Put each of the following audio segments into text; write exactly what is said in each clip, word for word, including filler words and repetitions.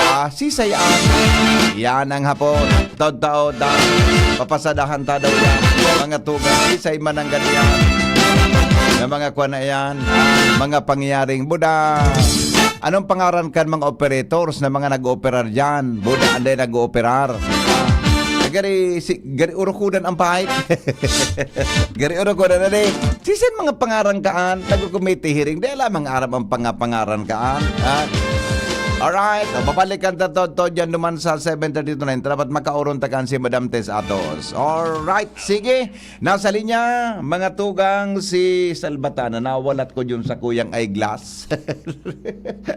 Ah, sisay an. Yan ang hapon. Taod-taod, ah, papasadahan ta daw yan. Mga tugang, sisay man ang ganyan. Na mga kwan na yan. Mga pangyaring buda. Anong pangaran kan mga operators na mga nag-ooperar dyan? Buda, anday nag-ooperar. Gari, si, gari urukudan ang pahit. Gari urukudan na di. Sisin mga pangaran kaan, nagkukumiti hiring. Di alam ang aram ang pangapangaran kaan. Ha? Alright, so, babalikan ta to, to dyan naman sa seven thirty to nine. Dapat makauron ta kan si Madam Tess Atos. Alright, sige. Nasa linya, mga tugang, si Salbatana. Nawalat ko dyan sa kuyang eyeglass.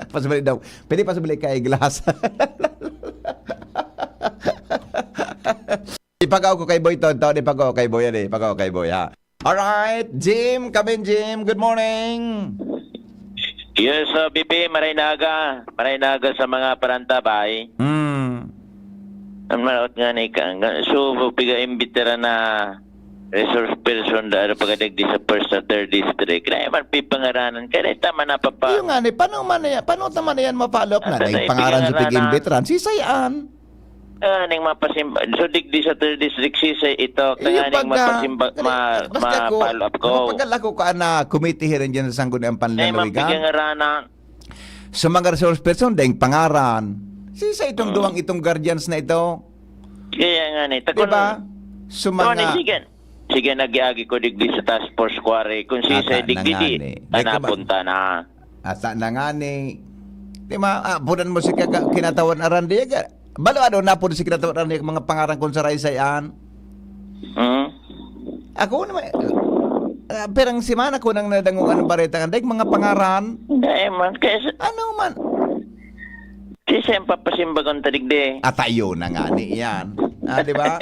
Pasabali daw. Pwede pasabali ka eyeglass. Ipagaw ko kay Boy Tonton, ipagaw kay Boy, ano, ipagaw kay Boy, ha? Alright, Jim, come in, Jim. Good morning. Yes, uh, B P, maray na aga. Maray na aga sa mga parantabay. Hmm. Ang maraot nga ni ka, nga- so, piga-imbitira na resource person da ano pagadigdi sa first sa third district. Kaya man pipangaranan. Kaya tama na papa. Yung nga ni, paano man na yan? Paano naman na yan ma-follow up na? Asa Na na yung pangaran sa ipinangaranan? pig-imbitran? Sisay an? Ah, ning mapasimba. So, digdi sa third district, sisay ito. Iyo Kaya ning baga. mapasimba, Kani, ma, basta ako, ma-follow up ko. Mapagal ako ka na committee hearing dyan sa Sangguniang Kaya man Panlalawigan. pigangaranan. Sa mga resource person, dahil pangaran. Sisay itong duwang itong guardians na ito? Kaya nga ni. Di ba? Sa Mga... mga... Sige, sige, nag-iagi ko digdi sa task force quarry. Kung sisay Ata na digdi, nga di, ni. Dahil ka ba- napunta na. Ata na nga ni. Di ba? Ah, punan mo si kaka- kinatawan aran di ka. Balo ano na po si kinatawan aran di mga pangaran kung sa Raysay an. Hmm? Ako naman, ah, perang semana ko nang nadanguan ng bareta nga, dahil mga pangaran. Dahil man, kaya sa, Ano man? sisay ang papasimbagon ta digdi. Atayo na nga ni iyan. Ah, di ba?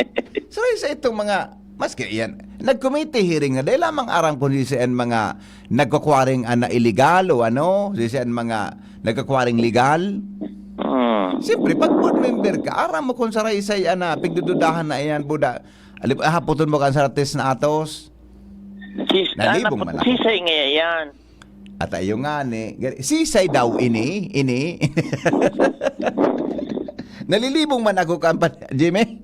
So, sa itong mga, maski iyan, nag-committee hearing na, dahil lamang aram kung sisay ang mga nagkakwaring ana illegal o ano, sisay ang mga nagkakwaring legal. Hmm. Siyempre, pag board member ka, aram mo kung sa Raysay ana, pigdududahan na iyan, buda. Alip, haputon mo kan sa test na atos. Sis, Nalibong anak, man ako. Sisay nga yan. At ayo nga ni, gani- sisay daw ini, ini. Nalilibong man ako, kampan, Jimmy.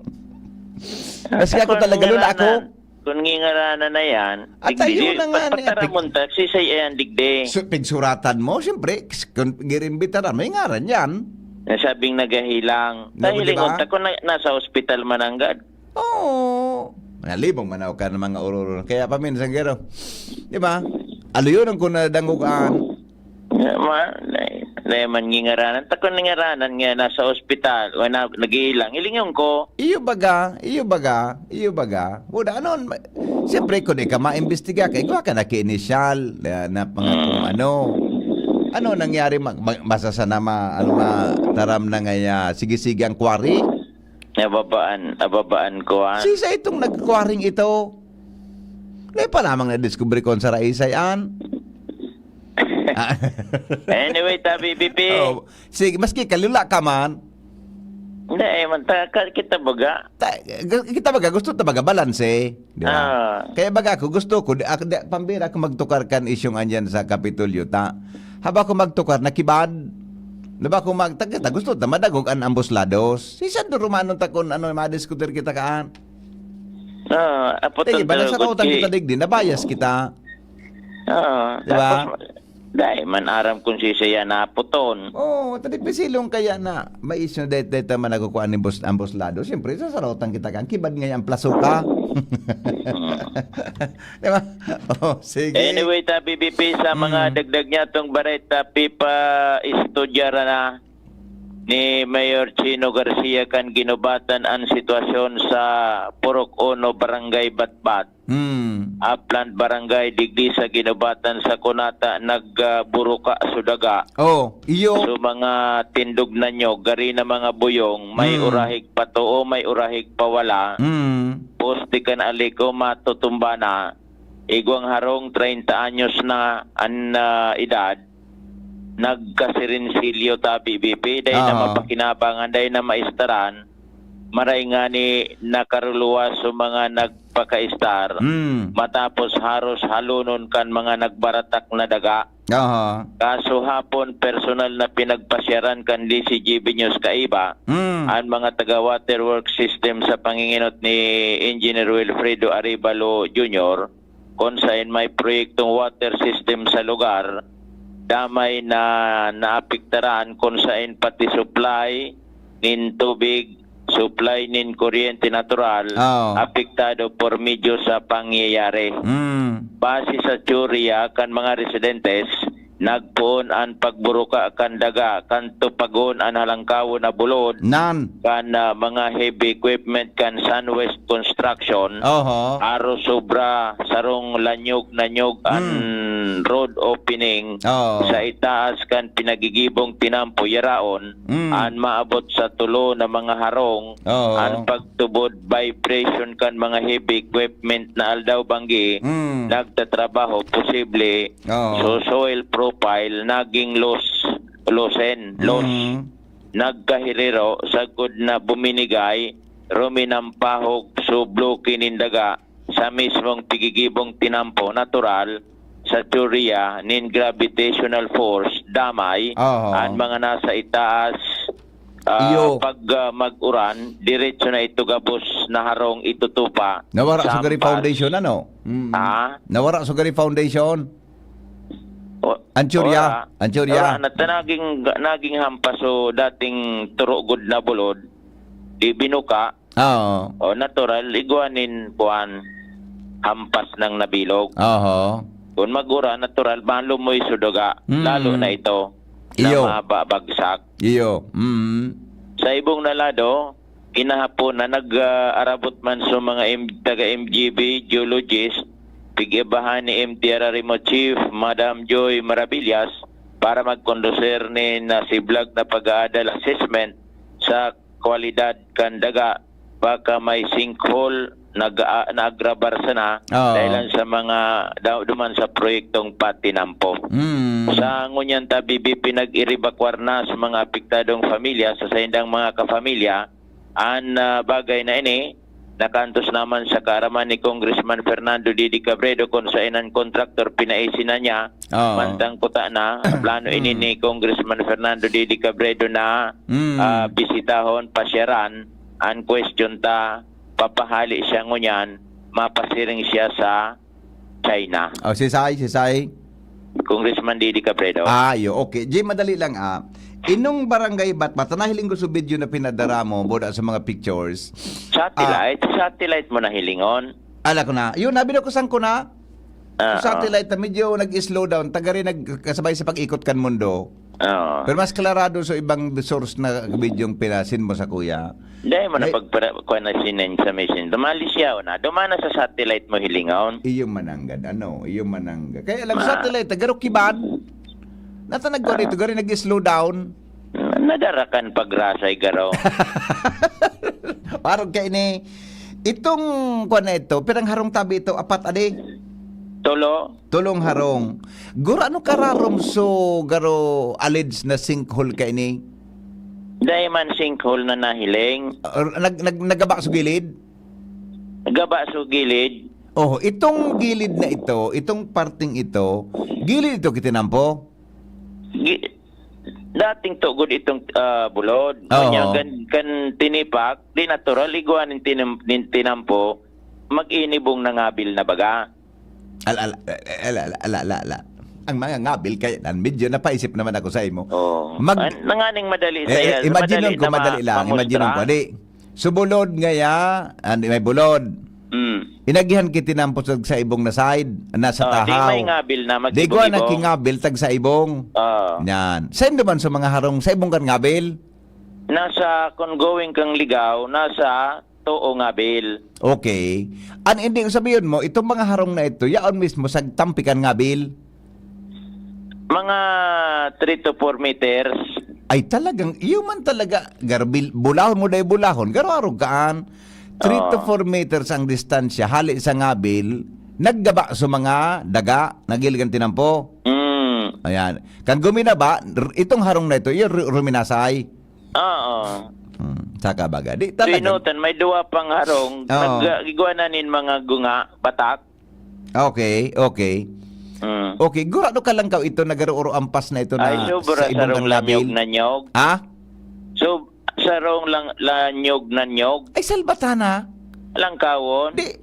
Kasi ako Kung talaga, lula ako. ngingaranan, kung ngingaranan na yan, At digdi, ayun na nga ni, pagpataramon ta, sisay yan, digdi. So, pigsuratan mo, siyempre, kung girimbitaran, may ngaran yan. Nasabing nagahilang. Naku, di Nahilingon ba? ta kung na, nasa ospital man ang gad. Oo. Nalibong man ako ka ng mga ururo. Kaya paminsan garo. Di ba? Aluyon ang kung nadangugaan. Ma, na, na man ngingaranan. Ta kung ngingaranan nga nasa ospital o na, nag-iilang, ilingon ko. Iyo baga, iyo baga, iyo baga. Wala, ano, ma- siyempre, kung di ka maimbestiga, kay guwa ka na ki-inisyal, na, na mga kung ano. Ano nangyari, mag, mag, masasana ma, ano ma, taram na nga, ya, sige-sige ang quarry? Nababaan, nababaan ko, ah. Sisay itong nagkwaring ito? Ngayon pa lamang na-discover ko sa Raysay, an? Ah. Anyway, tabi, B P. Oh, sige, maski kalula ka man, Hindi, eh, man, ta, ka, kita baga. ta, kita baga, gusto ta baga, balanse. Di ba? Ah. Kaya baga ako, gusto ko, di, ak- di, pambira ako magtukar kan isyong andyan sa Kapitolyo, ta. Haba ko magtukar, nakibad. Di ba ako mag, ta, kita, gusto ta, madagog an ambos lados. Si Sandro Romano ta kung ano, madiskutir kita kaan. Ah, apo Sige, tanda balansa ko ko, si- kita digdi, nabayas kita. Ah, Di ba? Tapos, dahil man aram kung si siya naputon. Oo, tadi pisilong kaya na may isyu na dahil dahil man nagkukuha ni boss, ang boss Lado. Siyempre, sasarotan kita kan kibad nga yung plaso ka. Di ba? Oh, sige. Anyway, ta B B P, sa mga Mm. dagdag niya tong bareta, pipa-estudyara na ni Mayor Chino Garcia kan ginubatan ang sitwasyon sa Purok Uno, Barangay Batbat, Hmm. Upland Barangay, digdi sa ginubatan sa Kunata, nagburuka sudaga. Oh, iyo. So, mga tindog na nyo, gari na mga buyong, may Mm. urahig patuo, may urahig pawala, Hmm. poste kan aliko, matutumba na, igwang harong, treinta anyos na an ah, edad, nagkasirinsilyo ta B B P, dahil na Oo. mapakinabangan, dahil na maistaran, maray nga ni nakaruluwas sa mga nag pagpaka-star, Mm. matapos haros halonon kan mga nagbaratak na daga. Aha. Kaso hapon, personal na pinagpasyaran kan D C G B News kaiba Mm. an mga taga-waterworks system sa panginginot ni Engineer Wilfredo Arevalo Junior, kung saen may proyektong water system sa lugar, damay na naapektaran kung saen pati supply nin tubig, supply nin kuryente natural, Oo. apektado por medyo sa pangyayari. Mm. Base sa teorya kan mga residentes, nagpoon an pagburuka kan daga kan tupagon an halangkawon na bulod Nan. kan, ah, mga heavy equipment kan Sunwest Construction. Oho. Aro sobra sarong lanyog-nanyog an Hmm. road opening Oo. sa itaas kan pinagigibong tinampo yaraon Hmm. an maabot sa tulo na mga harong Oo. an pagtubod vibration kan mga heavy equipment na aldaw banggi Hmm. nagtatrabaho posible Oo. so soil profile naging loose, loosen, loose. Mm. Nagkahiriro sagkod na buminigay, ruminampahog, sublo kinindaga sa mismong pigigibong tinampo natural sa teorya nin gravitational force damay Oho. an mga nasa itaas, ah, Iyo. pag, ah, mag-uran, diretso na ito gabos na harong itutupa Nawara sa sa gari hampas. foundation, ano? Mm. Ah? Nawara sa gari foundation? O, Ang teorya? wala. Ang teorya? Wala. Nat-, naging, naging hampas so dating turugod na bulod, di binuka. Oo. O, natural, igwa nin, kuwan, hampas ng nabilog. Oho. Kung magura, natural, malumoy so daga. Mm. Lalo na ito, na Iyo. mababagsak. Iyo. Mm. Sa ibong na lado, kinahapon na nag, ah, arabot man so mga M-, taga M G B, geologist, pig-ibahan ni M T R R M O Chief, Madam Joy Maravillas, para magkondusir nin nasiblag na pag-aadal assessment sa kwalidad kan daga. Baka may sinkhole nag-, ah, naagrabar sana Oo. dahilan sa mga da-, duman sa proyektong patinampo. Mm. Sa ngunyan ta, B B P nag-iribakwar na sa mga apektadong pamilya, sa saindang mga kapamilya, an, ah, bagay na ini, nakantos naman sa kaaraman ni Congressman Fernando Didi Cabredo, kung saen an kontraktor pinaisi na niya, Oo. mantang kuta na, plano ini Mm. ni Congressman Fernando Didi Cabredo na, Mm. ah, bisitahon, pasyaran, an question ta, papahali siya ngunyan, mapasiring siya sa China. Oh, si Sai, si Sai? Congressman Didi Cabredo. Ah, yo, okay. Jay, madali lang, ah. Inong barangay Batbat, nahiling ko sa video na pinadara mo, boda sa mga pictures. Satellite? Ah. Satellite mo nahilingon? Ala ko na. Yun, nabi na ko saan ko na. Ah, Sa satellite na medyo nag-slow down. Tagari nagkasabay sa pag-ikot kan mundo. Oo. Pero mas klarado sa ibang source na video yung pinasin mo sa kuya. Dahil mo na Ay. pagpara-, kuha na sinin sa mission. Dumali siya, o na. Dumana sa satellite mo hilingaon. Iyo mananggad, ano? Iyo mananggad. Kaya lang Ma- satellite, tagarukiban. Nata nagkuha Ah. dito, gari nag-slow down. Nadarakan pagrasay garo. Parang kayo ni, itong kuha na ito, pirang harong tabi ito, apat adi? Tulo. Tulong harong. Guro, ano kararom so garo alleged na sinkhole kaini? Dai man sinkhole na nahiling. Ah, nag-, nag-, nagaba sa gilid? Nagaba sa gilid. Oh, itong gilid na ito, itong parting ito, gilid ito kitinampo? Gi-, dating tugod itong, ah, bulod. Oo. Kanya kan, kan tinipak, di natural, igwa nin tinam-, nin tinampo, mag-inibong na ngabil na baga. Al-, al-, al-, al-, al-, al-, al-, al-, Ang mga ngabil, kaya nan, medyo napaisip naman ako sa imo. Oo. Mag- An-, nanganing madali Eh, sa eh, iya, imagine madali nun kung na ma-, madali lang, imagine nun mamustra. kung di. So, bulod ngaya, ah, di may bulod. Mm. Inagihan ki tinampo sa, sa ibong na side, nasa Oh, di tahaw. may ngabil na Di ko na magibong-ibong. kingabil, tag sa ibong. Ah. Yan. Saan naman sa mga harong, sa ibong kan ngabil? Nasa, kung going kang Ligaw, nasa Too Ngabil. Okay. An, hindi ko sabihin mo, itong mga harong na ito, yaon mismo sa tampikan ngabil? Mga three to four meters. Ay, talagang, iyo man talaga, garbil, bulahon mo dahil bulahon, garo-arog kaan. Three to Oo. four meters ang distansya, hali sa ngabil, naggaba sa mga daga, nagiligan tinampo. Mm. Ayan. Kan guminaba, r-, itong harong na ito, iyo ru-, ruminasay. Oo. Hmm, saka baga. Di talaga. Pinutan, may duwa pang harong. Oo. Nag-, igwa na nin mga gunga, batak. Okay, okay. Mm. Okay, gurado ka lang kaw ito, nagaro-oro ampas na ito na Ay, sobra sa ibong sarong kan labil. Lanyog na nyog. Ha? So, sarong lang lanyog na nyog. Ay, salbatana. Langkawon. Di,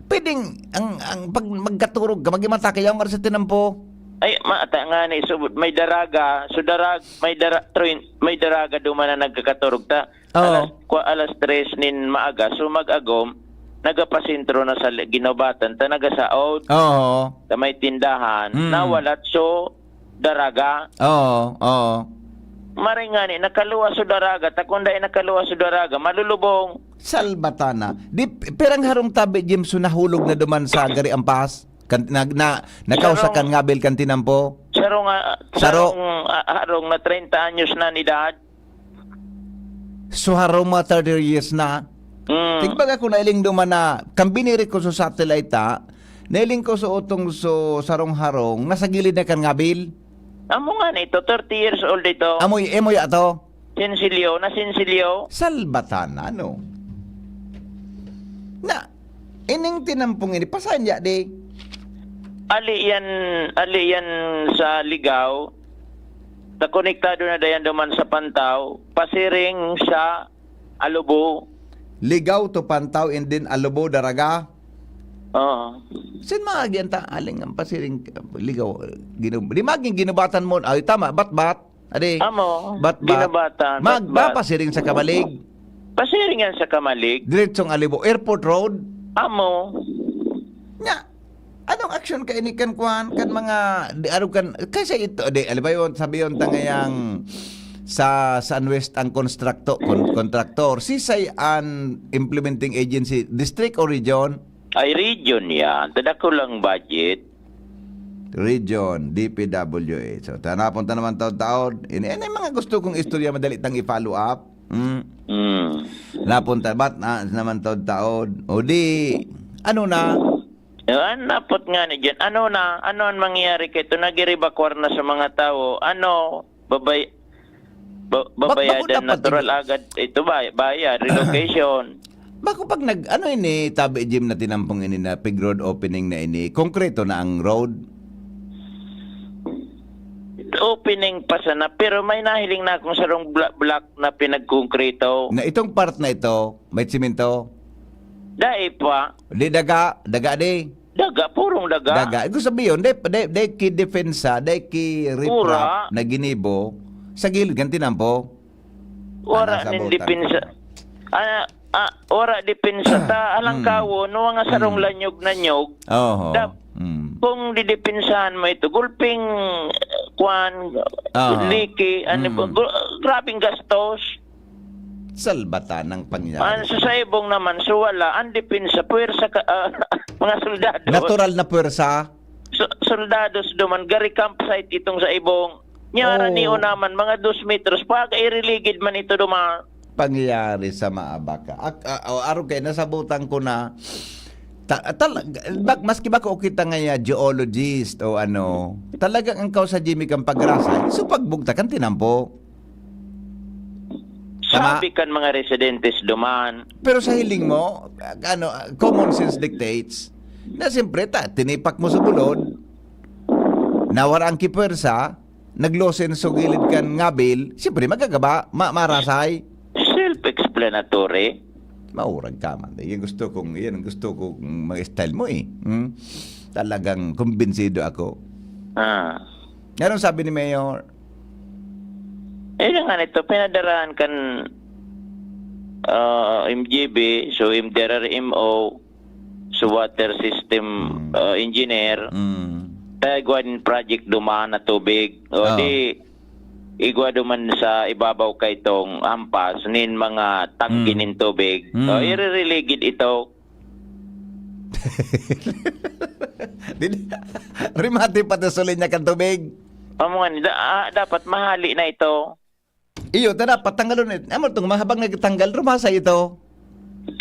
pwedeng, ang, ang pag magkaturog ka, magimata ka, yaong sa tinampo. Ay, mata nga ni, so, may daraga. So, darag, may, dara, train, may daraga duman na nagkakaturog ta. Oo. Alas, kwa, alas tres nin maaga. So, mag-agom, nagapasentro na sa li- ginubatan, ta nagasaod. Oo. Sa may tindahan, Mm. nawalat. So, daraga. Oo, oo. Maray nga ni, nakaluwas so daraga. Ta kung dai nakaluwas so daraga, malulubong. Salbatana. Di, pirang harong tabi, Jim, so nahulog na duman sa gari ampas? Kan, na, na, nakausa Sarong- kan ngabil kan tinampo? Sarong, ah, Saro. sarong, ah, harong na treinta anyos na edad. So, harong mga thirty years na. Mm. Tigbaga ko nailing duman na, kan biniri ko sa satellite, ha? Nailing ko sa utong so sarong harong, nasa gilid na kan ngabil. Amo nga na ito, thirty years old ito. Amoy, emoy ato. Sinsilyo, na sinsilyo. Salbatana, no? Na, ining tinampong ini, pasanya di. Ali yan, ali yan sa Ligaw. Ta konektado na dayan duman sa Pantaw, pasiring sa Alubo. Ligaw to Pantaw and then Alubo, Daraga. Oo. Sin mga agyanta, aling ang pasiring, Ligaw, ginu, di maging ginubatan mo, ay tama, Batbat. Adi, Amo, Batbat. Ginubatan, Mag, Batbat. Pasiring sa Kamalig. Pasiring yan sa Kamalig. Diretsong Alubo, Airport Road. Amo. Nya, anong aksyon ka ini kan kuan, kan mga, di, ano kan, kasi ito, di, alam mo yun, sabi yun, tangayang sa San West ang konstrakto, kon, kontraktor. Sisay an implementing agency, district or region? Ay, region yan. Tadako lang budget. Region, D P W H. So, ta-, napunta naman taod-taod. Ini, ini mga gusto kong istorya, madali tang i-follow up. Mm. Mm. Napunta, bat na, naman taod-taod. O di, ano na? Yan, napot nga ni dyan. Ano na? Ano ang mangyayari kay ito? Nag-rebakwar na sa mga tao. Ano? Babay, ba, Bak-, bako babayadan dapat natural tig- agad. Ito ba? Bayad, relocation. Bako pag nag, ano ini, tabi, Jim, na tinampong ini na pig road opening na ini, konkreto na ang road? Opening pa sana, pero may nahiling na akong sarong bla- block na pinagkongkrito. Na itong part na ito, may simento? Dai pa. Di daga, daga di. Daga, purong daga. Daga. Ibig sabihin, di, di, di ki depensa, di ki riprap Pura. Na ginibo sa gilid kan tinampo. Wala Ano sa nin butan? Depensa. Ah, ah, wala depensa ta. Alang Mm. Kawo, no, mga sarong Mm. lanyog na nyog. Oho. Dap- Mm. Kung didepensahan mo ito, gulping, eh, kwan, Aha. Liki, ano, Mm. ba, gu- grabing gastos. Salbatan ang pangyayari. Ang sa saibong naman, so wala. Ang depensa, puwersa ka, ah, mga soldado. Natural na pwersa. So, soldados duman, gari campsite itong sa ibong. Nyara Oh. niyo naman, mga dos metros, pag iriligid man ito duman. Pangyayari sa maabaka. Ak, a, o, arog kay nasabutan ko na, ta, tal, bak, maski ba ko kita nga ya, geologist o ano, talagang ang kausa, Jimmy, kang pagrasay, so pagbugta kan tinampo. Tama. Sabi kan mga residentes duman. Pero sa hiling mo, ano, common sense dictates na siyempre, ta, tinipak mo sa bulod, nawara ang kipwersa, naglosen sa gilid kan ngabil, siyempre magagaba, ma, marasay. Self-explanatory. Maurag ka man. Yan gusto kong, yan ang gusto kong mga style mo eh. Hmm? Talagang kumbinsido ako. Ah. Anong sabi ni Mayor? Eh, nga nito, pinadarahan kan ah, M G B, so M D R R M O, so water system Mm. ah, engineer, Mm. ta igwa nin project duman na tubig. O Oo. di, igwa duman sa ibabaw kay tong hampas, nin mga tangke Mm. nin tubig. Mm. O, iririligid ito. Dili, rimati pa ta sa linya kan tubig. Amo nga, da, ah, dapat mahali na ito. Iyo, ta dapat tanggalon it. Amo tong mahabang nagtanggal, rumasay ito.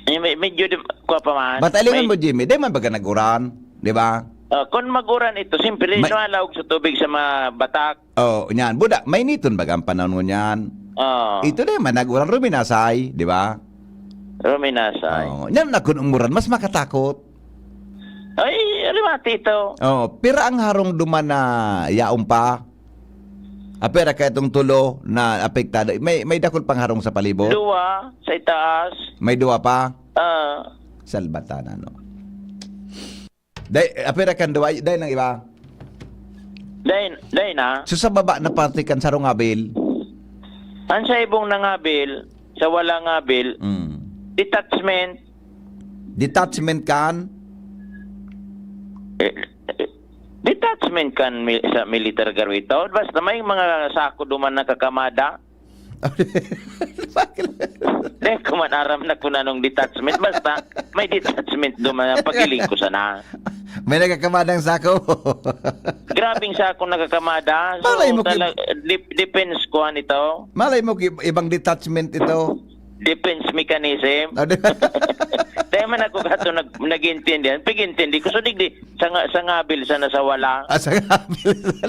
Eh, me- medyo di, kuha pa man. Batalingan May- mo, Jimmy. Di man baga nag-uran, di ba? Ah, kung mag-uran ito, siyempre, May- nalawag sa tubig sa mga batak. Oh, nyan. Buda, mainiton baga ang panahon ngunyan. Oo. Ito na man, nag-uran, ruminasay, di ba? Ruminasay. Oo. Yan, nagkunumuran, mas makatakot. Ay, rimati ito. Oo, pira ang harong duman na yaon pa? Apera ka itong tulo na apektado. May, may dakul pang harong sa palibot? Duwa, sa itaas. May duwa pa? Ah. Salbatan, ano? Day, apera kan duwa, day ng iba? Day, day na. So, sa baba na parte kan sarong abil? Ang sa ibong nangabil, sa wala ngabil, Mm. detachment. Detachment kan? Eh, eh, detachment kan mi-, sa military garwita. Basta may mga sako duman nakakamada. Bakit? Di ko man aram na kung anong detachment. Basta, may detachment duman. Pagiling ko sana. May nagkakamadang sako. Grabing sako nagkakamada. So, Malay mo, ki- tala-, dep-, depends ko, ano ito. Malay mo, ki-, ibang detachment ito. Defense mechanism. Ah, di- Tayo man ako kato nag-, nag-intindihan. Pag-intindi ko, so, digdi, sa nga, sa ngabil, sa nasa wala. Ah, sa ngabil, sa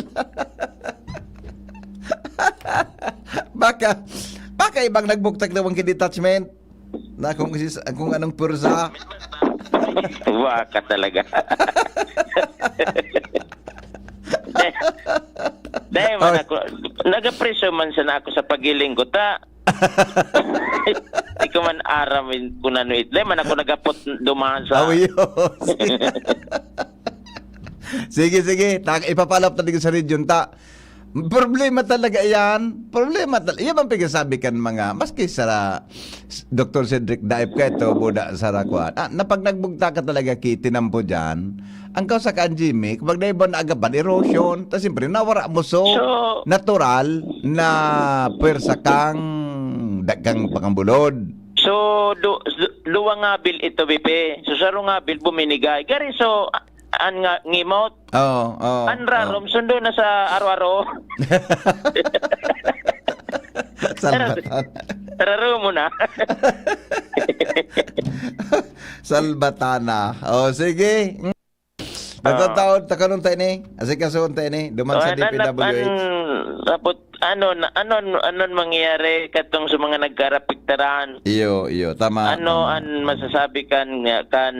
Baka, baka ibang nagbuktak daw ang detachment na kung sis-, kung anong pursa. Waka talaga. Dahil man Oh. ako, nagapreso man sana ako sa pagiling ko, ta, di ko man aram kung ano it-, dahil man ako nagapot duman sa Awi, oh, sige. Sige, sige. Ta-, ipapalap na din sa region, ta. Problema talaga yan. Problema tal-, yan ang pinagsasabi kan mga, maski sa Doktor Cedric Daip ka ito, Buda Sarakuan. Ah, na pag nagbugta ka talaga, ki-, tinampo dyan, ang kausa ka, Jimmy, kapag naiba na agapan, erosion, tas siyempre, nawara mo. So, So, natural na pwersa kang, da-, kang pakambulod. So, du-, du-, duwa nga bil ito, Bipe. So, saro nga bil, buminigay. Gari, so, a-, an nga, ngimot. Oo, oo, An rarom, oo. sundo na sa aro-aro. Salbatan. Raro mo na. Salbatana. O, sige. Nagtataon, takanong tayo ni? Asikasuhon tayo ni? Duman sa Oh, nan-, D P W H. an-, tapos, ano, na, ano, ano mangyayari katong sa mga nagkarapiktaran? Iyo, iyo. Tama, Ano tama. an masasabi kan, kan,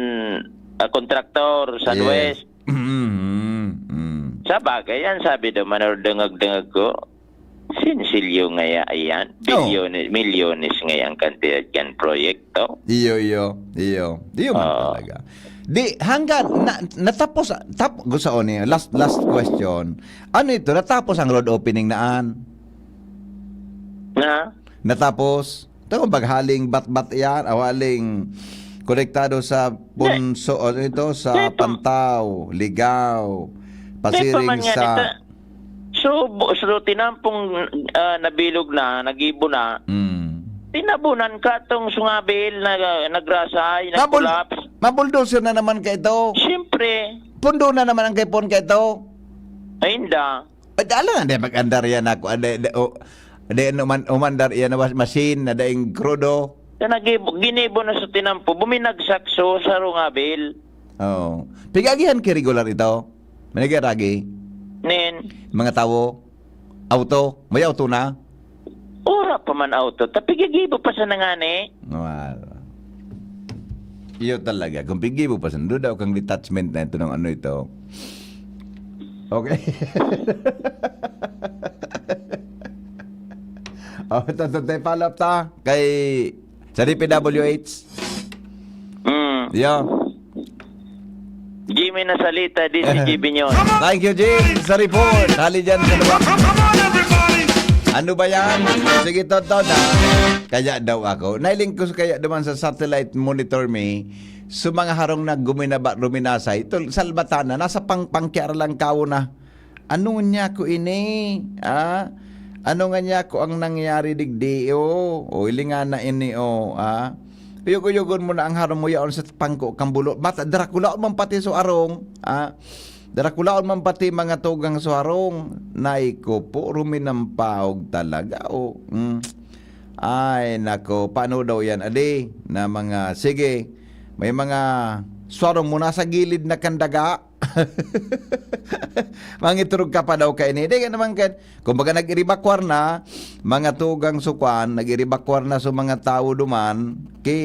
ah, kontraktor, San Yes. West? Mm, mm, mm. Sa bagay, yan sabi daw, manor-, dangag-dangag ko, sinsilyo ngaya iyan? Oh. Bilyones, milyones ngaya ang kantidad yan proyekto? Iyo, iyo, iyo. Iyo man Oo. talaga. Di, hanggang, na, natapos, tap-, gusto ko niya, last, last question. Ano ito? Natapos ang road opening na an? Na? Natapos? Ito, maghaling Batbat yan, awaling konektado sa Di. Punso, o ito, sa Di pa. Pantao, Ligao, Di pa Pasiring man yan sa ito. So, bu-, so, tinampong, ah, nabilog na, nagibo na. Mm. Tinabunan ka tong sungabil na, nagrasay, Mabul-, nag-collapse. Mabuldoser na naman ka ito. Siyempre. Pundo na naman ang kaipon ka ito. Ay, hindi. Ay, alangan, di mag-andar yan ako. Di, di, o, di, uman-, umandar yan na was-, machine na daing krudo. Sa nagibo, ginibo na sa tinampo, buminagsak so sa rungabil. Oo. Pigagihan ki regular ito? Manigiragi? Nin? Mga tawo? Auto? May auto na? Ora pa man auto. Ta pigagibo pa sa nangani. Wala. Iyo talaga. Kung pigibo pa sa, doon daw kang detachment na ito ng ano ito. Okay. Oh, ito, ito, ito, follow up ta kay, sa D P W H. Mm. Yeah. Jimmy na salita, di si G B Nyon. Thank you, Jim, sa report. Hali dyan sa luwa. Ano ba yan? Sige, Toto, na. Kaya daw ako. Nailing ko kaya duman sa satellite monitor mi. Sa mga harong na guminaba, ruminasay. Tol, salbatan na. Nasa pang-, pangkiara lang kawo na. Ano nga niya ko ini? Ah? Ano nga niya ko ang nangyari digdi? Oh, oh, ilingan na ini, oh, ah? Uyog-uyogon mo na ang harong mo yaon sa pangko kang bulo. Bata, Draculaon man pati so arong, ah? Draculaon man pati mga tugang so harong. Nay ko po, ruminampaog talaga, oh. Mm. Ay, nako, paano daw yan, adi? Na mga, sige, may mga swarong mo nasa gilid na kan daga. Mangiturog ka pa daw kaini. Di ka naman kan, kumbaga, nag-iribakwar na, mga tugang sukwan, nag-iribakwar na sa mga tawo duman, ki,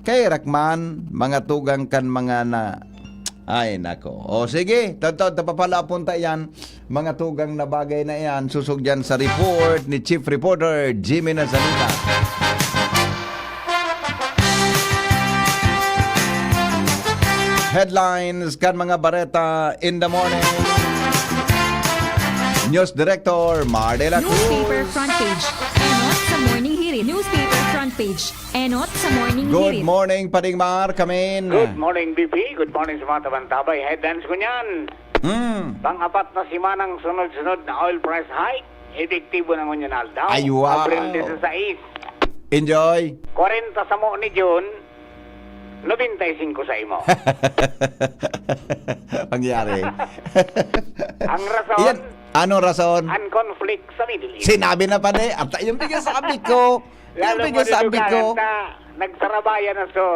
kay Rakman, mga tugang kan mga na, ay, nako. O, sige, taon-taon, tapapalapon ta yan. Mga tugang na bagay na yan, susog yan sa report ni Chief Reporter Jimmy Nazarita. Headlines kan mga bareta in the morning. News Director Mar de la Cruz. Newspaper front page. Enot sa Morning Hirit. Newspaper front page. Enot sa Morning Good Hirit. Morning, Pading Mar, kamin. Good morning, B P. Good morning sa mga tabantabay. Headlines ko niyan. Mm. Pang-apat na simanang sunod-sunod na oil price hike, epektibo na ngunyan aldaw. Ay, wow. Abril disisais. Enjoy. Kwarenta samo ni June, nobenta y singko sa imo. Pangyari. Ang rason, Yan. Anong rason? Ang conflict sa Middle East. Sinabi na pa ni. At yung pinagsasabi ko. Yung Lalo pinagsasabi ko. madudugangan ta, nagsarabayan na so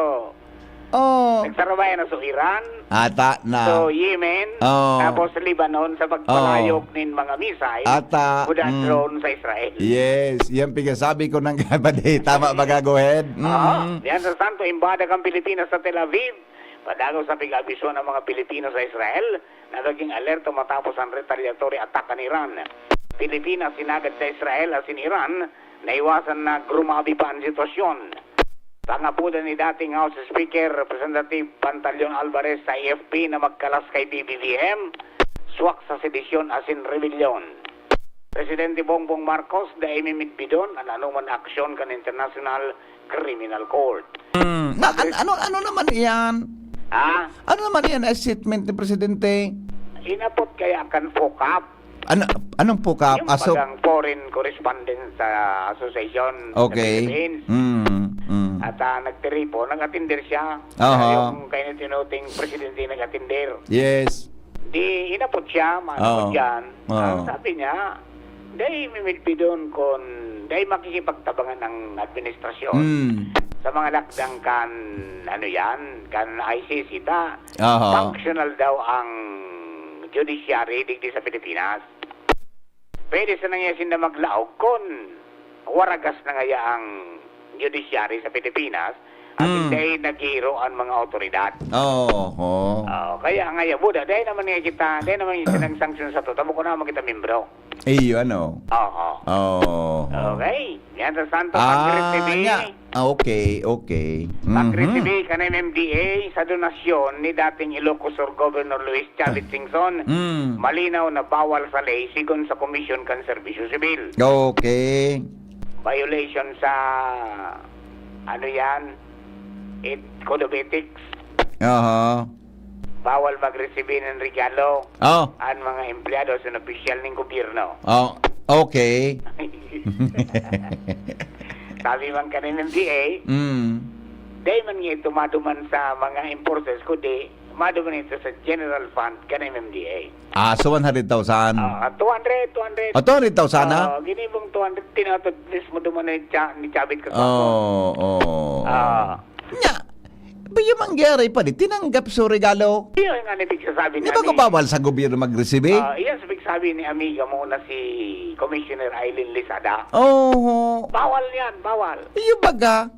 Oh. Nagsarabayan na so Iran, Ata na. so Yemen, Oh. tapos Lebanon sa pagpalayok Oh. nin mga missile Ata. kuda Mm. drone sa Israel. Yes, yan pigasabi ko ng kapatid. Tama ba ka? Go ahead. Oo. Mm. Diyan sa Santo, imbada kan Pilipinas sa Tel Aviv. Padagos sa pig-abiso ng mga Pilipino sa Israel na maging alerto matapos ang retaliatory attack kan Iran. Pilipinas, sinagad sa Israel asin Iran, naiwasan na grumabi pa an sitwasyon. Pangapodan ni dating House Speaker Representative Pantaleon Alvarez sa A F P na magkalas kay P B B M, swak sa sedisyon asin rebelyon. Presidente Bongbong Marcos dai mimidbidon an anoman na aksyon kan International Criminal Court. Hmm, na, an-, ano, ano naman iyan? Ah? Ano naman iyan na statement ni Presidente? Inapot kaya kan FOCAP? Ano, anong FOCAP? Yung Aso- bagang Foreign Correspondents, ah, Association sa Okay. Philippines. Mm, mm. At, ah, nagtiripo, nag-atinder siya. Aha. Yung kainit-inuting presidente nag-atinder. Yes. Di inapot siya, mano Oo. dyan. Oo. Ang sabi niya, dai mimidbidon kun dai makikipagtabangan ang administrasyon Mm. sa mga lakdang kan, ano yan, kan I C C ta. Aha. Functional daw ang judiciary digdi sa Pilipinas. Pwede sana ngaya sinda maglaog kun waragas na ngaya ang judiciary sa Pilipinas, at Mm. hindi naghihiro ang mga awtoridad. Oo, oo. Oo, kaya ngaya, buda, dahil naman nga kita, dahil naman yung sinang sanksyon sa to, tamo ko naman kita membro. Iyo, ano? Oo. Oo. Okay. Yan sa Santo Ah, Pag-recibe. nya. Ah, okay, okay. Pag-recibe Mhm. kan M M D A sa donasyon ni dating Ilocos Sur Governor Luis Chavit Singson, Mm. malinaw na bawal sa ley sigon sa Komisyon kan Serbisyo Sibil. Okay. Violation sa, ano yan, it, Code of Ethics. Aha. Bawal magresibi nin regalo Oh. an mga empleyado asin opisyal nin gobyerno. Oh, okay. Sabi man kan M M D A, Mm. dai man nga ito maduman sa mga importers, kundi maduman ito sa general fund kan M M D A. Ah, so one hundred thousand. Ah, two hundred, two hundred. Ah, two hundred thousand na? Ah, ginibong two hundred, tinatod mismo duman ni Cha-, ni Chavit Kasuagon. Oo, oo, oo. Ah. Nya, ba yung mangyari pa di, tinanggap so regalo? Iyon nga ni pigsasabi Di ni ba ko Ami- bawal sa gobyerno magresibi? Ah, iyan sa pigsabi ni Amiga mo na si Commissioner Eileen Lizada. Oo. Bawal yan, bawal. Iyo baga,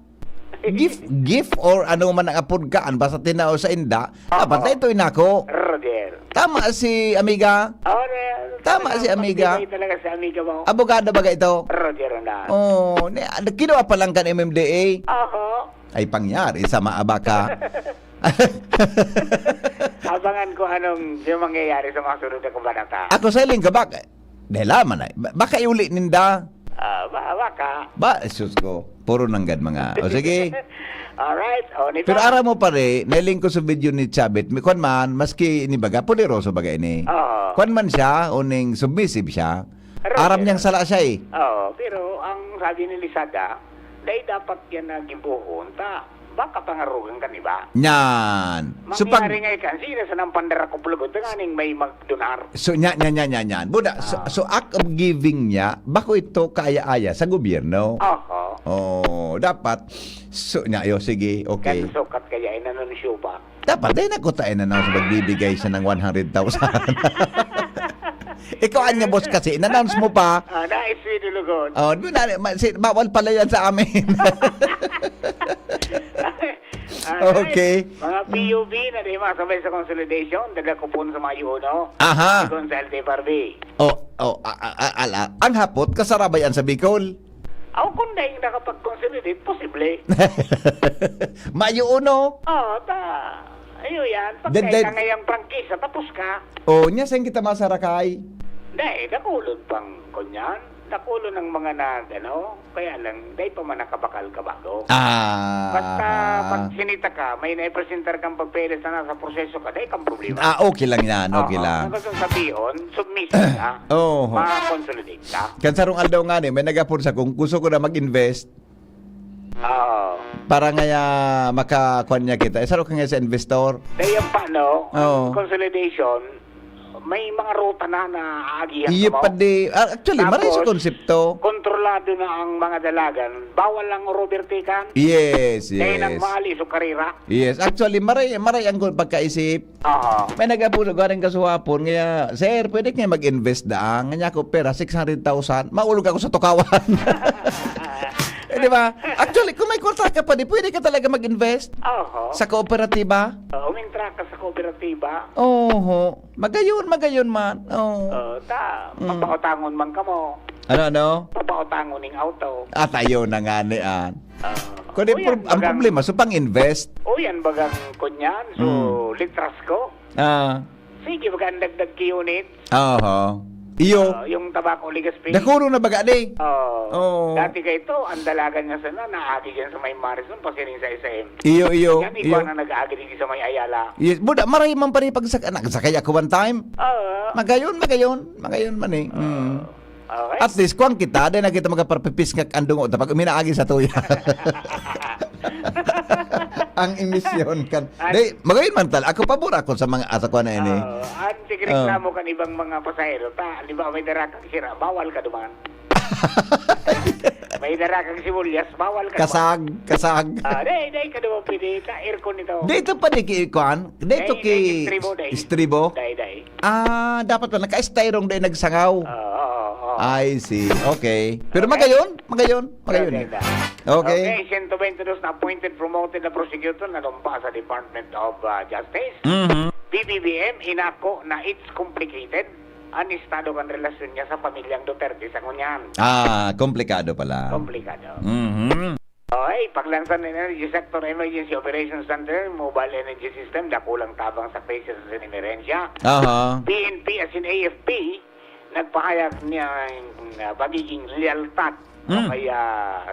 gift, gift or ano man ang apod kaan, basta tinao sa inda, Oo. dapat na ito inako. Roger. Tama si Amiga? Oh, re-, Tama talaga, si Amiga? magbibigay talaga si Amiga mo. Abogado baga ito? Roger na. Oh, ni, kinuha pa lang kan M M D A. Oho. Ay, pangyari sa maabaka. Abangan ko anong yung mangyayari sa mga sunod na kabanata. Ako sa iling kabak, dahil laman ay, ba-, baka iuli ninda. Ah, ba-, baka. Ba, sus ko, puro nanggad mga. O sige. Alright. O, ni Pero ba? Aram mo pare, nailing ko sa video ni Chavit, may kwan man, maski ini baga, poderoso baga ini. Oo. Kwan man siya, uning submissive siya. Pero Aram pero niyang sala siya eh. Oo, pero ang sabi ni Lizada, dahil dapat yan na gibohon, ta, baka pangarugan kan iba. Nyan. So, pag Mangyari nga ikan, sila sa nang pandarakuplugon, tanganing may magdonar. So, nya, nya, nya, nya, nya. Buda, so, Ah. so act of giving niya, bako ito kaya-aya sa gobyerno. Oho. Oh, dapat. So, nya, yo, sige, okay. Kan sukat kaya, inanunsyo pa. Dapat, dai na ko ta in-announce magbibigay siya ng one hundred thousand. Ikaw, anya, boss, kasi, in-announce mo pa. Ah, nais mo lugod. Oh, di na, ma-, si, bawal pala yan sa amin. Alright. Okay. Mga P U B na di masabay sa consolidation, daga kupon sa Mayo uno. Aha. Sigon sa L T F R B. Oh, oh, a-, a-, a-, ala, ang hapot, kasarabay an sa Bicol. Aw, kung dahil nakapag-consolidate, posible. Mayo uno. Oo, ta-, ayo yan. Pag Then, kaya then ka ngayang prangkisa, tapos ka. Oh, nya, saan kita masarakay? Dahil, dakulon pang, kunyan, dakulon ng mga nag, ano, kaya lang, dahil pa man nakabakal ka bago. Ah. Basta, pag sinita ka, may naipresentar kang papeles na nasa proseso ka, dahil kang problema. Ah, okay lang yan, okay Oo, lang. Ang gusto sabihon, submission ka, Oo. ma-consolidate ka. Kan sarong aldaw nga ni, may nag-apod sa kung gusto ko na mag-invest. Oo. Para ngaya makakuan niya kita. Eh, saro ka nga sa investor. Kaya pa, no? Oo. Consolidation, may mga ruta na naagihan Iyo mo. pa di, ah, actually, maray sa Tapos, konsepto. kontrolado na ang mga dalagan. Bawal ang overtaken. Yes, Kaya yes. nagmali sa karera. Yes, actually, maray, maray ang gu-, pagkaisip. Oo. May nag-apod, garing kasuhapon, kaya, "Sir, pwede kayo mag-invest daang?" Nga niya ako, "Pera, six hundred thousand." Maulog ako sa tukawan. Eh, di ba? Actually, kung may kwarta ka pa, di pwede ka talaga mag-invest Oho. sa kooperatiba. Oo, umintra ka sa kooperatiba. Oho. Magayon, magayon man. Oo. Oo, ta, Mm. papautangon man ka mo. Ano, ano? Papautangon ning auto. At ayun na nga ni, ah. Ah. Kundi Uy, prob-, ang ang bagang problema, so pang-invest. Uy, ang bagang kunyan, so Mm. litras ko. Ah. Sige, baga ang dagdag ki unit. Oho. Iyo. Ah, yung tabako, ligas pay. Dakuro na baga, di? Oo. Oo. Dati ka ito, ang dalagan niya sana, naagi dyan sa may Maris, nung pasiring sa S M. Iyo, iyo, Yan, iyo. ikaw na nag-aagi din sa may Ayala. Yes, buda, maray man pa rin pag sa-, nagsakay ako one time. Oo. Magayon, magayon. Magayon man eh. Mm. Okay. At least, kuwang kita, dahil na kita magkaparpipis nga andungo, tapag uminaagi sa tuya. Ang emisyon kan. At Di, magayon man tal-, ako pabor ako sa mga asa ko na ini. Oo. Ang sige, Oh. reklamo kan ibang mga pasahero, ta, di ba, may dara kang sira, bawal ka duman. May dara kang sibuyas, bawal ka duman. Kasag, kasag. Ah, di, di ka duman pwede, ta, aircon ito. Di ito pa di ki-, kuan? Di ito Di, ki di, istribo, di. istribo? Di, di. Ah, dapat pala, naka-styrong dahil nagsangaw. Oo, oo, oo. I see. Okay. Pero Okay. magayon, magayon, magayon Magayon eh. na. Okay. Okay, siyento bente dos na appointed, promoted na prosecutor na lumpa sa Department of, ah, Justice. Mhm. P B B M, inako na it's complicated ang estado kan relasyon niya sa pamilyang Duterte sa ngunyan. Ah, komplikado pala. Komplikado. Mhm. Okay, paglansan ng Energy Sector Emergency Operations Center, Mobile Energy System, dakulang tabang sa krisis sa emerhensya. Aha. P N P as in A F P, nagpahayag niya ng, uh, pagiging lealtad o Mm. kaya,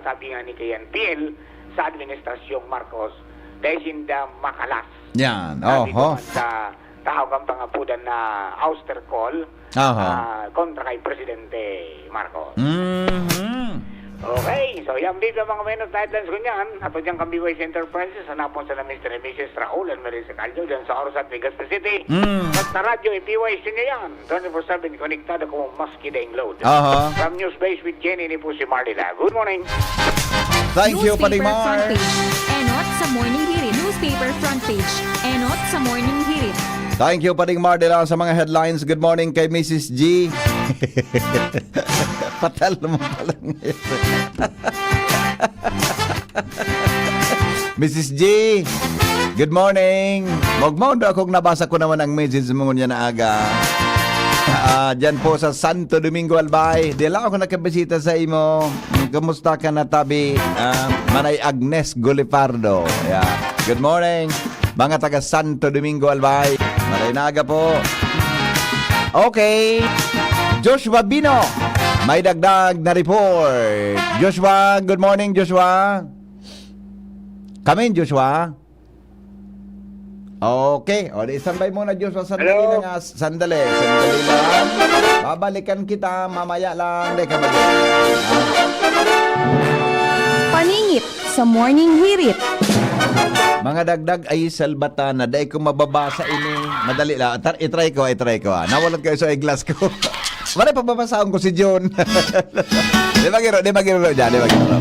sabi nga ni K N P L, sa Administrasyong Marcos, dahil sinda makalas. Yan. Sabi Oho. naman sa tao kang pangapudan na ouster call, Aha. ah, kontra kay Presidente Marcos. Mhm. Okay, so yan dito mga minute headlines ko niyan. Ato dyan kang B Y C Enterprises, hanapon sa na Mister and Missus Raul and Marisa Caldo dyan sa Orsa, Legazpi City. Mm. At sa radyo, i-P Y C niya yan. Twenty-four seven, konektado ko maski daing load. Aha. From News Base with Jenny, ini po si Marley Lau. Good morning. Thank you, Newspaper Padi Mar. Front page. Enot sa Morning Hirit. Newspaper front page. Enot sa Morning Hirit. Thank you, Padi Mar, de lang sa mga headlines. Good morning kay Missus G. Patal naman pala ngayon. Missus G, good morning. Magmaundo akong nabasa ko naman ang message mo ngunyan na aga. Ah, dyan po sa Santo Domingo, Albay. Di lang ako nakabisita sa imo. Kumusta ka na, tabi? Ah, Manay Agnes Gulipardo. Yeah. Good morning, mga taga Santo Domingo, Albay. Manay na aga po. Okay. Joshua Bino, may dagdag na report. Joshua, good morning, Joshua. Come in, Joshua. Okay. O, di standby muna, Joshua. Sandali Hello? lang, ah. Sandali. Sandali lang. Babalikan kita mamaya lang. Di ka mag- Paningit sa Morning Hirit. Mga dagdag ay salbatan na. Dai ko mababasa ini. Madali lang. Tar-, itry ko, itry ko, ah. Nawalan kayo sa eyeglass ko. Wala, pagbabasahon ko si John. Di ba, Giro? Di ba, Giro? Diyan, di ba, Giro?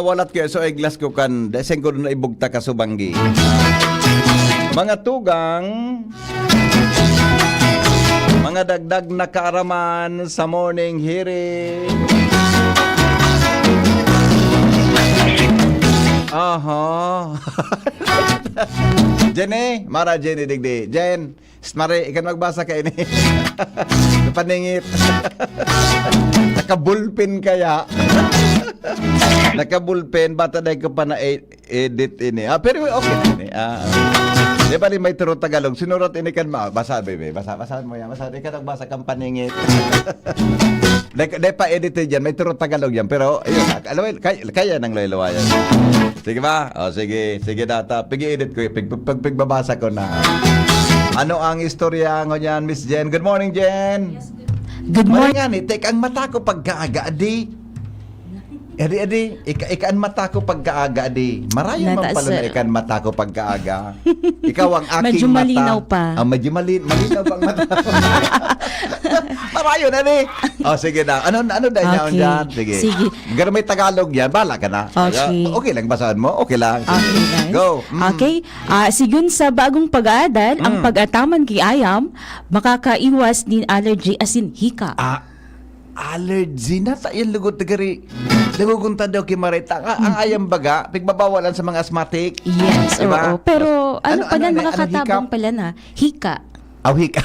Walat kayo, so eyeglass ko kan, desen ko na ibugtak ka subanggi. Mga tugang, mga dagdag na kaaraman sa morning hearing. Aha. Jenny, Mara Jenny digdi. Jen, Mare, ikan magbasa ka ini. Napaningit. Nakabulpen kaya. Nakabulpen, bata dahil ko pa na-edit ini. Ah, pero okay na ini. Ah, di ba ni may Turo Tagalog? Sinurat ini kan ma-, basa, baby. Basa, basa mo yan. Basa, ikan magbasa kang paningit. Dahil, dahil pa-edit yan. May Turo Tagalog yan. Pero, ayun, alam mo, kaya, kaya nang luluwa yan. Sige ba? O, sige. Sige, data. Pag-i-edit ko, pag, pag, pagbabasa ko na. Ano ang istorya ngunyan, Miss Jen? Good morning, Jen. Good morning. Maray nga ni, tek, ang mata ko pagkaaga, adi. Adi, adi, ika, ika ang mata ko pagkaaga, adi. Marayon man Nata, pala na sir. Ika ang mata ko pagkaaga. Ikaw ang aking Medyo mata. Malinaw pa. Ah, medyo mali-, malinaw pa ang mata ko. Marayon, adi. O, sige na. Ano, ano dahil niya Okay. Dyan? Sige. Sige. Pero may Tagalog yan. Bahala ka na. Okay. Okay lang, basahan mo. Okay lang. Sige. Okay lang. Go. Mm. Okay. Ah, sigun sa bagong pag-aadal, ang Mm. pag-ataman ki ayam, makakaiwas nin allergy asin hika. Ah, allergy na ta yan, lugod na gari. Nagugunta daw ki Marita. Ang, ang Mm. ayam baga, pigbabawalan sa mga asthmatic. Yes, Diba? oo. Pero ano Ano, pala, ano, ano, ano, nakakatabang hikap? Pala na? Hika. Aw, hika.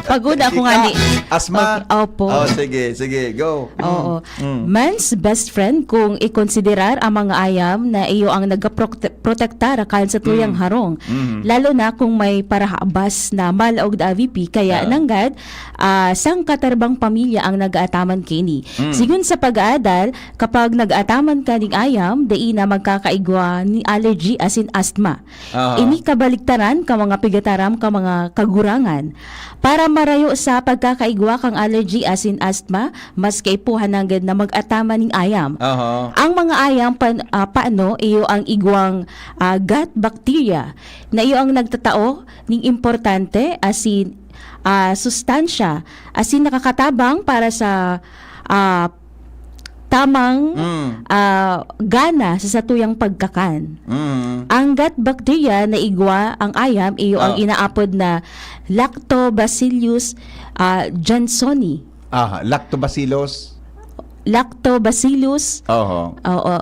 Pagod ako Hika, nga ni asma. Okay, opo. Oh, sige, sige, go. Mm, Oo. mm. Man's best friend kung ikonsiderar ang mga ayam na iyo ang nagaprotektar kan sa tuyang Mm. harong. Mm. Lalo na kung may parahabas na malaog da V P, kaya Ah. nanggad, ah, sangkatarbang pamilya ang nagaataman kini. Mm. Sigun sa pag-aadal, kapag nag-ataman ka ning ayam, dai na magkakaigwa ni allergy asin asthma. Aha. Ini kabaligtaran ka mga pigataram ka mga kagurangan. Para marayo sa pagkakaigwa kang allergy asin asthma, mas kaipuhan nanggad na mag-ataman ning ayam. Aha. Ang mga ayam pan-, ah, paano iyo ang igwang, ah, gut bacteria na iyo ang nagtatao ning importante asin, ah, sustansya asin nakakatabang para sa, ah, tamang, Mm. ah, gana sa satuyang pagkakan. Mm. Ang gut bacteria na igwa ang ayam, iyo ang Oh. inaapod na Lactobacillus, ah, Johnsoni. Aha, Lactobacillus? Lactobacillus. Oho. Oo.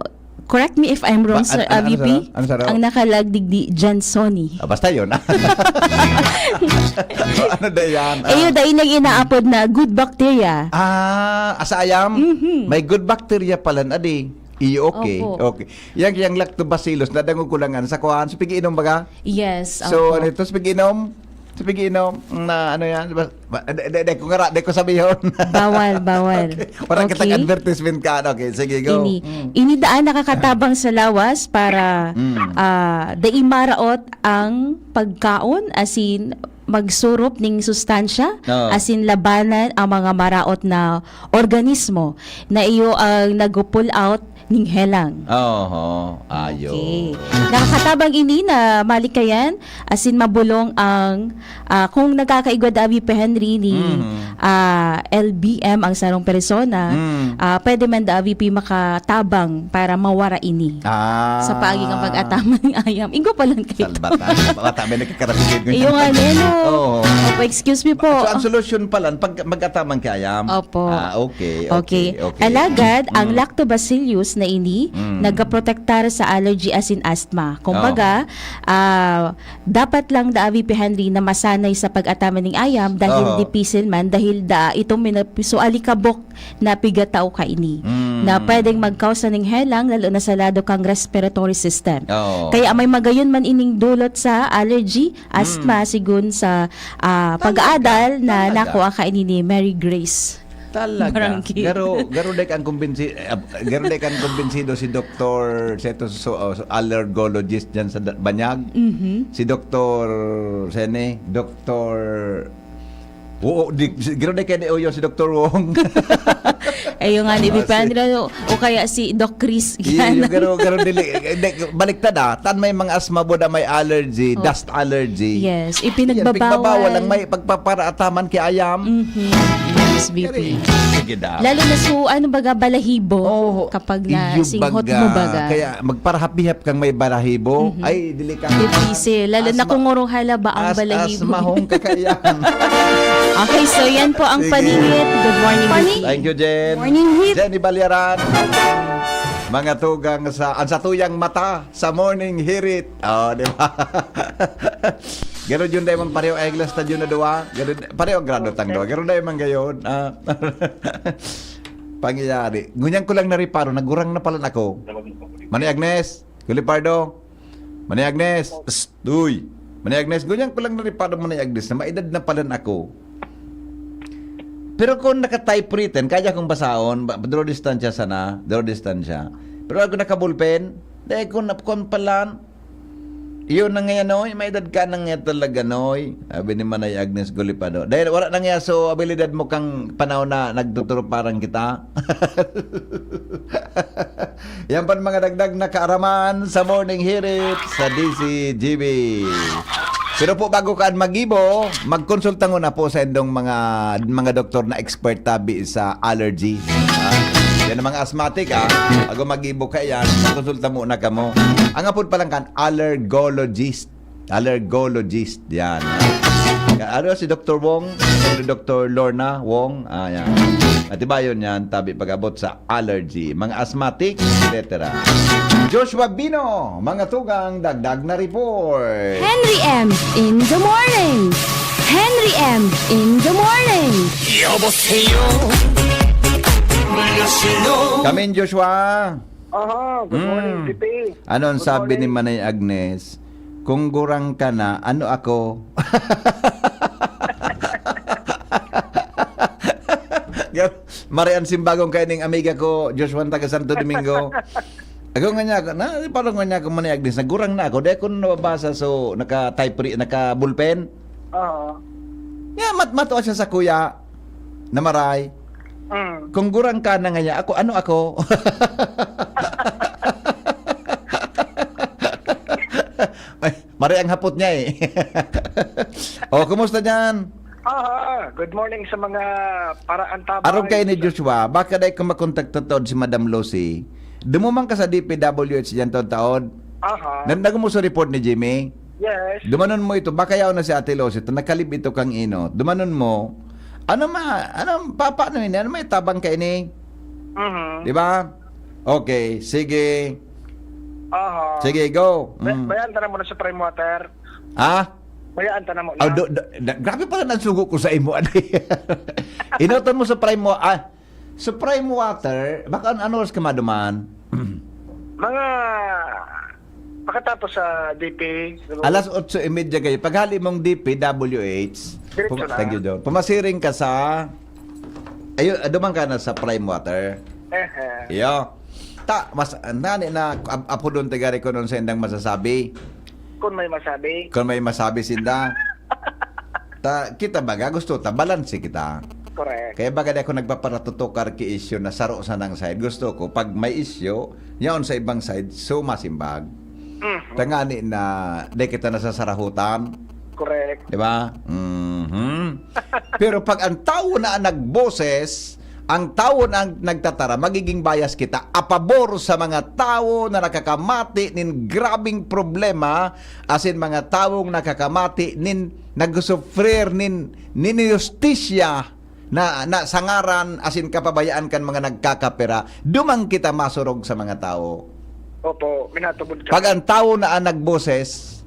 Correct me if I'm wrong, Ba-, Sir an-, an-, ano Avipi. Sa raw? Ano sa raw? Ang nakalagdig di Johnsoni. Ah, basta yun. Ano na yan? Ah. Iyo, dai nang inaapod na good bacteria. Ah, asa ayam? Mhm. May good bacteria pala na di. Iyo, okay. Opo. Okay. Yang, yang lactobacillus, nadangog ko lang nga sa kuhaan. So, pag-iinom baga? Yes, So, opo. Ano ito? So, pag-iinom? So, pag-iinom na ano yan? Ba, ba, de, de, de, ko ngara, de ko sabihon. Bawal, bawal. Okay. Wala kitang Okay. advertisement ka. Okay, sige, go. Ini, Mm. ini daan nakakatabang sa lawas para, Mm. ah, dai maraot ang pagkaon, asin magsurop ning sustansya, Oo. asin labanan ang mga maraot na organismo na iyo ang nag-pull out ning helang. Oho, ayo. Okay. Nakakatabang ini na malikayan, asin mabolong ang, ah, kung nakakaigwa da V P Henry ni, Mhm. ah, L B M ang sarong persona, Mm. ah, pwede man da V P makatabang para mawara ini. Ah. Sa paagi nga pag-ataman ning ayam. Igwa pa lang kayo. Salbatan. Baka tabi nagkakarasigid ko Iyo yung nga, pag- Neno. Oo. Opo, excuse me po. So, ang solusyon pala, pag mag-ataman kay ayam? Opo. Ah, okay, Okay. okay, okay. Alagad, ang Mm. lactobacillus na ini, Mm. nagaprotektar sa allergy asin asthma. Kumbaga, Oo. ah, dapat lang da V P Henry na masanay sa pag-ataman ning ayam dahil Oo. dipisil man, dahil da itong minap-, so alikabok na pigatao kaini Mm. na pwedeng magkausa ning helang, lalo na sa lado kang respiratory system. Oo. Kaya may magayon man ining dulot sa allergy, asthma, Mm. sigun sa, ah, Talaga? Pag-aadal na Talaga? Nakuha kaini ni Mary Grace Talaga? Barangay. Garo, garo dek ang kumbinsi-, eh, ab-, garo dek ang kumbinsido si Doktor Seto, so, oh, so, allergologist dyan sa Da-, Banyag. Mhm. Si Doktor Sene, Doktor Oo, di, si, garo na kaya ni Oyo si Doktor Wong. Ayun nga, ni Ah, si Bipandra, o, o kaya si Doc Chris. Iyo, Yan. Iyo, garo, garo, dili, eh, di, baliktad, ah. Tan may mga asma, buda may allergy, Oh. dust allergy. Yes, Yan, ipinagbabawal. Pigbabawal ang may pagpaparaataman kay ayam. Mhm. S B P. Sige daw. Lalo na so, ano baga, balahibo. Oo. Kapag na Iyo singhot mo baga. Kaya magparahap-ihap kang may balahibo. Mhm. Ay, delikado. Difícil. Lalo na Asma- kung ngurong halaba ang As, balahibo. Asmahong kakayan. Okay, so yan po ang Sige. Paningit. Good morning, Morning. Vicky. Thank you, Jen. Morning, Hip. Jenny Balyaran. Mga tugang sa, ang satuyang mata sa morning hirit. Oh, di ba? Garo yun dahil mang pareho eyeglass na yun na duwa. Garo, pareho ang grado tang duwa. Garo dahil mang gayon. Ah. Pangyayari. Ngunyan ko lang nariparo, nagurang na pala ako. Manay Agnes, Kulipardo. Manay Agnes, psst, uy. Manay Agnes, ngunyan ko lang nariparo, Manay Agnes, na maedad na pala ako. Pero kung naka-typewritten, kaya kong basahon, ba- draw distansya sana, draw distansya. Pero ako naka-ballpen, dahil kung napkon pala, yun na ngayon, oy, may edad ka na nga talaga, noy. Sabi ni Manay Agnes Gulipado. Dahil wala na nga so abilidad mo kang panahon na nagtuturuparan kita. Yan pa ang mga dagdag na kaaraman sa Morning Hirit sa D C G B. Pero po bago ka magibo, magkonsulta muna po sa indong mga mga doktor na expert tabi sa allergy. Ah, yan ang mga asthmatic ah. Bago magibo ka yan, magkonsulta muna ka mo. Ang apod pa lang kan allergologist. Allergologist, yan. Ano si Doktor Wong? Si Doktor Lorna Wong? Ah, yan. Atibayon yan, tabi pag-abot sa allergy, mga asthmatic, et cetera. Joshua Bino, mga tugang, dagdag na report. Henry M in the morning. Henry M in the morning. 여보세요. 안녕하세요. Kamin Joshua. Aha, good morning, Mm. P P. Ano ang Good sabi ni morning. Manay Agnes? Kung gurang ka na, ano ako? Marian Simbagong kayo ning amiga ko, Joshua, taga Santo Domingo. Ako nga niya, na, parang nga niya ako, Manay Agnes, nagurang na ako. Dahil kung nababasa, so, naka-type, naka-bullpen. Oo. Nga, mat-, matua siya sa kuya, na maray. Mm. Kung gurang ka na nga niya, ako, ano ako? Ay, mari ang hapot niya eh. O, kumusta dyan? Aha, good morning sa mga paraantabay. Aron kayo ni Joshua, baka dahil kung makontak totod si Madam Lucy, dumuman ka sa D P W H dyan taon-taon. Aha, Nan nagumuso report ni Jimmy. yes. Dumanon mo ito, baka yaon na si Ate Lucy, ta nakalib ito kang inot. Dumanon mo, ano ma, ano, pa, paano ini? Ano may tabang ka ini? Mhm. Di ba? Okay, sige. Aha. Sige, go. Ba- Mm. Bayaan ta na muna sa prime water. Ha? Bayaan ta na muna. Oh, do, do, da- grabe pala nang sugo ko sa imo, adi. Inotan mo sa prime mo, ah, sa prime water, baka an-, ano oras ka maduman? Mga pagkatapos sa D P, siguro. Alas otso y media kayo. Paghali mong D P W H, Diretso na. Thank you, John. Pumasiring ka sa, ayun, aduman ka na sa prime water. Ehe. Iyo. Ta, mas, nani na, ap- apodon tagari ko nun sa indang masasabi. Kung may masabi. Kung may masabi sinda. Ta, kita baga, gusto ta, balanse kita. Correct. Kaya baga di ako nagpaparatutukar ki isyu na saro sa nang side. Gusto ko, pag may isyu, yaon sa ibang side, so masimbag. Mhm. Tangani na, di kita nasasarahutan. Correct. Di ba? Mhm. Pero pag ang tao na ang nagboses, ang tao na ang nagtatara, magiging bias kita apabor sa mga tao na nakakamati nin grabing problema, asin mga tawong nakakamati nin nagsufrir nin, nin inustisya na, na sa ngaran asin kapabayaan kan mga nagkakapera, duman kita masurog sa mga tao. Opo, minatubod ka. Pag ang tao na ang nagboses,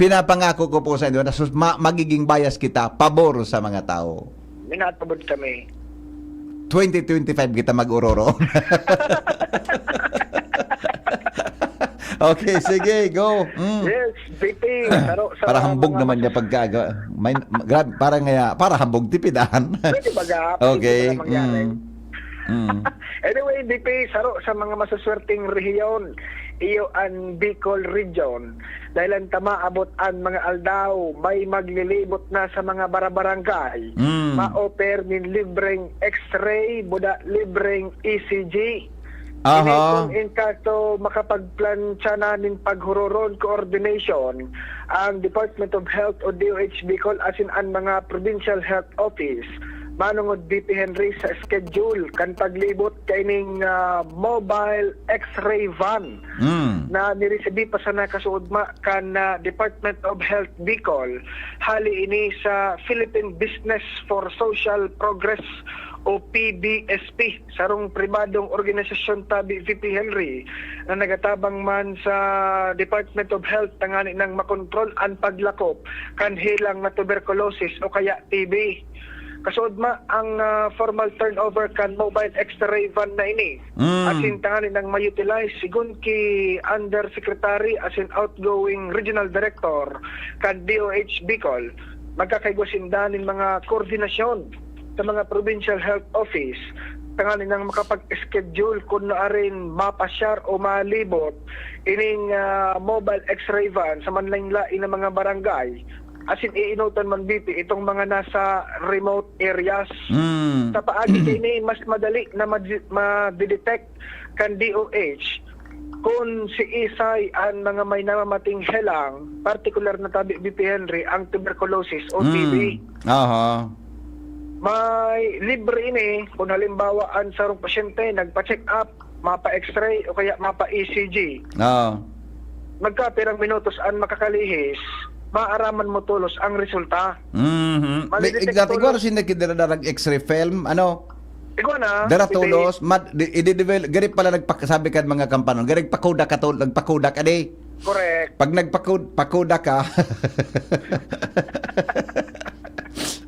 pinapangako ko po sa inyo na sus- ma- magiging bias kita pabor sa mga tao. Minatubod kami. Twenty twenty-five kita mag-ororo. Okay, sige, go. Mm. Yes, B P, saro sa Para hambog mga naman mas- niya pagkaga. May, grabe, para nga, para hambog tipidan. Pwede ba ga? Pwede Okay. ba mangyari? Mm. Mm. Anyway, B P, saro sa mga masuswerteng rehiyon, iyo an Bicol Region. Dahil ang tama abot an mga aldaw, may maglilibot na sa mga barabarangay. Mm. Ma-offer nin libreng X-ray, buda libreng E C G. Aha. Ini kung in kaso makapagplantsa na nin paghuroron coordination ang Department of Health o D O H Bicol asin an mga Provincial Health Office. Manongod, B P Henry, sa schedule kan paglibot kaining, ah, mobile X-ray van Mm. na niresibi pa sana kasuodma kan, ah, Department of Health Bicol. Hali ini sa Philippine Business for Social Progress o P B S P, sarong pribadong organisasyon tabi, V P Henry, na nagatabang man sa Department of Health tanganing makontrol an paglakop kan helang na tuberculosis o kaya T B. Kasuodma ang, ah, formal turnover kan mobile X-ray van na ini. Mm. Asin tanganing ma-utilize, sigon ki Undersecretary asin outgoing Regional Director kan D O H Bicol, magkakaigwa sinda nin mga koordinasyon sa mga Provincial Health Office tanganing makapag-schedule kun nuarin mapasyar o malibot ining, ah, mobile X-ray van sa manlain-lain na mga barangay. Asin ienotan man, B P, itong mga nasa remote areas. Mm. Sa paagi kaini, mas madali na ma-, ma-detect kan D O H kun siisay an mga may namamating helang, partikular na tabi, B P Henry, ang tuberculosis o T B. Mm. Aha. May libre ini kun halimbawa an sarong pasyente nagpa-check up, mapa-X-ray o kaya mapa-E C G. Oo. Magkapirang minutos an makakalihis, maaraman mo tolos ang resulta. Mhm. May, Madidetect dati tolos. Ko, sino nagkidararag X-ray film? Ano? Igwa na, Dara Bibi. Tolos, mad, di, i-develop, gari pala nagpak-, sabi ka mga kampanon, gari nagpakodak ka tol-, nagpakodak ka di. Correct. Pag nagpakud-, pakodak ka,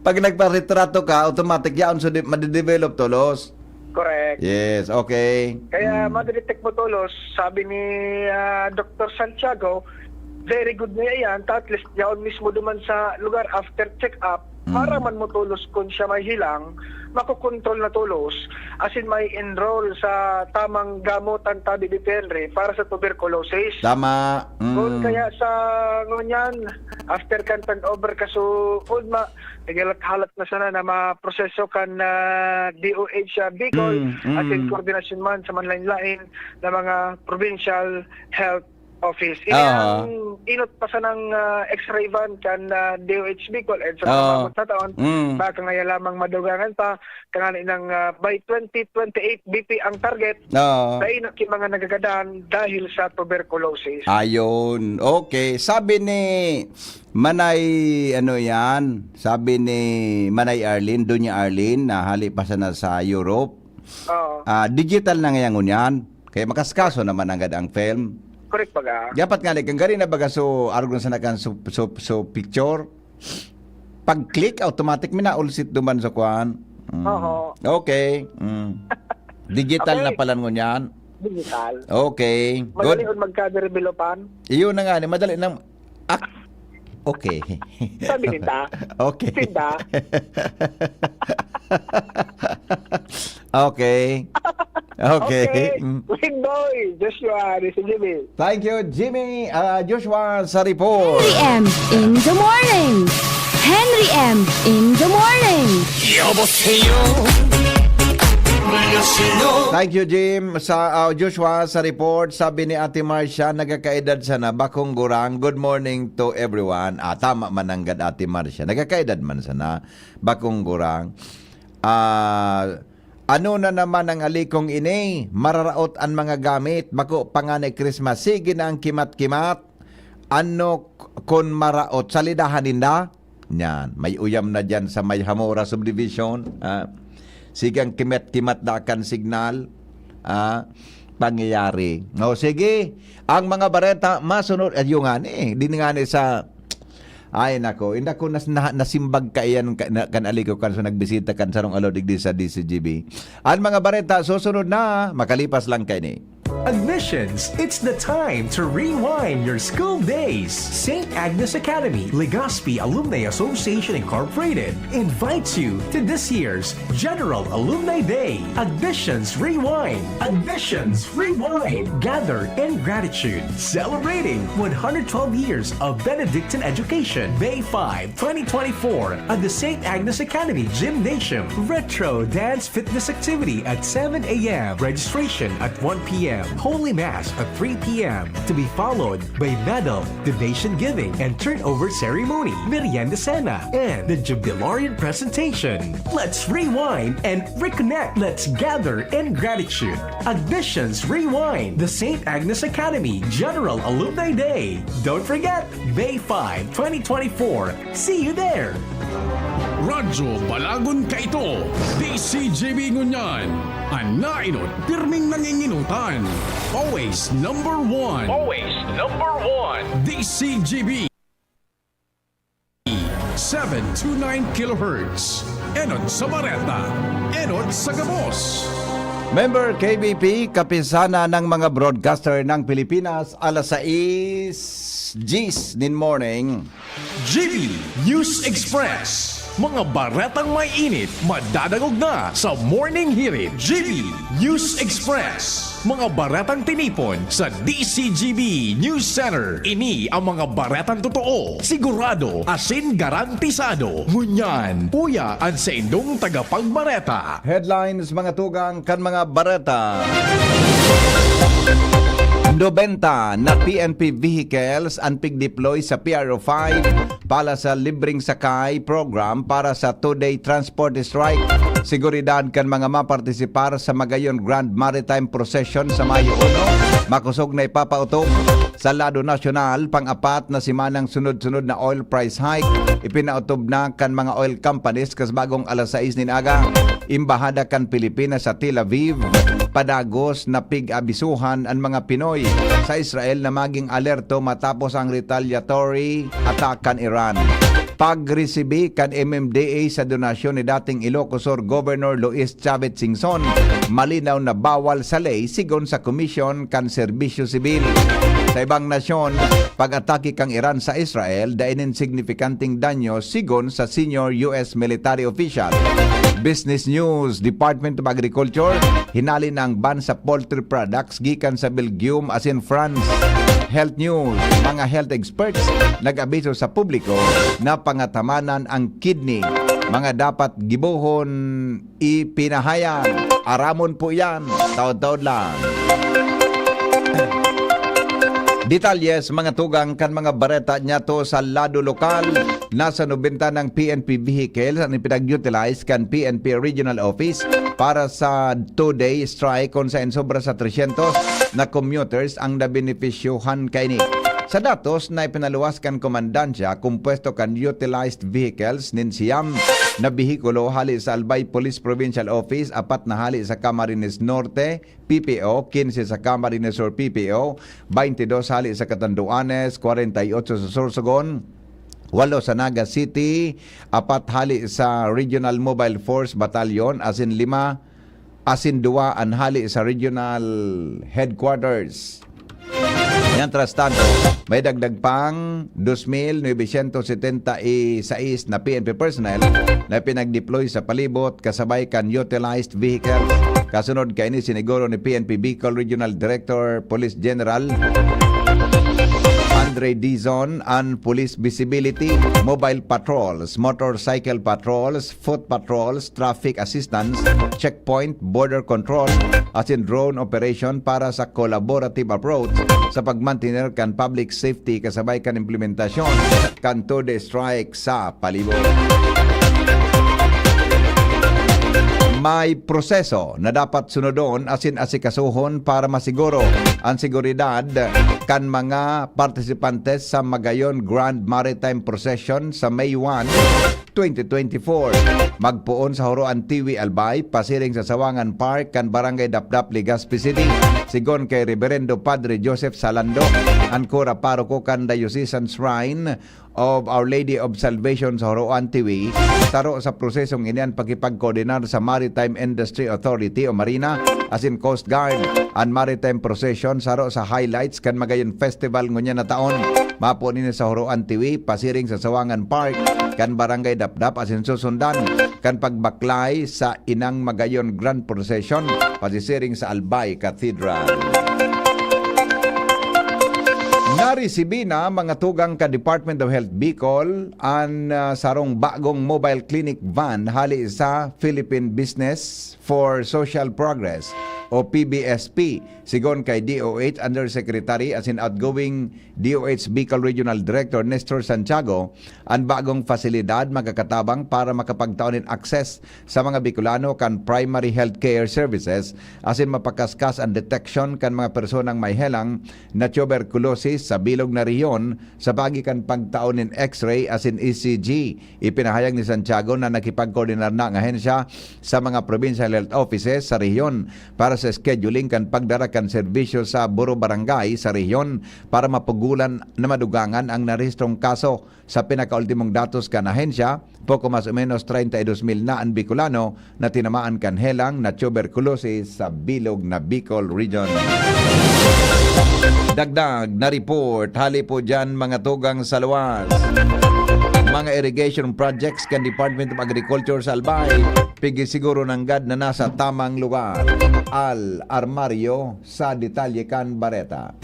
pag nagparetrato ka, automatic yaon so di, madidevelop tolos. Correct. Yes, okay. Kaya Mm. madidetect mo tolos, sabi ni, ah, Doktor Santiago, very good na yan. Ta at least, yaon mismo duman sa lugar after check-up, Mm. maaraman mo tolos kung siya may helang, makokontrol na tolos, asin may enroll sa tamang gamutan tabi ni Henry para sa tuberculosis. Tama. Mm. Kung kaya sa ngunyan, after kan turnover kasuodma, naghalat-halat na sana na maproseso kan, ah, D O H sa Bicol, Mm, mm. asin koordinasyon man sa manlain-lain na mga provincial health office. Ini Aha. ang inot pa sanang, ah, X-ray van kan, ah, D O H Bicol and sa mga Oo. mamot na taon, Mm. baka ngaya lamang madugangan pa, tanganing, ah, by twenty twenty-eight, B P ang target, Oo. sa inot ki mga nagagadan dahil sa tuberculosis. Ayun. Okay. Sabi ni Manay, ano yan? Sabi ni Manay Arlene, Doña Arlene, na hali pa sana sa Europe. Oo. Ah, digital na ngayon yan. Kaya makaskaso naman nanggad ang film. Correct baga. Dapat nga, like, ang gari na baga, so, arog na sana kan so, so, so picture. Pag-click, automatic, minaulsit duman sa kwan. Mm. Oho. Okay. Mm. Digital Okay. na pala ngunyan. Digital. Okay. Madali Good. on magka-developan. Iyon na nga, ni madali nang, ah, okay. Sabi ninda. Okay. Sinda. Okay. Okay. Okay. Mm. Win Boy, Joshua, ni si Jimmy. Thank you, Jimmy, ah, Joshua, sa report. Henry M in the morning. Henry M in the morning. 여보세요. 안녕하세요. Thank you, Jim. Sa, ah, Joshua, sa report, sabi ni Ate Marcia, nagkakaedad sana, bakong gurang. Good morning to everyone. Ah, tama man nanggad, Ate Marcia. Nagkakaedad man sana, bakong gurang. Ah, ano na naman ang alikong ini? Mararaot an mga gamit. Bako pa nga ni Christmas. Sige na ang kimat-kimat. Ano k-, kon maraot? Salidahan ninda? Yan. May uyam na dyan sa may Hamora Subdivision. Ah. Sige ang kimat-kimat da kan signal. Ah. Pangyayari. O, sige. Ang mga bareta, masunod. Ayun nga ni. Di nga ni sa Ay, nako. Inda ko nas-, na-, nasimbag kaiyan ka-, na, kan aliko kan so nagbisita kan sarong aldaw digdi sa D C G B. Ang mga bareta, susunod na, makalipas lang kaini. Admissions, it's the time to rewind your school days. Saint Agnes Academy, Legazpi Alumni Association Incorporated invites you to this year's General Alumni Day. Admissions Rewind. Admissions Rewind. Gather in gratitude, celebrating one hundred twelve years of Benedictine education. May five, twenty twenty-four, at the Saint Agnes Academy Gymnasium. Retro dance fitness activity at seven a.m. Registration at one p.m. Holy Mass at three p.m., to be followed by medal, donation giving, and turnover ceremony, Merienda Cena, and the Jubilarian presentation. Let's rewind and reconnect. Let's gather in gratitude. Admissions Rewind, the Saint Agnes Academy General Alumni Day. Don't forget, May five, twenty twenty-four. See you there! Radyo Balagon kaito, D C G B ngunyan. An nainot, pirming nanginginutan. Always number one. Always number one. D C G B. Seven two nine kilohertz. Enot sa bareta. Enot sa gabos. Member K B P, Kapisanan ng mga Broadcaster ng Pilipinas, alas sais diyes nin morning. G B News Express. Mga baretang may init, madadangog na sa Morning Hirit. G B News Express. Mga baretang tinipon sa D C G B News Center. Ini ang mga baretang totoo, sigurado, asin garantisado. Ngunyan, uya an saindong tagapagbareta. Headlines, mga tugang kan mga bareta. Nobenta na P N P vehicles an pig-deploy sa P R O five para sa libreng sakay program para sa two-day transport strike. Seguridad kan mga mapartisipar sa Magayon Grand Maritime Procession sa Mayo uno, makosog na ipapautob. Sa lado nasyonal, pang-apat na semanang sunod-sunod na oil price hike, ipinautob na kan mga oil companies kas bagong alas sais nin aga. Embahada kan Pilipinas sa Tel Aviv, padagos na pig-abisuhan an mga Pinoy sa Israel na maging alerto matapos ang retaliatory attack kan Iran. Pagresibi kan M M D A sa donasyon ni dating Ilocos Sur Governor Luis Chavez Singson, malinaw na bawal sa ley sigon sa komisyon kan serbisyo sibil. Sa ibang nasyon, pag-atake kan Iran sa Israel dai nin signifikanteng danyo sigon sa senior U S military official. Business News, Department of Agriculture, hinale na ang ban sa poultry products gikan sa Belgium asin France. Health News, mga health experts nag-abiso sa publiko na pangatamanan ang kidney. Mga dapat gibohon, ipinahayag. Aramon po yan. Taod-taod lang. Detalye sa mga tugang kan mga bareta niyato sa lado lokal. Nasa nobenta ng P N P vehicles an ipinag-utilize kan P N P Regional Office para sa two-day strike, kun saen sobra sa tresyentos na commuters ang nabenepisyohan kaini. Sa datos na ipinaluwas kan komandansya, kompuesto kan utilized vehicles nin siyam na behikulo hali sa Albay Police Provincial Office, apat na hali sa Camarines Norte, P P O, kinse sa Camarines Sur P P O, baintidos hali sa Catanduanes, kwarenta y otso sa Sorsogon, walo sa Naga City, apat hali sa Regional Mobile Force Battalion, asin lima, asin duwa an hali sa Regional Headquarters. Mientras tanto, may dagdag pang dos mil novecientos setenta y seis na P N P personnel na pinag-deploy sa palibot kasabay kan utilized vehicles. Kasunod kaini, siniguro ni P N P Bicol Regional Director Police General Andre Dizon an police visibility, mobile patrols, motorcycle patrols, foot patrols, traffic assistance, checkpoint, border control, asin drone operation para sa collaborative approach sa pagmantener kan public safety kasabay kan implementasyon kan two-day strike sa palibot. May proseso na dapat sunodon asin asikasuhon para masiguro an seguridad kan mga partisipantes sa Magayon Grand Maritime Procession sa May one, twenty twenty-four. Magpoon sa Horoan Tiwi, Albay, pasiring sa Sawangan Park kan Barangay Dapdap, Legazpi City, sigon kay Reberendo Padre Joseph Salando, an kura paroko kan Diocesan Shrine of Our Lady of Salvation sa Horoan, Tiwi. Saro sa prosesong ini an pakipagkoordinar sa Maritime Industry Authority o MARINA asin Coast Guard. An maritime procession saro sa highlights kan Magayon Festival ngunyan na taon. Mapoon ini sa Horoan, Tiwi, pasiring sa Sawangan Park kan Barangay Dapdap asin susundan kan pagbaklay sa Inang Magayon Grand Procession pasisiring sa Albay Cathedral. Naresibi na, mga tugang, kan Department of Health Bicol an, ah, sarong bagong mobile clinic van hali sa Philippine Business for Social Progress o P B S P. Sigon kay D O H Undersecretary asin outgoing D O H Bicol Regional Director Nestor Santiago, an bagong pasilidad magkakatabang para makapagtao nin access sa mga Bicolano kan primary healthcare services asin mapakaskas an deteksyon kan mga personang may helang na tuberculosis sa bilog na rehiyon sa paagi kan pagtao nin X-ray asin E C G. Ipinahayag ni Santiago na nakipagkoordinar na ang ahensya sa mga provincial health offices sa rehiyon para sa scheduling kan pagdara kan serbisyo sa buro barangay sa rehiyon para mapugulan na madugangan ang narehistrong kaso. Sa pinakaultimong datos kan ahensya, poko mas o menos treinta y dos mil na an Bicolano na tinamaan kan helang na tuberculosis sa bilog na Bicol Region. Dagdag na report, hali po dyan mga tugang sa luwas. Mga irrigation projects kan Department of Agriculture sa Albay, pigisiguro nanggad na nasa tamang lugar. Al Armario sa detalye kan bareta.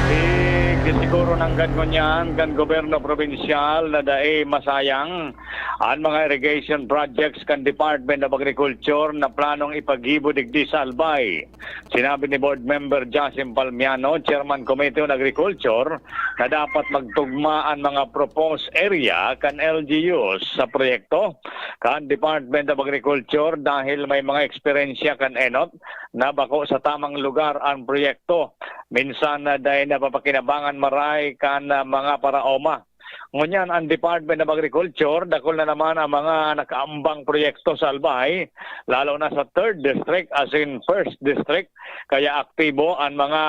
Pigisiguro nanggad ngunyan kan gobyerno probinsyal na dai masayang an mga irrigation projects kan Department of Agriculture na planong ipaggibo digdi sa Albay. Sinabi ni Board Member Jasim Palmiano, Chairman Committee on Agriculture, na dapat magtugma an mga proposed area kan L G Us sa proyekto kan Department of Agriculture dahil may mga eksperyensya kan enot na bako sa tamang lugar an proyekto. Minsan na dai napapakinabangan maray kan, ah, mga paraoma. Ngunyan, ang Department of Agriculture, dakul na naman ang mga nakaambang proyekto sa Albay, lalo na sa third District, as in first District. Kaya aktibo an mga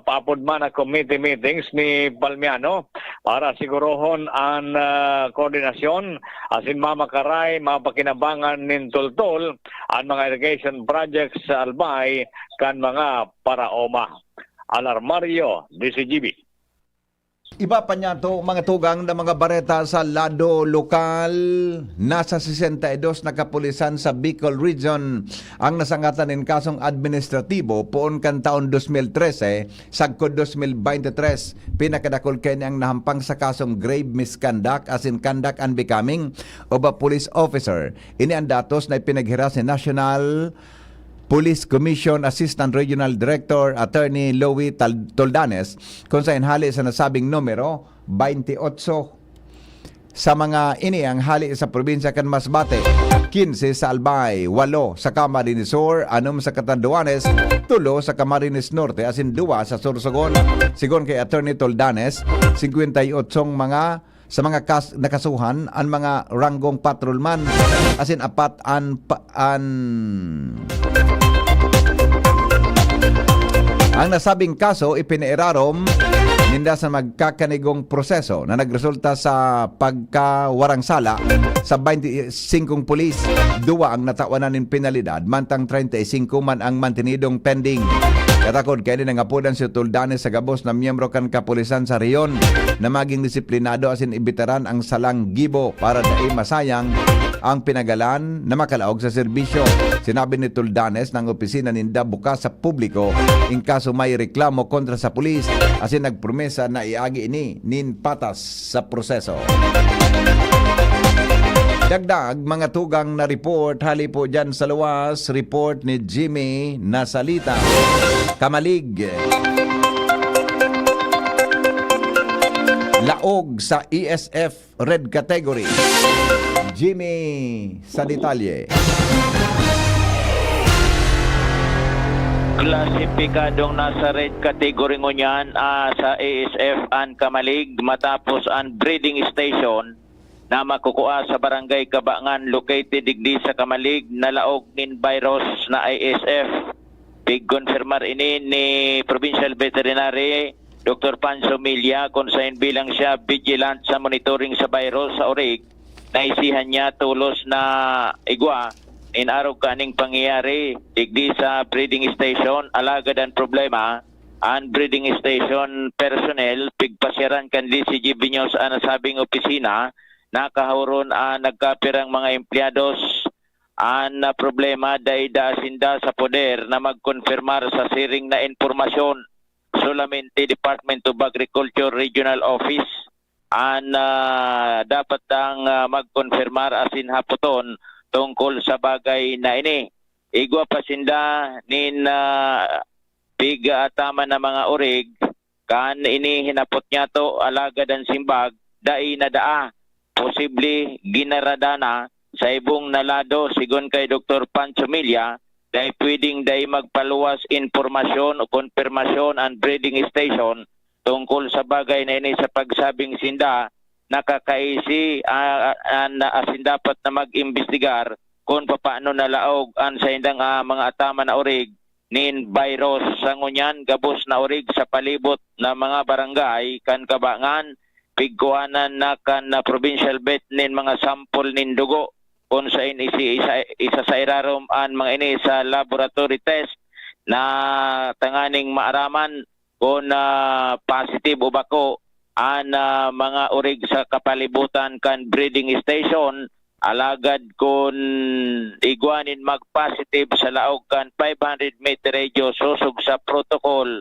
paapod man na committee meetings ni Palmiano para sigurohon an, ah, koordinasyon, as in mamakaray, mapakinabangan nin tultol an mga irrigation projects sa Albay kan mga paraoma. Alarmario, D C G B. Iba pa niya to, mga tugang na mga bareta sa lado lokal. Nasa sesenta y dos na kapulisan sa Bicol Region ang nasangatan nin kasong administratibo poon kan taon dos mil trese, sagkod dos mil bente tres. Pinakadakul kaini ang nahampang sa kasong grave misconduct, as in conduct unbecoming of a police officer. Ini ang datos na ipinaghiras ni National Police Commission Assistant Regional Director Attorney Louie Tal-, Toldanes, kung sa inhali sa nasabing numero, twenty-eight sa mga ini ang hali sa probinsya kan Masbate, quince sa Albay, walo sa Camarines Sur, anom sa Catanduanes, tulo sa Camarines Norte, asin duwa sa Sorsogon. Sigon kay Attorney Toldanes, singkwenta y otsong mga sa mga kas-, nakasuhan an mga ranggong patrolman, asin apat an pa-, an, ang nasabing kaso ipinairarom ninda sa magkakanigong proseso na nagresulta sa pagkawarang sala sa bente singkong pulis. Duwa ang natawanan nin penalidad, mantang treinta y cinco man ang mantenidong pending. Katakod kaini, nangapodan si Toldanes sa gabos na miyembro kan kapulisan sa rehiyon na maging disiplinado asin ibitaran ang salang gibo para dai masayang ang pinagalan na makalaog sa serbisyo. Sinabi ni Toldanes na ang opisina ninda bukas sa publiko in kaso may reklamo kontra sa pulis, asin nagpromesa na iagi ini nin patas sa proseso. Dagdag, mga tugang na report, hali po dyan sa luwas, report ni Jimmy Nasalita. Kamalig. Laog sa E S F red category. Jimmy sa detalye. Klasipikadong nasa red category ngunyan, ah, sa E S F an Kamalig matapos an breeding station na makukua sa Barangay Kabangan, located digdi sa Kamalig, nalaog nin virus na I S F. Pigkonfirmar ini ni Provincial Veterinary Doktor Pancho Milla, kun saen bilang siya vigilant sa monitoring sa virus sa orig, naisihan niya tolos na igwa nin arog kaning pangyayari digdi sa breeding station. Alagad an problema, an breeding station personnel pigpasyaran kan D C G B News an nasabing opisina. Nakahuron an nagkapirang mga empleyados. An, ah, problema, dai daa sinda sa poder na magkonfirmar sa siring na impormasyon. Solamente Department of Agriculture Regional Office an, ah, dapat ang, ah, magkonfirmar asin hapoton tungkol sa bagay na ini. igwa pa sinda nin, ah, pig-aataman na mga orig, kan ini hinapot niyato, alagad an simbag dai nadaa. Posible ginarada na sa ibong na lado, sigon kay Doktor Pancho Milla, dai pwedeng dai magpaluwas impormasyon o konpirmasyon an breeding station tungkol sa bagay na ini, sa pagsabing sinda nakakaisi, ah, an asin dapat na mag-imbestigar kun papaano nalaog an saindang, ah, mga ataman na orig nin virus. Sa ngunyan, gabos na orig sa palibot na mga barangay kan Cabangan, pigkuhanan na kan, ah, provincial vet nin mga sample nin dugo, kun sain isi-, isa, isa sa irarom an mga ini sa laboratory test na tanganing maaraman kun, ah, positive o bako an, ah, mga orig sa kapalibutan kan breeding station. Alagad kun igwa nin mag-positive sa laog kan five hundred meter radius sosog sa protocol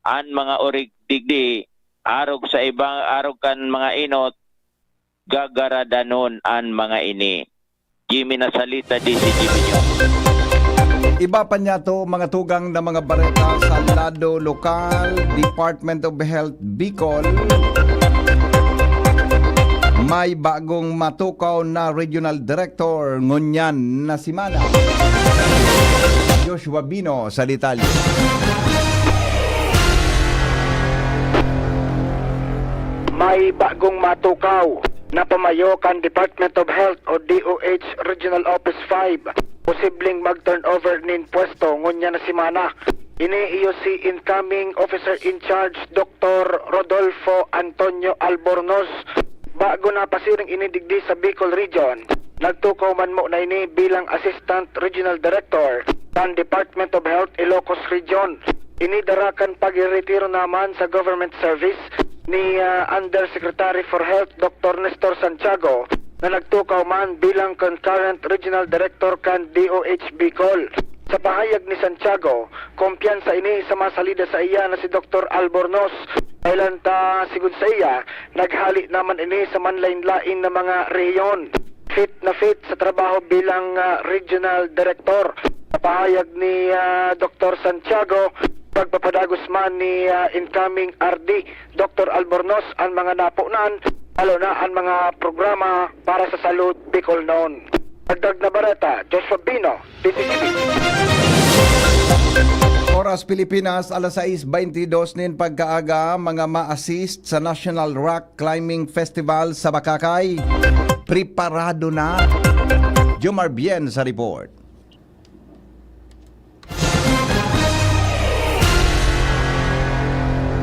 an mga orig digdi, arog sa ibang, arog kan mga inot, gagaradanon an mga ini. Jimmy Nasalita, D C G B News. Iba pa niyato, mga tugang na mga bareta sa lado lokal, Department of Health Bicol, may bagong matukaw na regional director ngunyan na semana. Joshua Bino sa detalye. May bagong matukaw na pamayo kan Department of Health o D O H Regional Office five, posibleng mag-turnover nin pwesto ngunyan na semana. Ini iyo si incoming Officer in Charge Doktor Rodolfo Antonio Albornoz. Bago napasiring ini digdi sa Bicol Region, nagtukaw man mo na ini bilang Assistant Regional Director kan Department of Health Ilocos Region. Ini dara kan pagreretiro naman sa government service ni, ah, Undersecretary for Health Doktor Nestor Santiago, na nagtukaw man bilang Concurrent Regional Director kan D O H Bicol. Sa pahayag ni Santiago, kumpiyansa ini sa masalida saiya na si Doktor Albornoz. Kailan ta, sigon saiya, naghali naman ini sa manlain-lain na mga rehiyon. Fit na fit sa trabaho bilang, ah, regional director. Sa pahayag ni, ah, Doktor Santiago, pagpapadagos man ni, ah, incoming R D Doktor Albornoz an mga napunan, lalo na an mga programa para sa salud Bicol noon. Dagdag na bareta, Joshua Bino, D C T V. Oras Pilipinas, alas sais baynte dos nin pagkaaga. Mga ma-assist sa National Rock Climbing Festival sa Bacacay, preparado na. Jomar Bien sa report.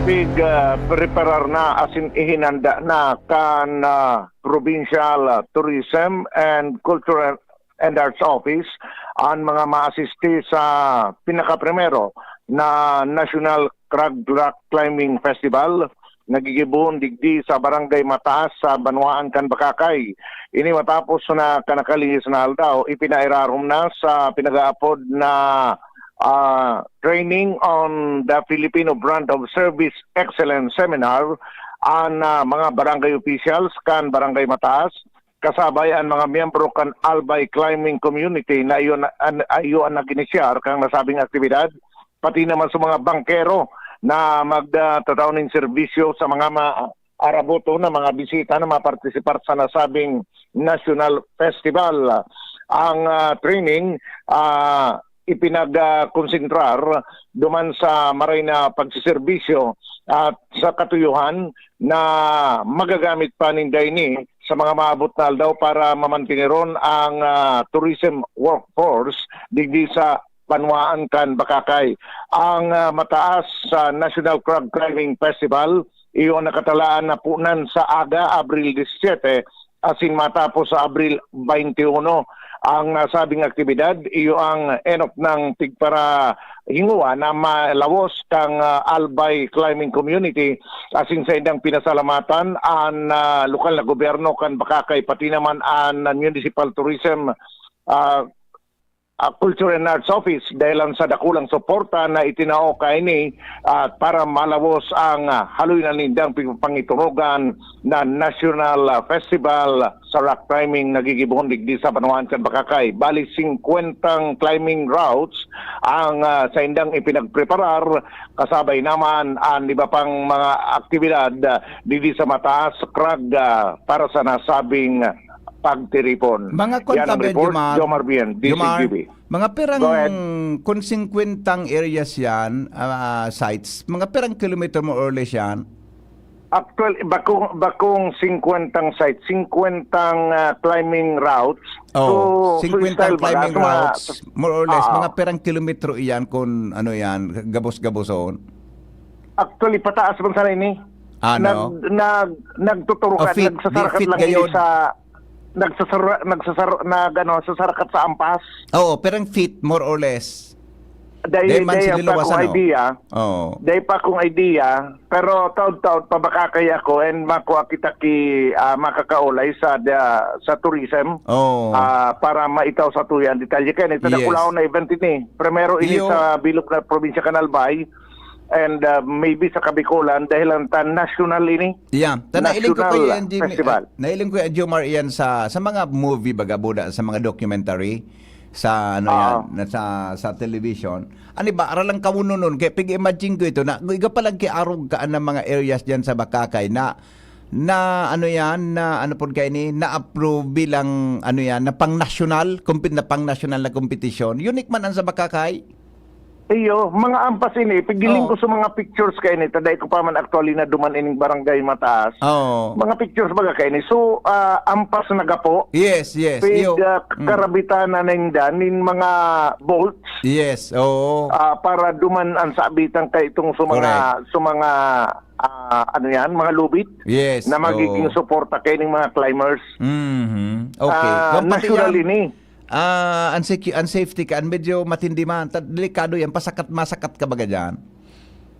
Pig, ah, preparar na asin ihinanda na kan, ah, Provincial, ah, Tourism and Cultural and Arts Office an mga maasisti sa pinakaprimero na National Crag Rock Climbing Festival na gigibohon digdi sa Barangay Mataas sa banwaan kan Bacacay. Ini matapos na kan nakalihis na aldaw, ipinairarom na sa pinag-aapod na, ah, Training on the Filipino Brand of Service Excellence Seminar an, ah, mga barangay officials kan Barangay Mataas, kasabay an mga miyembro kan Albay Climbing Community na iyo na, an, iyo an nag-inisyar kan nasabing aktibidad, pati naman sa mga bangkero na magtatao nin serbisyo sa mga ma-, araboto na mga bisita na mapartisipar sa nasabing National Festival. Ang, ah, training, ah, ipinag, ah, konsentrar duman sa maray na pagsiserbisyo at sa katuyuhan na magagamit pa ninda ini sa mga maabot na aldaw para mamantineron ang, ah, tourism workforce digdi sa banwaan kan Bacacay. Ang, ah, Mataas sa National Crag Climbing Festival, iyo ang nakatalaan na punan sa aga, Abril disisiete, asin matapos sa Abril baynte uno. Ang nasabing aktibidad, iyo ang enot nang pigparahingowa na malawos kang, ah, Albay Climbing Community, asin saindang pinasalamatan an, ah, lokal na gobyerno kan Bacacay, pati naman an Municipal Tourism, ah, ah, Culture and Arts Office dahilan sa dakulang suporta na itinao kaini at para malawos ang, ah, haloy na nindang pipangiturugan na National, ah, Festival sa Rock Climbing na gigibohon digdi sa banwaan kan Bacacay. Bali, singkwentang climbing routes ang, ah, saindang ipinagpreparar, kasabay naman ang iba pang mga aktibidad, ah, digdi sa mataas, Krag, ah, para sa nasabing pagtiripon. Mga kwan Yan ang tabi, report, Jomar. Jomar Bien, Jomar, D C G B. Mga pirang, Go ahead. Kung singkwentang areas yan, ah, sites, mga pirang kilometro more or less yan? Actually, bakong, bakong singkwentang sites, singkwentang, ah, climbing routes. Oh, So, so singkwentang style baga, climbing sa mga routes, more or less, Oo. mga pirang kilometro iyan kung ano yan, gabos-gaboson? Actually, pataas man sana ini. Ano? Nag, nag, nagtuturo O, ka, feet, nagsasarakat di, feet lang ini gayon. sa, nagsasara-, nagsasar-, nag, ano, sasarakat sa ampas. Oo, pero ang feet, more or less. Dahil, Dahil man dahil sila pa luwas, akong ano? idea. Oo. Dahil pa akong idea, pero taon-taon pa makakaya ako and makuha kita ki, ah, makakaulay sa, da-, sa tourism. Oo. Ah, para maitaw sa tuyan. Detalye kayo, ito Yes. dakulaon na event ini. Primero ini Iyo. sa bilog na probinsya kan Albay. And, ah, maybe sa Kabikulan, dahil ang tan national ini. Yeah. Ta-, nailing ko National kayo yan, Jimmy. Festival. Ah, nailing ko yan, Jomar, yan sa, sa mga movie, baga, buda, sa mga documentary, sa, ano Oo. yan, na sa, sa television. Ano ba, ara lang kamo nun, kaya pig-imagine ko ito, na, iga pa lang kiarog ka ng mga areas dyan sa Bacacay na, na, ano yan, na, ano po kayo ni, na-approve bilang, ano yan, na pang-national, compet-, na pang-national na kompetisyon. Unique man ang sa Bacacay. Iyo, mga ampas ini, pigiling Oo. ko sa mga pictures kaini, ta dai ko pa man actually naduman ining barangay mataas. Oo. Mga pictures baga kaini. So, ah, ampas na gapo. Yes, yes. Pig, Iyo. ah, Mm. karabitanan na inda nin mga bolts. Yes, oo. Ah, para duman ang sabitan kay itong sa mga, Correct. sa mga, ah, ano yan, mga lubid Yes, na magiging oo. suporta kay ning mga climbers. Mhm. Okay. Ah, Kung pati nasyonal yan, ini. Ah, ang secu-, ang safety ka, ang medyo matindi man, ta-, delikado yan, pasakat, masakat ka baga dyan.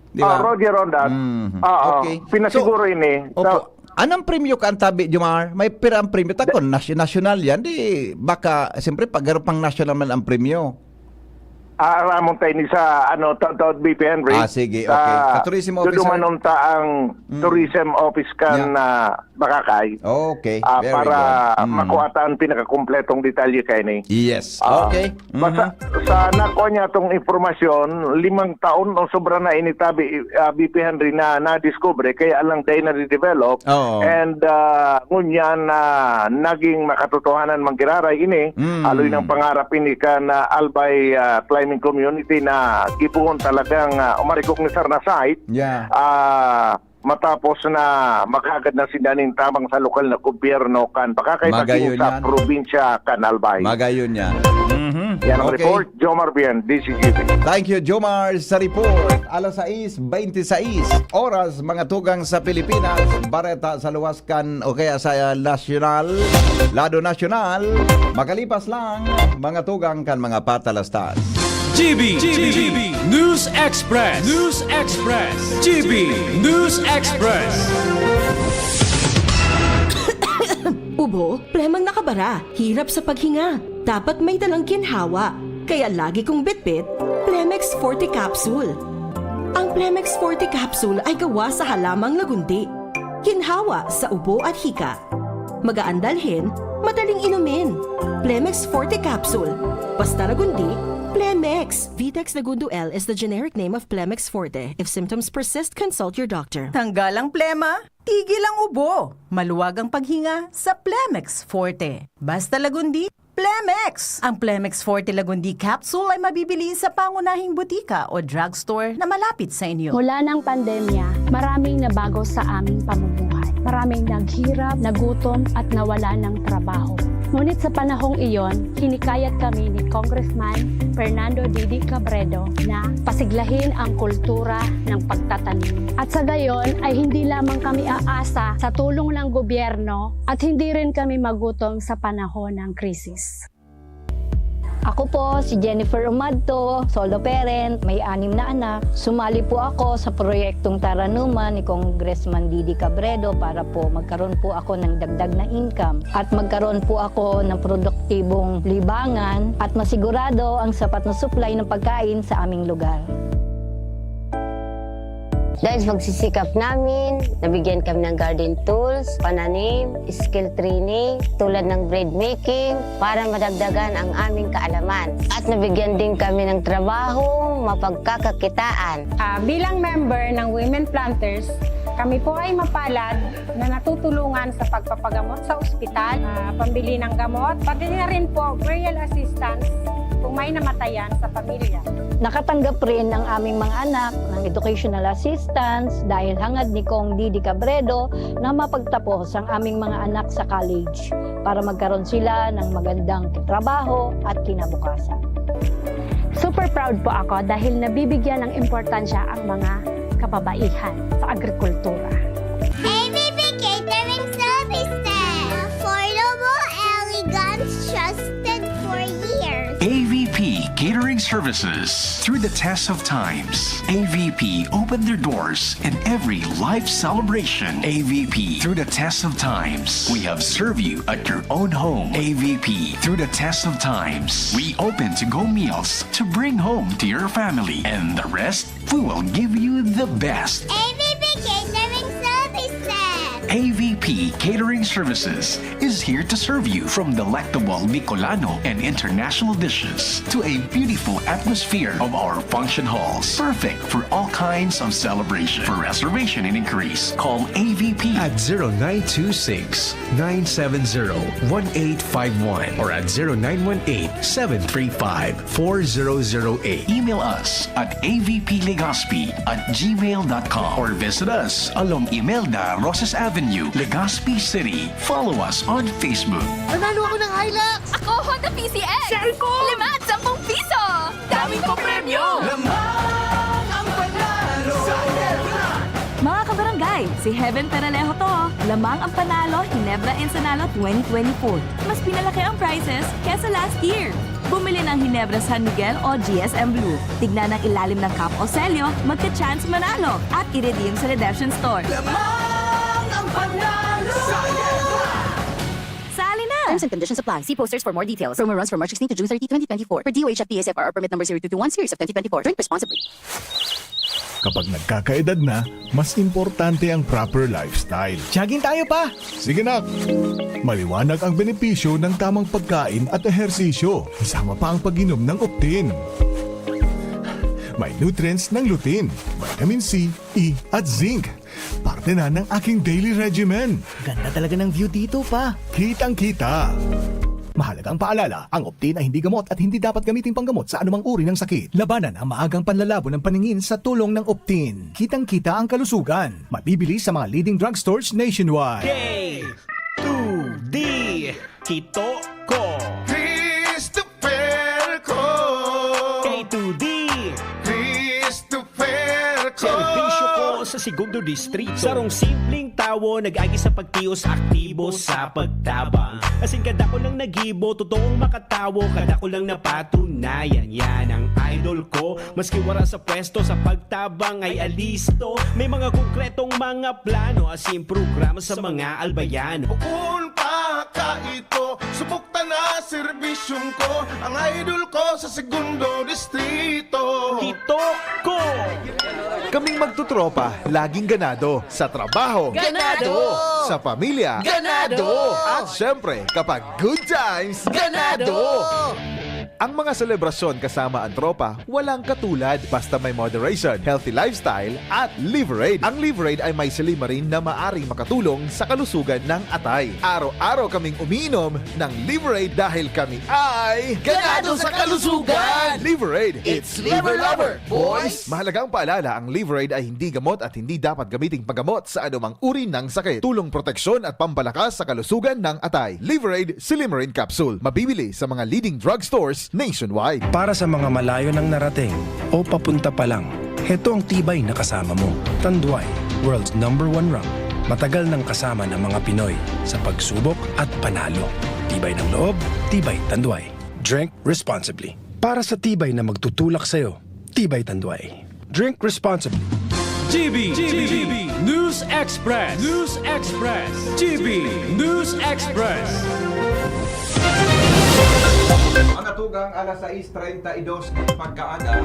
Di ba? Ah, Roger, on that. Mhm. Ah, ah. Okay. Pinasiguro So, ini. opo. So, Anong premyo ka ang tabi, Jomar? May pira ang premyo? Ta Da- kun nas-, nasyonal yan, di baka, siyempre, pag garo pang nasyonal man ang premyo. Ah, aramon tayo ni sa, ano, taod-taod B P Henry. Ah, sige, Sa okay. Sa tourism officer? dudumanon ta ang Mm. tourism office kan, Yeah. ah, Bacacay. Okay, Ah, very para good. Mm. makuha ta ang pinakakumpletong detalye kaini. Yes, Ah, okay. basta Mhm. sa nakuha niya tong impormasyon, limang taon o sobra na ini tabi, ah, B P Henry na nadiskubre, kaya lang dai na-develop. Oo. And, ah, ngunyan na naging makatotohanan manggiraray ini, Mm. aloy ng pangarap ini kan, ah, Albay, ah, Climbing Community na gibohon talagang, ah, umarikok ni Sir na site. Yeah. Ah, matapos na magkagad na sinda nin tabang sa lokal na gobyerno kan Bacacay, Magayon maging sa yan. probinsya kan Albay. Magayon yan. Mhm. Yan ang Okay. report, Jomar Bien, D C G B. Thank you, Jomar, sa report. Alas sais bente sais, oras, mga tugang sa Pilipinas. Bareta sa luwas kan o kaya sa, uh, nasyonal, lado nasyonal. Makalipas lang, mga tugang kan mga patalastas. G B, G B, News Express, News Express, G B News Express. Ubo, plemang nakabara, hirap sa paghinga. Dapat may dalang ginhawa. Kaya lagi kong bitbit, Plemex Forte Capsule. Ang Plemex Forte Capsule ay gawa sa halamang lagundi. Ginhawa sa ubo at hika. Magaan dalhin, madaling inumin. Plemex Forte Capsule. Basta lagundi, Plemex. Vitex Lagundo L is the generic name of Plemex Forte. If symptoms persist, consult your doctor. Tanggal ang plema, tigil ang ubo. Maluwag ang paghinga sa Plemex Forte. Basta lagundi, Plemex! Ang Plemex Forte Lagundi Capsule ay mabibili sa pangunahing butika o drugstore na malapit sa inyo. Mula ng pandemya, maraming nabago sa aming pamumuhay. Maraming naghirap, nagutom, at nawalan ng trabaho. Ngunit sa panahong iyon, hinikayat kami ni Congressman Fernando Didi Cabredo na pasiglahin ang kultura ng pagtatanim. At sa gayon ay hindi lamang kami aasa sa tulong ng gobyerno at hindi rin kami magutom sa panahon ng krisis. Ako po si Jennifer Umadto, solo parent, may anim na anak. Sumali po ako sa proyektong Taranuman ni Congressman Didi Cabredo para po magkaroon po ako ng dagdag na income at magkaroon po ako ng produktibong libangan at masigurado ang sapat na supply ng pagkain sa aming lugar. Dahil sa pagsisikap namin, nabigyan kami ng garden tools, pananim, skill training, tulad ng bread making, para madagdagan ang aming kaalaman. At nabigyan din kami ng trabaho, mapagkakakitaan. Ah, bilang member ng Women Planters, kami po ay mapalad na natutulungan sa pagpapagamot sa ospital, ah, pambili ng gamot, pati na rin po burial assistance kung may namatayan sa pamilya. Nakatanggap rin ang aming mga anak ng educational assistance dahil hangad ni Cong Didi Cabredo na mapagtapos ang aming mga anak sa college para magkaroon sila ng magandang trabaho at kinabukasan. Super proud po ako dahil nabibigyan ng importansya ang mga kababaihan sa agrikultura. A V P Catering Services. Affordable, elegant, trusted for years. A V P Catering Services. Through the test of times, A V P opened their doors in every life celebration. A V P, through the test of times, we have served you at your own home. A V P, through the test of times, we open to-go meals to bring home to your family. And the rest, we will give you the best. A V P Catering Services. A V P Catering Services is here to serve you, from delectable Bicolano and international dishes to a beautiful atmosphere of our function halls. Perfect for all kinds of celebration. For reservation and inquiries, call A V P at zero nine two six, nine seven zero, one eight five one or at zero nine one eight, seven three five, four zero zero eight. Email us at A V P Legazpi at gmail dot com or visit us along Imelda Rosas Avenue, Legazpi City. Follow us on Facebook. Nanalo ako ng Hilux! Ako, Honda P C X! Cellphone! Lima at sampung piso! Daming papremyo! Lamang ang panalo! Sa Ginebra! Mga kabarangay, si Heaven Peralejo to. Lamang ang panalo, Ginebra Ensanalo twenty twenty-four. Mas pinalaki ang prizes kesa last year. Bumili ng Ginebra San Miguel o G S M Blue. Tignan ang ilalim ng cap o selyo, magka-chance manalo at i-redeem sa redemption store. Lamang ang panalo! Sa Ginebra! Sali na! Terms and conditions apply. See posters for more details. Promo runs from March sixteen to June thirty, twenty twenty-four. Per D O H F P A C F R R permit number zero two two one series of twenty twenty-four. Drink responsibly. Kapag nagkakaedad na, mas importante ang proper lifestyle. Jogging tayo, pa! Sige, nak! Maliwanag ang benepisyo ng tamang pagkain at ehersisyo, kasama pa ang pag-inom ng Optin. May nutrients ng lutein, vitamin C, E, at zinc. Parte na ng aking daily regimen. Ganda talaga ng view dito, pa. Kitang-kita. Mahalagang paalala, ang Optin ay hindi gamot at hindi dapat gamiting panggamot sa anumang uri ng sakit. Labanan ang maagang panlalabo ng paningin sa tulong ng Optin. Kitang-kita ang kalusugan. Mabibili sa mga leading drugstores nationwide. K two D, Kito Ko. Christopher Ko. K two D, Christopher Ko. Serbisyo ko sa Segundo Distrito. Sarong simpleng tawo nag-agi sa pagtios, aktibo sa pagtabang. Asin kadakul nang nagibo, totoong makatawo, kadakul nang napatunayan. Yan ang idol ko, maski wara sa pwesto, sa pagtabang ay alisto. May mga konkretong mga plano, asin programa sa mga albayan. Bukon pa ka ito, subok ta na serbisyong ko. Ang idol ko sa Segundo Distrito. Kito Ko. Kaming magtutropa, laging ganado. Sa trabaho. Ganado! Sa pamilya. Ganado! At syempre, kapag good times, Ganado! Ang mga selebrasyon kasama ang tropa, walang katulad. Basta may moderation, healthy lifestyle, at Liverade. Ang Liverade ay may silymarin na maaring makatulong sa kalusugan ng atay. Araw-araw kaming umiinom ng Liverade dahil kami ay Ganado sa kalusugan! Liverade, it's Liver Lover, boys! Mahalagang paalala, ang Liverade ay hindi gamot at hindi dapat gamiting panggamot sa anumang uri ng sakit. Tulong proteksyon at pampalakas sa kalusugan ng atay. Liverade Silymarin Capsule. Mabibili sa mga leading drugstores nationwide. Para sa mga malayo nang narating o papunta pa lang, heto ang tibay na kasama mo. Tanduay, world's number one rum. Matagal nang kasama ng mga Pinoy sa pagsubok at panalo. Tibay ng loob, tibay Tanduay. Drink responsibly. Para sa tibay na magtutulak sa'yo, Tibay Tanduay. Drink responsibly. G B, G B, News Express, News Express, G B, News Express. Mga tugang, alas sais treinta y dos nin pagkaaga.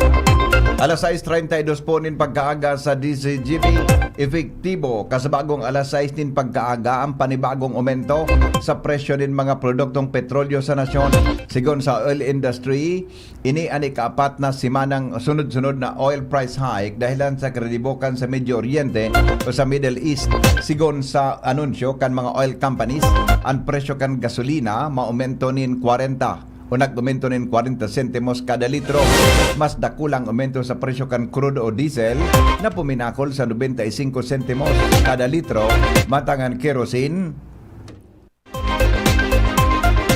Alas sais treinta y dos po nin pagkaaga sa D Z G P. Epektibo kasabagong alas sais nin pagkaaga ang panibagong aumento sa presyo nin mga produktong petrolyo sa nasyon. Sigon sa oil industry, ini an ikaapat na semanang sunod-sunod na oil price hike dahilan sa karidibokan sa Medio Oriente o sa Middle East. Sigon sa anunsyo kan mga oil companies, an presyo kan gasolina maumento nin kwarenta o nag-aumento nin kwarenta sentimos kada litro. Mas dakulang aumento sa presyo kan crude o diesel na puminakol sa nobenta y singko sentimos kada litro, mantang an kerosene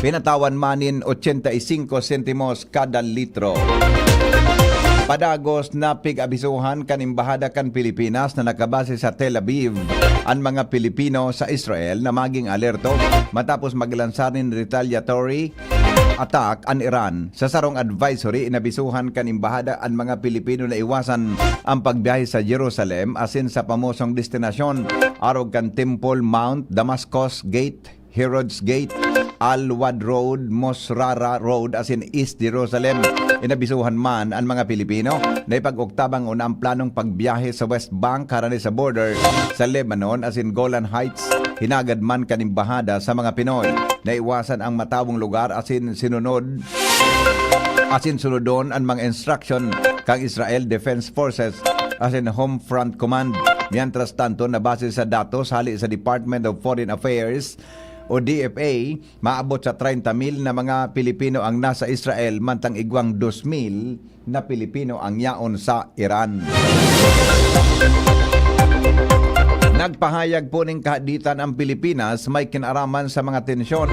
pinatawan man nin ochenta y singko sentimos kada litro. Padagos na pig-abisuhan kan Embahada kan Pilipinas na nakabase sa Tel Aviv an mga Pilipino sa Israel na maging alerto matapos maglansar nin retaliatory attack an Iran. Sa sarong advisory, inabisuhan kan embahada an mga Pilipino na iwasan ang pagbiyahe sa Jerusalem asin sa pamosong destinasyon, arog kan Temple Mount, Damascus Gate, Herod's Gate, Al-Wad Road, Mosrara Road asin East Jerusalem. Inabisuhan man an mga Pilipino na ipag-oktabang una ang planong pagbiyahe sa West Bank harani sa border sa Lebanon asin Golan Heights. Hinagad man kan embahada sa mga Pinoy na iwasan ang matawong lugar asin sinunod asin sunodon an mga instruction kan Israel Defense Forces asin Home Front Command. Mientras tanto, na base sa datos hali sa Department of Foreign Affairs o D F A, maabot sa treinta mil na mga Pilipino ang nasa Israel, mantang igwang dos mil na Pilipino ang yaon sa Iran. Nagpahayag po ning kahaditan ang Pilipinas may kinaraman sa mga tensyon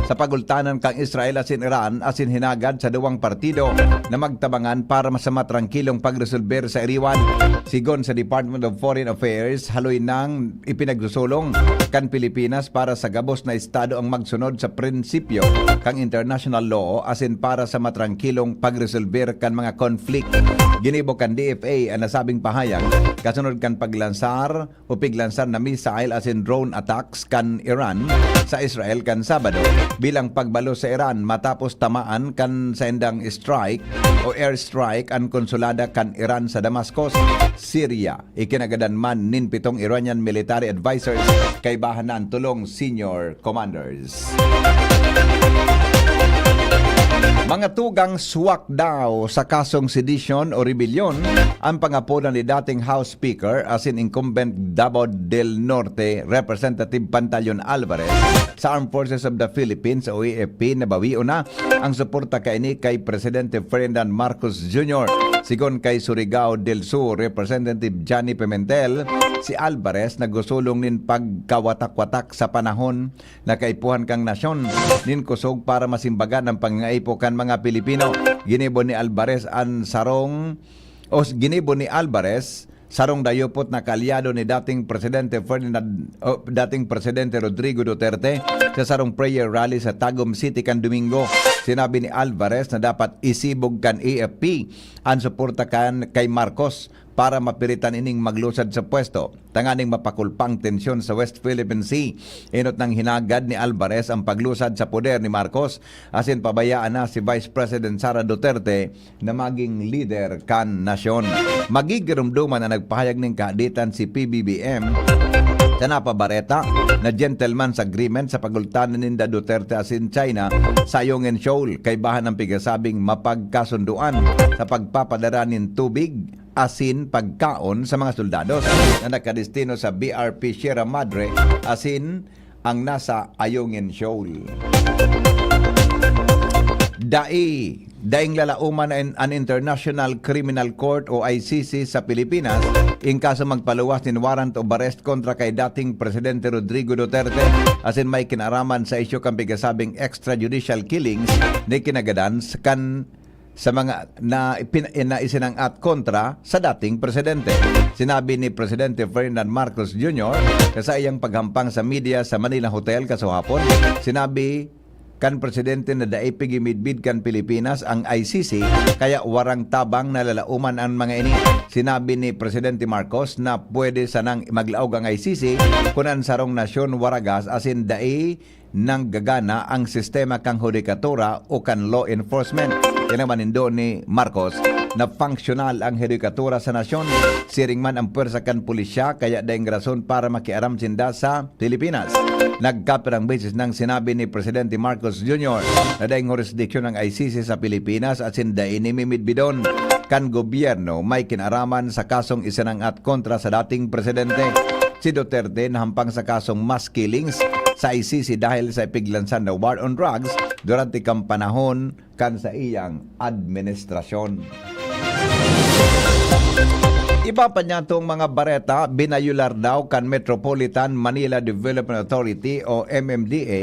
sa pagultanan kan Israel asin Iran asin hinagad sa duwang partido na magtabangan para sa matrangkilong pagresolber sa iriwan. Sigon sa Department of Foreign Affairs, haloy nang ipinagsusulong kan Pilipinas para sa gabos na estado ang magsunod sa prinsipyo kan international law asin para sa matrangkilong pagresolber kan mga konflikto. Ginibo kan D F A an nasabing pahayag kasunod kan paglansar o piglansar na missile asin drone attacks kan Iran sa Israel kan Sabado bilang pagbalos sa Iran matapos tamaan kan saindang strike o airstrike an konsulada kan Iran sa Damascus, Syria. Ikinagadan man nin pitong Iranian military advisors kaibahan na an tolong senior commanders. Mga tugang, swak daw sa kasong sedition o rebelyon ang pangapodan ni dating House Speaker asin incumbent Davao del Norte Representative Pantaleon Alvarez sa Armed Forces of the Philippines o A F P na bawion na ang suporta kaini kay Presidente Ferdinand Marcos Junior. Sigon kay Surigao del Sur Representative Johnny Pimentel, si Alvarez naggusulong nin pagkawatak-watak sa panahon na kaipuhan kan nasyon nin kusog para masimbagan ang pangangaipo kan mga Pilipino. Ginibo ni Alvarez an sarong o s- ginibo ni Alvarez, sarong dayupot na kaalyado ni dating Presidente Ferdinand, o, dating Presidente Rodrigo Duterte, sa sarong prayer rally sa Tagum City kan Domingo. Sinabi ni Alvarez na dapat isibog kan A F P an suporta kan kay Marcos para mapilitan ining maglusad sa pwesto tanganing mapakulpang tensyon sa West Philippine Sea. Enot nang hinagad ni Alvarez ang paglusad sa poder ni Marcos asin pabayaan na si Vice President Sara Duterte na maging lider kan nasyon. Magigiromdoman na nagpahayag nin kahaditan si P B B M sa napabareta na gentleman's agreement sa pagultanan ninda Duterte asin China sa Ayungin Shoal, kaibahan ang pigasabing mapagkasunduan sa pagpapadara nin tubig asin pagkaon sa mga soldados na nakadestino sa B R P Sierra Madre asin ang nasa Ayungin Shoal. Dai, daing lalauman an, an International Criminal Court o I C C sa Pilipinas in kaso magpaluwas nin warrant of arrest kontra kay dating Presidente Rodrigo Duterte asin may kinaraman sa isyu kan pigasabing extrajudicial killings ni kinagadan sa kan sa mga na, pin, na isinang-at kontra sa dating presidente. Sinabi ni Presidente Ferdinand Marcos Junior sa saiyang paghampang sa media sa Manila Hotel kasuhapon, sinabi kan presidente na dai pigimidbid kan Pilipinas ang I C C, kaya warang tabang na lalauman an mga ini. Sinabi ni Presidente Marcos na pwede sanang maglaog ang I C C kun an sarong nasyon waragas asin dai nanggagana ang sistema kan hudikatura o kan law enforcement. Tinawan nindo ni Marcos na functional ang hudikatura sa nasyon. Siring man ang pwersa kan pulisya, kaya daing rason para makiaram sinda sa Pilipinas. Nagkapirang beses nang sinabi ni Presidente Marcos Junior na daing jurisdiction ang I C C sa Pilipinas asin dai ini mimidbidon kan gobyerno may kinaraman sa kasong isinangat kontra sa dating presidente. Si Duterte nahampang sa kasong mass killings sa I C C dahil sa ipiglansan na war on drugs durante kan panahon kan saiyang administrasyon. Iba pa niyatong mga bareta, binayular daw kan Metropolitan Manila Development Authority o M M D A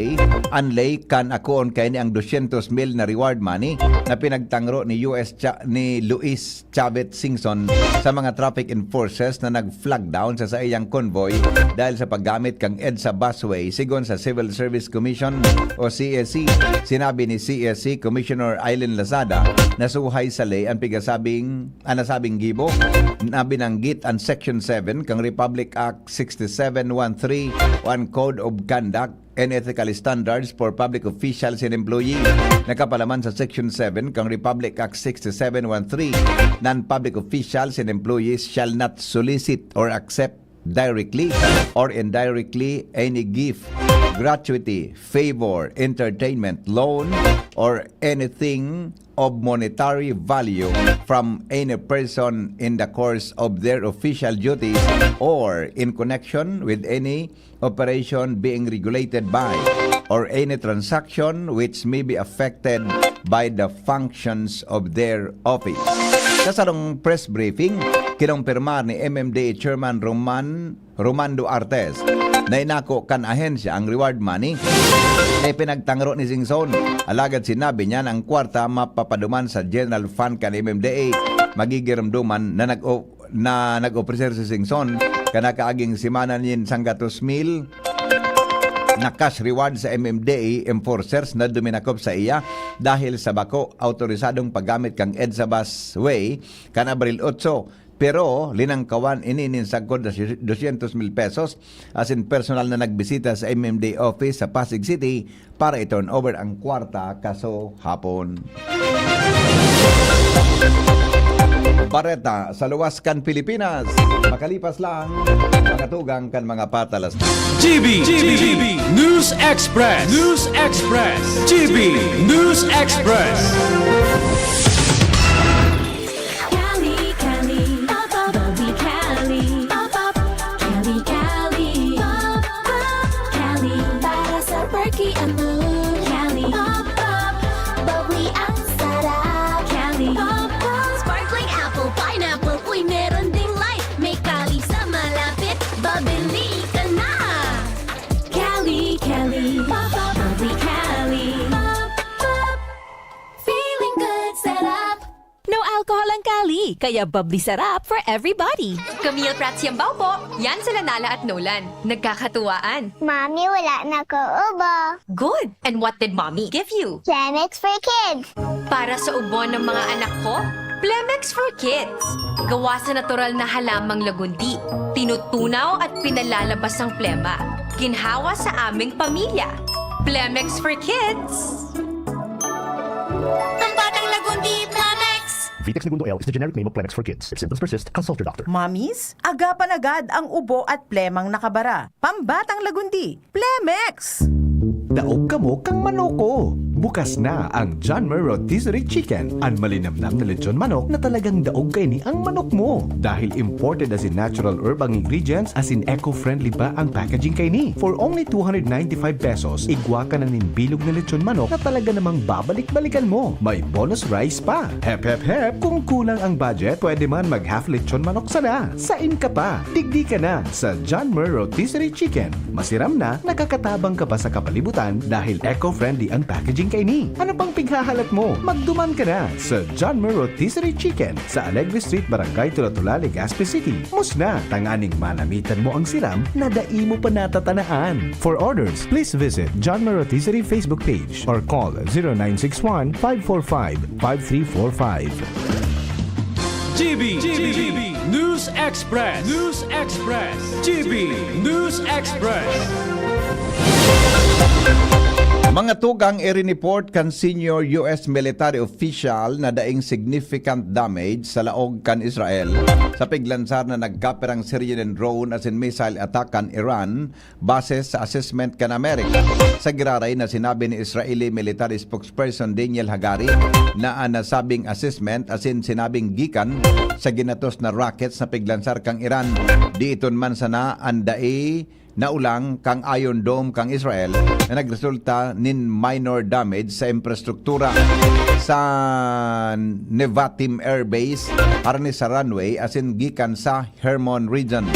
an ley kan akoon kaini ang dosyentos mil na reward money na pinagtangro ni U S Cha-, ni Luis Chavit Singson sa mga traffic enforcers na nag-flag down sa saiyang convoy dahil sa paggamit kan EDSA busway. Sigon sa Civil Service Commission o C S C, sinabi ni C S C Commissioner Aileen Lazada na suhay sa ley ang pigasabing, ang nasabing gibo na binanggit ang Section seven kan Republic Act sixty-seven one three o ang Code of Conduct and Ethical Standards for Public Officials and Employees. Nakapalaman sa Section seven kan Republic Act sixty-seven one three, non-public officials and employees shall not solicit or accept directly or indirectly any gift, gratuity, favor, entertainment, loan, or anything of monetary value from any person in the course of their official duties or in connection with any operation being regulated by or any transaction which may be affected by the functions of their office. Sa sarong press briefing, kinumpirma ni M M D A Chairman Roman, Romando Artes na inako kan ahensya ang reward money na ipinagtangro ni Singson. Alagad sinabi niya na ang kwarta mapapaduman sa general fund kan M M D A. Magigiromdoman na nag-o-, na nag-opreser si Singson kan nakaaging semana nin sanggatos mil na cash reward sa M M D A enforcers na duminakop sa iya dahil sa bako autorisadong paggamit kan EDSA busway kan Abril otso. Pero linangkawan ini nin sagkod na si-, dosyentos mil pesos asin personal na nagbisita sa M M D A office sa Pasig City para i-turn over ang kwarta kaso hapon. Bareta sa luwas kan Pilipinas. Makalipas lang, mga tugang kan mga patalas. G B, G B, News Express, News Express, G B, News Express. Cali, Cali, pop up, Bobby Cali, pop up, Cali, Cali, pop up, Cali, para sa perky ang mood. Cali, pop up, bubbly ang sarap. Cali, pop up, sparkling apple, pineapple, uy, meron ding light. May Cali sa malapit, babili ka na. Cali, Cali, pop up, bubbly Cali, pop up, feeling good, sarap. No alcohol ang Cali, kaya bubbly sarap for everybody. Camille Prats Yambao po. Yan sila Nala at Nolan. Nagkakatuwaan. Mami, wala na ko ubo. Good. And what did Mommy give you? Planex for Kids. Para sa ubo ng mga anak ko, Plemex for Kids. Gawa sa natural na halamang lagundi. Tinutunaw at pinalalabas ang plema. Ginhawa sa aming pamilya. Plemex for Kids. Ang batang lagundi, Plemex! Vitex Negundo L is the generic name of Plemex for Kids. If symptoms persist, consult your doctor. Mommies, agapan agad ang ubo at plemang nakabara. Pambatang lagundi, Plemex! Daog kamo kan manok ko! Bukas na ang John Mer Rotisserie Chicken, an malinamnam na lechon manok na talagang daog kaini ang manok mo. Dahil imported asin natural herb ang ingredients, asin eco-friendly pa ang packaging kaini. For only two hundred ninety-five pesos, igwa ka na nin bilog na lechon manok na talaga namang babalik-balikan mo. May bonus rice pa. Hep, hep, hep! Kung kulang ang budget, pwede man mag half lechon manok sana. Sain ka pa? Digdi ka na sa John Mer Rotisserie Chicken. Masiram na, nakakatabang ka pa sa kapalibutan dahil eco-friendly ang packaging Kaini, ano pang pighahalat mo? Magduman ka na sa John Mer Rotisserie Chicken sa Alegre Street, Barangay Tulatula, Legazpi City. Musna, tanganing manamitan mo ang siram na dai mo pa natatanaan. For orders, please visit John Mer Rotisserie Facebook page or call zero nine six one, five four five, five three four five. G B, G B, News Express, News Express, G B News Express. Mga tugang, irineport kan senior U S military official na daing significant damage sa laog kan Israel sa piglansar na nagkapirang Syrian drone asin missile attack kan Iran, base sa assessment kan Amerika. Sa giraray na sinabi ni Israeli military spokesperson Daniel Hagari na an nasabing assessment asin sinabing gikan sa ginatos na rockets na piglansar kan Iran, diiton man sana an dai naulang kan Iron Dome kan Israel na nagresulta nin minor damage sa infrastruktura sa Nevatim Air Base, harani sa runway asin gikan sa Hermon Region.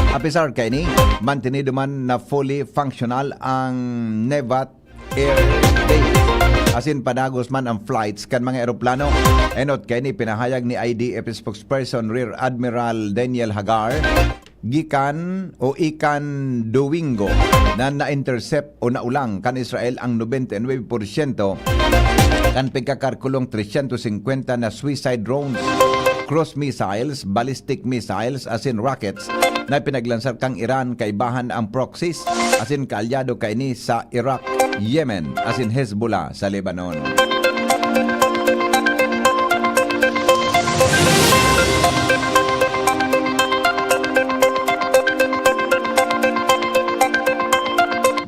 Apisar kaini, mantenido man na fully functional ang Nevat Air Base, asin padagos man ang flights kan mga eroplano. Enot kaini, pinahayag ni I D F spokesperson Rear Admiral Daniel Hagar, gikan o ikan Domingo na na-intercept o naulang kan Israel ang nobenta y nuebe porsyento kan pigkakalkulong tresyentos singkwenta na suicide drones, cruise missiles, ballistic missiles asin rockets na pinaglansar kan Iran, kaibahan ang proxies asin kaalyado kaini sa Iraq, Yemen asin Hezbollah sa Lebanon.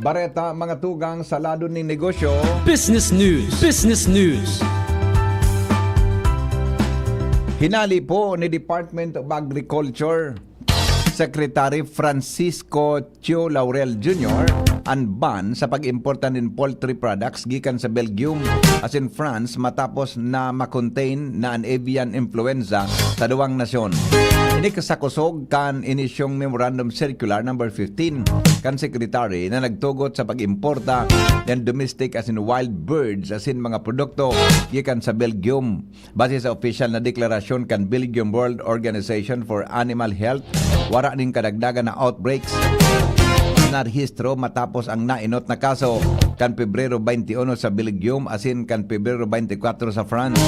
Bareta, mga tugang, sa lado nin negosyo. Business News. Business News. Hinali po ni Department of Agriculture Secretary Francisco Tio Laurel Junior an ban sa pag-importa nin poultry products gikan sa Belgium asin France matapos na ma-contain na an avian influenza sa duwang nasyon. Ini sa kusog kan inisyong Memorandum Circular number fifteen kan Secretary na nagtugot sa pag-importa nin domestic asin wild birds asin mga produkto gikan sa Belgium. Base sa opisyal na deklarasyon kan Belgium World Organization for Animal Health, wara nin kadagdagan na outbreaks na rehistro matapos ang nainot na kaso kan Pebrero twenty-one sa Belgium asin kan Pebrero twenty-four sa France.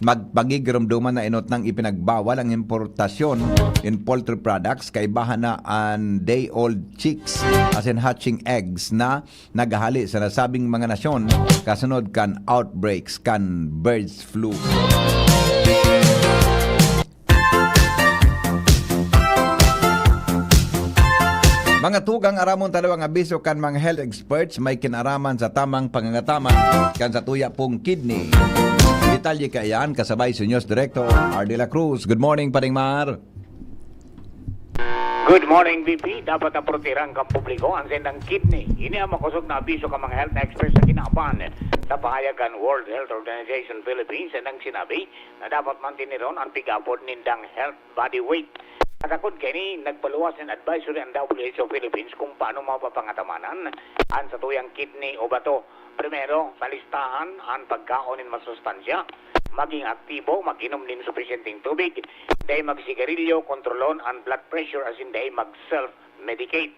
Magpagigiromdoman na inot nang ipinagbawal ang importasyon in poultry products, kaibahan na an day-old chicks asin hatching eggs na naghahali sa nasabing mga nasyon kasunod kan outbreaks kan birds flu. Mga tugang, aramon ta daw ang abiso kan mga health experts may kinaraman sa tamang pangangatamang kan sa tuya pong kidney. Detalye kaiyan kasabay si News Director R D La Cruz. Good morning, Paring Mar. Good morning, V P. Dapat na protehiran kan publiko an saindang kidney. Ini ang makosog na abiso kan mga health experts sa kinaban sa pahayag kan World Health Organization Philippines, saindang sinabi na dapat manteneron an pig-apod nindang health body weight. Kasakod kaini, nagpaluwas nin advisory an W H O Philippines kung paano mapapangataman an satuyang kidney o bato. Primero, sa listahan an pagkaon nin masustansya, maging aktibo, mag-inom nin supisyenteng tubig, dai magsigarilyo, kontrolon an blood pressure asin dai mag-self-medicate.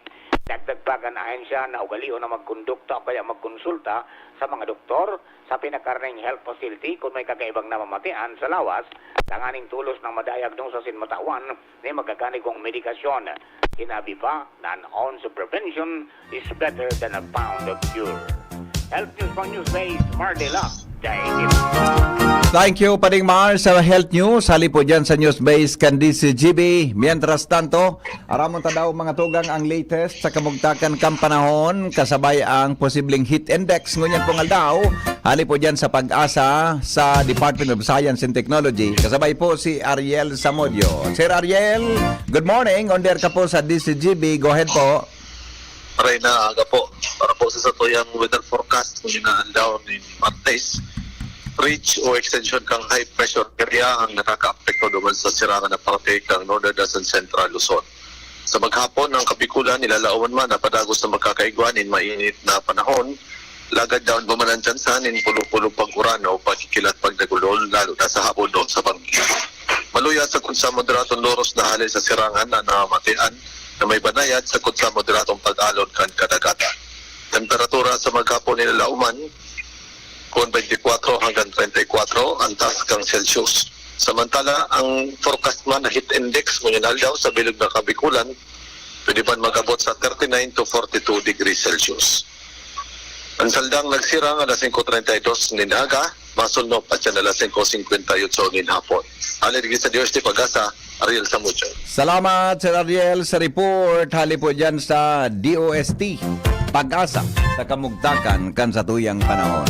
Dagdag pa kan ahensya na ugalion na magkondukta o kaya magkonsulta sa mga doktor sa pinakarneng health facility kun may kakaibang namamatean sa lawas, tanganing tolos na ma-diagnose asin matawan na magagani kong medikasyon. Sinabi pa na an ounce of prevention is better than a pound of cure. Health News pang Newsbase, Mardela Daigit. Thank you, Paring Mar, sa health news. Hali po dyan sa Newsbase kan D C G B. Mientras tanto, aramon ta daw, mga tugang, ang latest sa kamugtakan kan panahon, kasabay ang posibleng heat index ngunyan pong aldaw. Hali po dyan sa PAGASA sa Department of Science and Technology. Kasabay po si Ariel Samudio. Sir Ariel, good morning. On the air ka po sa D C G B. Go ahead po. Maray na aga po. Para po sa satuyang weather forecast, ngunyan na aldaw nin Martes, ridge o extension kan high pressure area ang nakakaapekto duman sa sirangan na parte kan Northern asin Central Luzon. Sa maghapon, ang Kabikulan, ilalawan man na padagos na magkakaigwa nin mainit na panahon, Lagad daon pa man ang tsansa nin pulo-pulo pag-uran o pagkikilat pag nagulol, lalo na sa hapon doon sa pag-, maluya sa kung sa moderadong loros na hali sa sirangan na namatian na may banayad sa kung sa moderadong pag-alon kan kadagatan. Temperatura sa maghapon ni Lauman, kung twenty-four hanggang thirty-four ang taas kang Celsius. Samantala, ang forecast man na heat index ngunyan aldaw sa bilog na Kabikulan, pwede man mag-abot sa thirty-nine to forty-two degrees Celsius. Ang saldang nagsirang alas singko treinta y dos nin aga, masunop at yan alas singko singkwenta y otso nin hapon. Alin sa Dios di Pag-asa, Ariel Samudio. Salamat, Sir Ariel, sa report. Hali po dyan sa D O S T, Pag-asa sa kamugtakan kan sa tuyang panahon.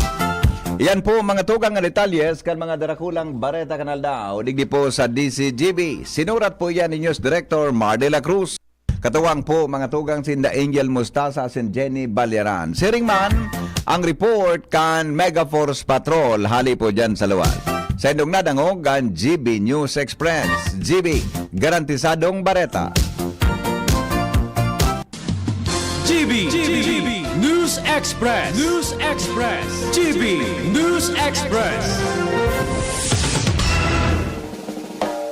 Yan po mga tugang na detalles kan mga darakulang bareta kan aldaw. Digdi po sa D C G B. Sinurat po yan ni News Director Mar de la Cruz. Katuwang po mga tugang sinda Angel Mustasa asin Jenny Balyaran. Siring man ang report kan Megaforce Patrol hali po dyan sa luwas. Sa indong nadangog kan G B News Express. G B, garantisadong bareta. G B, G B News Express, News Express, G B News Express.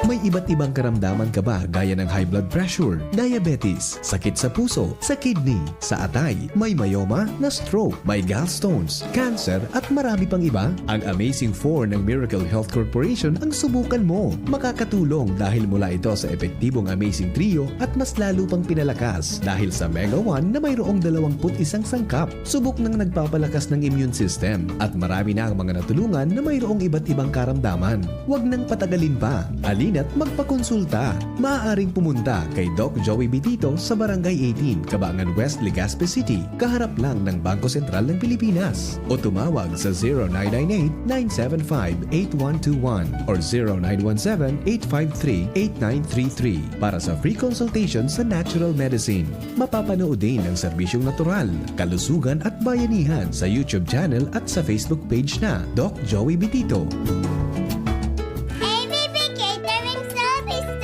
May iba't ibang karamdaman ka ba gaya ng high blood pressure, diabetes, sakit sa puso, sa kidney, sa atay, may myoma, na stroke, may gallstones, cancer, at marami pang iba? Ang Amazing four ng Miracle Health Corporation ang subukan mo. Makakatulong dahil mula ito sa epektibong Amazing Trio at mas lalo pang pinalakas dahil sa Mega one na mayroong dalawampu't isang sangkap. Subok nang nagpapalakas ng immune system at marami na ang mga natulungan na mayroong iba't ibang karamdaman. Huwag nang patagalin pa. Halina't magpakonsulta. Maaaring pumunta kay Doc Joey Bitito sa Barangay eighteen, Cabangan West, Legazpi City, kaharap lang ng Bangko Sentral ng Pilipinas. O tumawag sa zero nine nine eight, nine seven five, eight one two one or zero nine one seven, eight five three, eight nine three three para sa free consultation sa natural medicine. Mapapanood din ang serbisyong natural, kalusugan at bayanihan sa YouTube channel at sa Facebook page na Doc Joey Bitito. A V P Catering Services.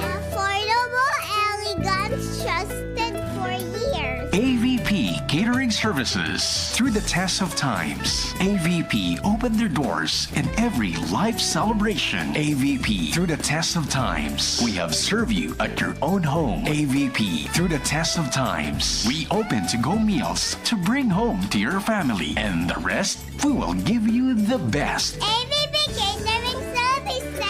Affordable, elegant, trusted for years. A V P Catering Services. Through the test of times, A V P opened their doors in every life celebration. A V P, through the test of times, we have served you at your own home. A V P, through the test of times, we open to-go meals to bring home to your family. And the rest, we will give you the best. A V P Catering Services.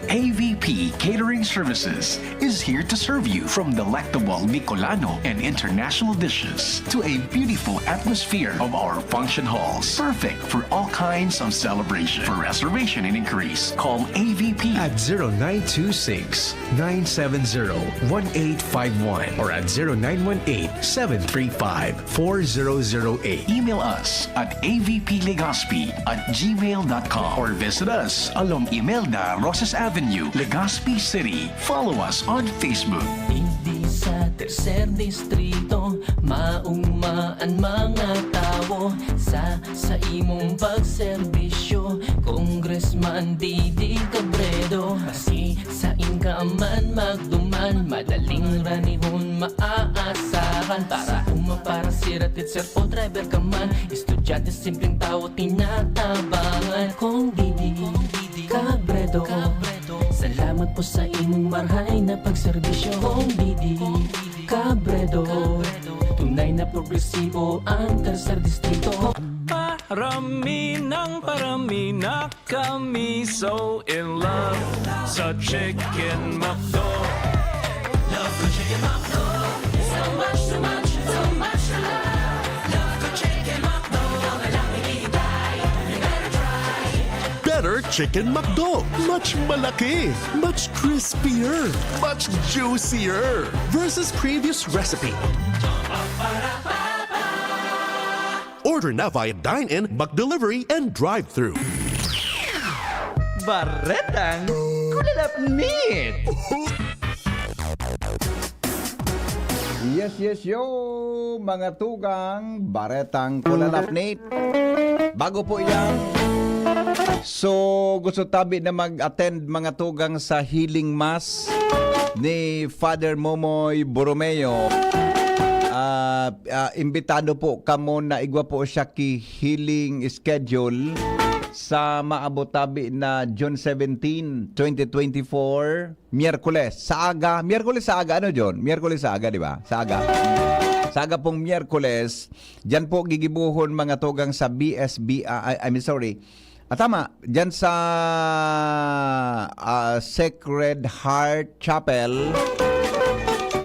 A V P Catering Services is here to serve you, from delectable Bicolano and international dishes to a beautiful atmosphere of our function halls. Perfect for all kinds of celebration. For reservation and inquiries, call A V P at zero nine two six, nine seven zero, one eight five one or at zero nine one eight, seven three five, four zero zero eight. Email us at A V P Legazpi at gmail dot com or visit us along Imelda Rosas Avenue, Legazpi City. Follow us on Facebook. Digdi sa tercer distrito, maugma an mga tawo sa saimong pagserbisyo. Congressman Didi Cabredo, maski sain ka man magduman, madaling ranihon maaasahan. Para uma, para sira, teacher o driver ka man, estudyante, simpleng tawo, tinatabangan. Kong Didi Cabredo, salamat po sa imong marhay na pagserbisyo. Kong Didi Cabredo, tunay na progresibo ang tercer distrito. Parami ng parami na kami so in love sa Chicken McDo. Love ko Chicken McDo. So much, so much, so much love. Love ko Chicken McDo. Ikaw na lang hinihintay. You better try. Better Chicken McDo. Much malaki. Much crispier. Much juicier. Versus previous recipe. Order na via dine-in, McDelivery, and drive-thru. Baretang kulalapnit! Yes, yes, yo! Mga tugang, baretang kulalapnit. Bago po yan. So, gusto tabi na mag-attend mga tugang sa healing mass ni Father Momoy Borromeo. Ah, ah, imbitado po kamo na igwa po siya ki healing schedule sa maabot tabi na June seventeen, twenty twenty-four, Miyerkules. Sa aga, Miyerkules sa aga, ano, John? Miyerkules sa aga, di ba? Sa aga. Sa aga pong Miyerkules, diyan po gigibuhon mga tugang sa B S B, ah, I, I mean, sorry. Ah, tama, diyan sa, ah, Sacred Heart Chapel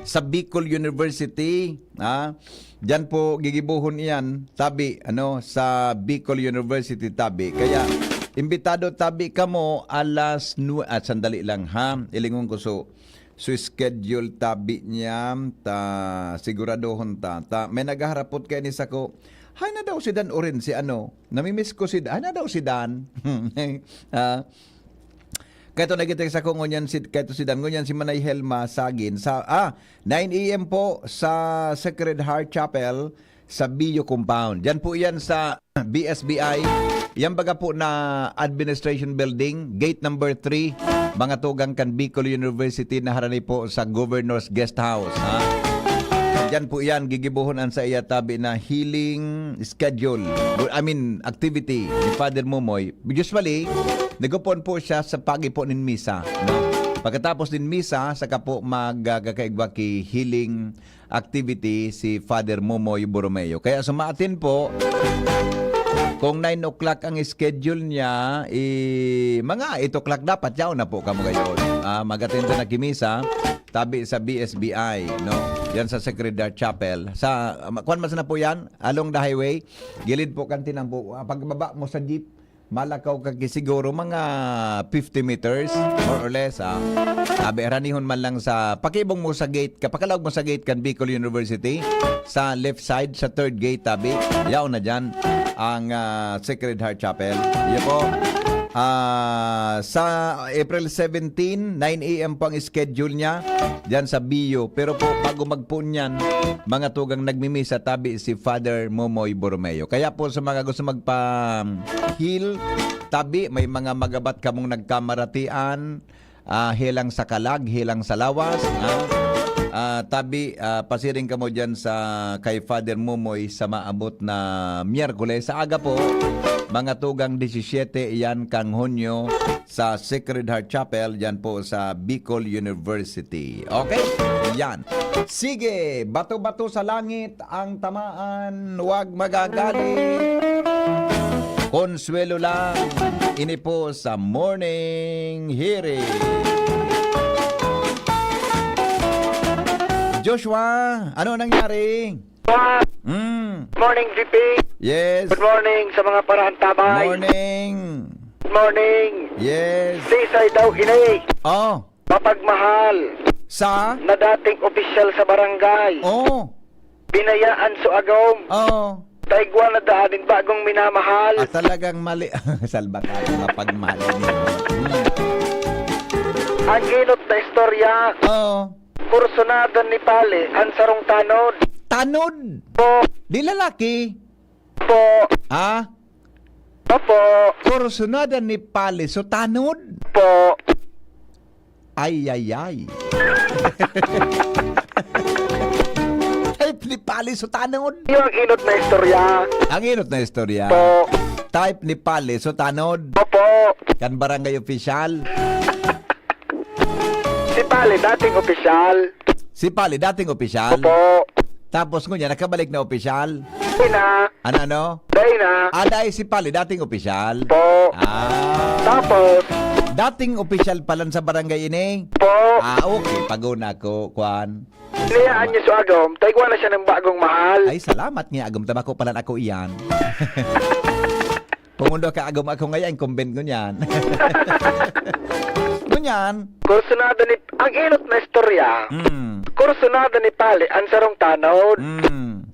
sa Bicol University, ah, diyan po gigibuhon iyan, tabi, ano, sa Bicol University, tabi. Kaya, imbitado tabi kamo alas nue-, at sandali lang, ha. Ilingon ko, so, so schedule tabi niya, ta siguradohon ta. Ta, may naghaharapot kay ni sako, "Hay na daw si Dan Oren, si ano, namimiss ko si Dan, hay na daw si Dan." Ah, kaito nagitay sa ko ngunyan si, kaito si Dan, ngunyan si Manay Helma Sagin sa, ah, nine A M po sa Sacred Heart Chapel sa Bio Compound. Diyan po yan sa B S B I. Yan baga po na administration building, gate number three, mga tugang kan Bicol University na harani po sa Governor's Guest House, ha? Diyan po yan, gigibuhon an sa iya tabi na healing schedule. I mean, activity ni Father Momoy. Usually, nagupon po siya sa pagi po nin misa, no? Pagkatapos din misa, saka po magkakaigwa ki healing activity si Father Momoy Borromeo. Kaya sumaatin po, kung nine o'clock ang schedule niya, eh, mga eight o'clock dapat, yaon na po kamo gayon. Ah, mag-attend na ki misa, tabi sa B S B I, no? Yan sa Sacred Heart Chapel. Sa, um, kuwan man sana po yan, along the highway, gilid po kantinang po. Ah, pagbaba mo sa jeep, malakaw ka ki siguro mga fifty meters, more or less, ah. Abi, ranihon man lang sa, pakibong mo sa gate, kapakalaog mo sa gate kan Bicol University, sa left side, sa third gate, tabi, yaon na dyan ang, ah, Sacred Heart Chapel. Iyo po. Ah, sa April seventeen, nine A M po ang schedule niya dyan sa Bio. Pero po, bago magpoon yan, mga tugang nagmimisa, tabi si Father Momoy Borromeo. Kaya po, sa mga gusto magpa-heal, tabi, may mga magabat kamong nagkamaratian, ah, helang sa kalag, helang sa lawas, ah, ah, tabi, ah, pasiring kamo dyan sa kay Father Momoy sa maabot na Miyerkules sa aga po, mga tugang disisyete iyan kang Hunyo sa Sacred Heart Chapel dyan po sa Bicol University. Okay? Yan. Sige, bato-bato sa langit ang tamaan, wag magagalit. Konsuelo lang, ini po sa Morning Hearing. Joshua, ano nangyari? Ah, Mm. Morning, G P. Yes. Good morning sa mga paraantabay. Morning. Good morning. Yes. Sisay daw ini. Oh. Mapagmahal Sa? na dating opisyal sa barangay. Oh. Binayaan so agom. Oh. Taigwa na daan nin bagong minamahal. At talagang mali. Salbakado, mapagmali niyo. Hmm. Ang inot na istorya. Oh. Kursunada ni Pali ang sarong tanod. Tanod? Po. Di lalaki? Po. Ha? Opo. Kursunada ni Pali so tanod? Po. Ay, ay, ay. Type ni Pali so tanod. Yung inot na istorya. Ang inot na istorya. Po. Type ni Pali so tanod. Opo. Kan barangay opisyal. Si Pali, dating opisyal. Si Pali, dating opisyal? Opo. Tapos ngunyan, nakabalik na opisyal? Dai na. Ano, ano? Dai na. Ah, dai si Pali, dating opisyal? Po. Ah. Tapos? Dating opisyal palan sa barangay ini? Po. Ah, okay. Paguna ko, kwan. Niyaan niya so agom, taigwa na siya ng bagong mahal. Ay, salamat nga, agom tabako palan ako iyan. Pangundo ka, agom ako ngayon, incumbent ngunyan. Ngunyan. Kursunada ni, ang inot na istorya. Mm. Kursunada ni Pali, ang sarong tanod. Mm.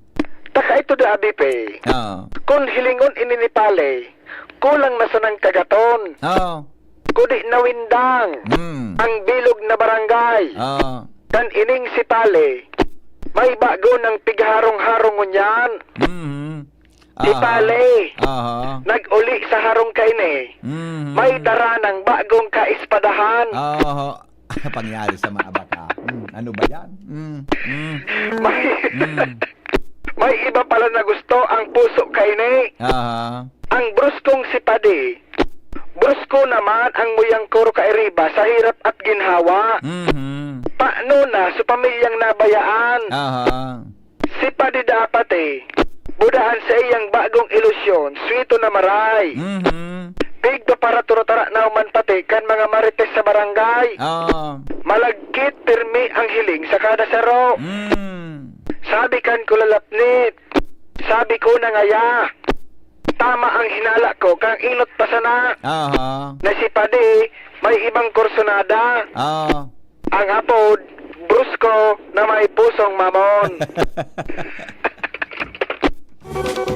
Taka ito da, Abipe. Oo. Kung hilingon ini ni Pali, kulang na sanang kagaton. Oo. Kudi nawindang Mm. ang bilog na barangay. Oo. Kan ining si Pali, may bago ng pigharong-harong ngunyan. Mm. Si Aha. Pali, Aha. nag-uli sa harong kaini. Mhm. May dara ng bagong kaispadahan. Aha. Pangyari sa mga baka. Hmm, ano ba yan? Hmm, hmm, May, hmm. May iba pala na gusto ang puso kaini. Aha. Ang bruskong si Padi, brusko naman ang muyang koro kairiba sa hirap at ginhawa. Mhm. Paano na sa pamilyang nabayaan? Aha. Si Padi dapat eh, budahan sa iyang bagong ilusyon, swito na maray. Mhm. Tigpaparaturutara na human pati kan mga marites sa barangay. Oo. Malagkit pirmi ang hiling sa kada saro. Mm. Sabi kan kulalapnit, sabi ko na ngaya. Tama ang hinala ko, kang inot pa sana. Aha. Na si Padi, may ibang kursunada. Oo. Ang apod, brusko na may pusong mamon.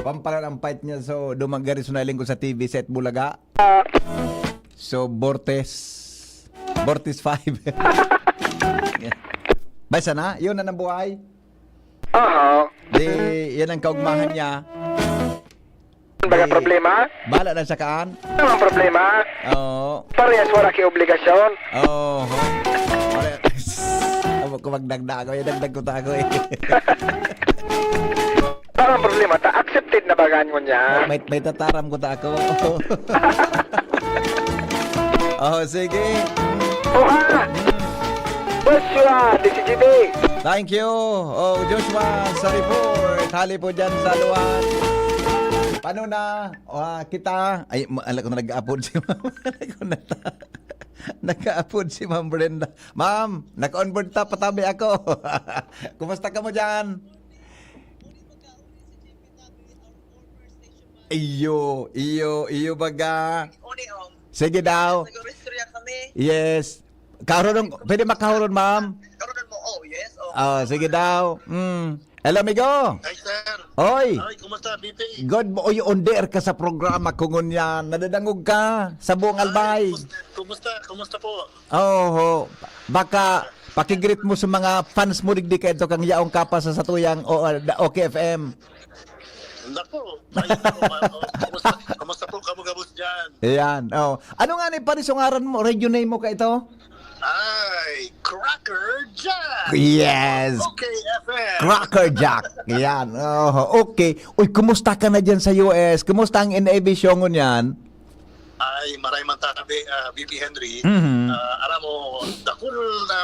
Pampalan ang fight niya. So, dumagari sunaling ko sa T V set Bulaga. Ah. So, Bortes. Bortes five. Basta na, yun na ang buhay. Aha. Di, yan ang kaugmahan niya. Baga Di, problema? Bala na siya kaan. Ano ang problema? Oo. Parehas wala ki obligasyon. Oo. Pare-, amo ko magdagdag ako. Yung dagdag ko ta ako eh. Parang problema ta. Accepted na baga ngunyan? May, may tataram ko ta ako. Oh, sige. Oha! Joshua, D C G B. Thank you. Oh, Joshua, sa report. Hali po dyan sa luwan. Paano na? Ah, kita. Ay, ma-, ala ko na nag-aapod si Ma'am. Ala ko na ta-, nag-aapod si Ma'am Brenda. Ma'am, naka-onboard ta, patabi ako. Kumusta ka mo dyan? Iyo, iyo, iyo baga. Sige daw. Yes. Kahuron, pwede makahuron, ma'am? Kahuron mo, oh, yes, oh. Ah, sige daw. Mm. Hello, amigo. Hi, sir. Oy. Hi, kumusta, B P? Good mo. Oy, on the air ka sa programa ko ngunyan. Nadadangog ka sa buong Albay. Kumusta, kumusta, kumusta po? Oho. Baka pakigreet mo sa mga fans mo digdi kaito kang yaong kapa sa satuyang o, uh, OK F M. Naku, ay, naku, ma-, oh, kumusta, kumusta po kamo gabos dyan? Ayan, oh. Ano nga ni pare, so ngaran mo, radio name mo kaito? Ay, Cracker Jack! Yes! OK F M! Cracker Jack! Yan, oh, okay. Uy, kumusta ka na dyan sa U S? Kumusta ang N A B show ngunyan? Ay, maray man tabi, ah, B P Henry. Mhm. Ah, aram mo, dakul na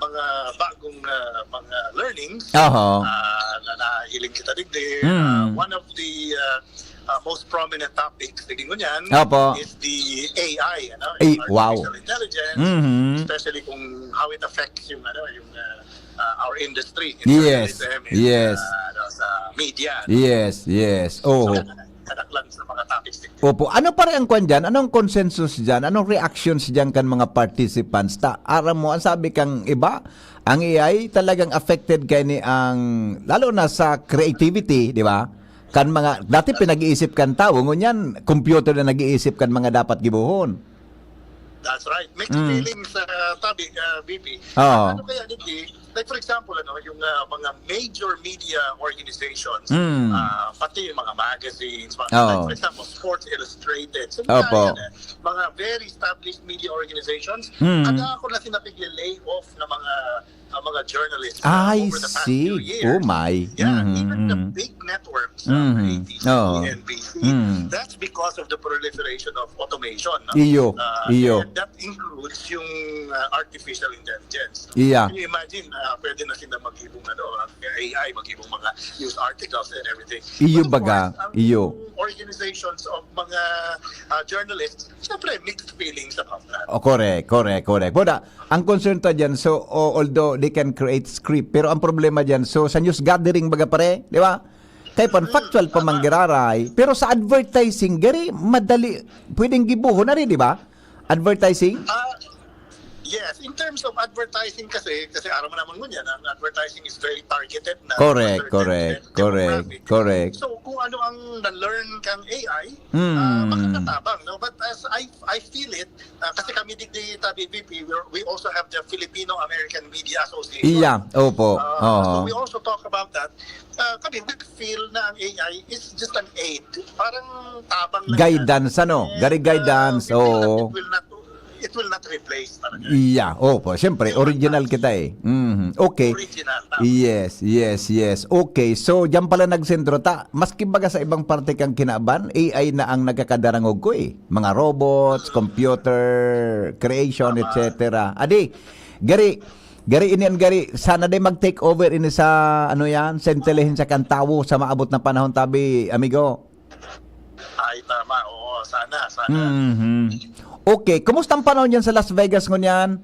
mga bagong, ah, mga learnings, Oho. ah, na nahiling kita digdi. Ah, Mm. one of the, ah, ah, most prominent topics, digdi ngunyan, Opo. is the A I, ano, Ay, yung wow. artificial intelligence, Mhm. especially kung how it affects yung, ano, yung, ah, ah, our industry in Yes. journalism, in, Yes. ah, ano, sa media, no? Yes, yes. So, Oho. kadaklan sa mga topics din. Opo. Ano pare ang kwan dyan? Anong consensus dyan? Anong reactions dyan kan mga participants? Ta, aram mo, ang sabi kang iba, ang A I talagang affected kay ni ang, lalo na sa creativity, di ba? Kan mga, dati pinag-iisip kan tawo, ngunyan, computer na nag-iisip kan mga dapat gibohon. That's right. Mixed Mm. feelings, ah, tabi, ah, B P. Oo. Ano kaya, digdi? Like, for example, ano, yung, ah, mga major media organizations, Mm. ah, pati yung mga magazines, mga, Oo. like, for example, Sports Illustrated. So, Opo. mga yan, eh, mga very established media organizations, Mm. ada ako na sinabi lay off na mga, ah, mga journalists, ah, I over the past see. few years. Oh my. Yeah, Mhm, even the mhm. big networks, ah, Mhm. A B C, Oo. N B C, Mm. that's because of the proliferation of automation, no? Iyo, Ah, iyo. and that includes yung, ah, artificial intelligence. Iya. Can you imagine, ah, pwede na sila maghibong, ano, ah, A I, maghibong mga news articles and everything. Iyo But of baga, course, ang iyo. organizations of mga, ah, journalists, syempre, mixed feelings about that. Oh, correct, correct, correct. Boda, ang concern ta dyan, so, o-, although they can create script, pero ang problema dyan, so, sa news gathering, baga pare, di ba? Kay pan, Mm, factual pa tama. man giraray, pero sa advertising, gari, madali, pwedeng gibuhon na rin, di ba? Advertising? Ah, yes, in terms of advertising kasi, kasi aram mo naman ngunyan, ang advertising is very targeted na Correct, to a certain correct, de-, correct, demographic. correct. So, kung ano ang na-learn kang A I, Hmm. ah, makakatabang, no? But as I, I feel it, ah, kasi kami digdi tabi V P, we're, we also have the Filipino-American Media Association. Iya, opo. Ah, so Oo. we also talk about that. Ah, kami, we feel na ang A I is just an aid. Parang tabang lang yan. Guidance, ano? And, Gari ah, guidance, we feel that oo. it will not it will not replace talaga. Yeah, opo, siyempre, original kita eh. Mhm. Okay. Original. Tama. Yes, yes, yes. Okay, so diyan pala nagsentro ta. Maski baga sa ibang parte kang kinaban, A I na ang nagkakadarangog ko eh. Mga robots, computer, creation, et cetera. Adi, gari, gari ini ang gari, sana day mag-take over ini sa, ano yan, sa intelihensya kan tawo sa maabot na panahon, tabi, amigo. Ay, tama. Oo, sana, sana. Mhm. Okay, kumusta ang panahon dyan sa Las Vegas ngunyan?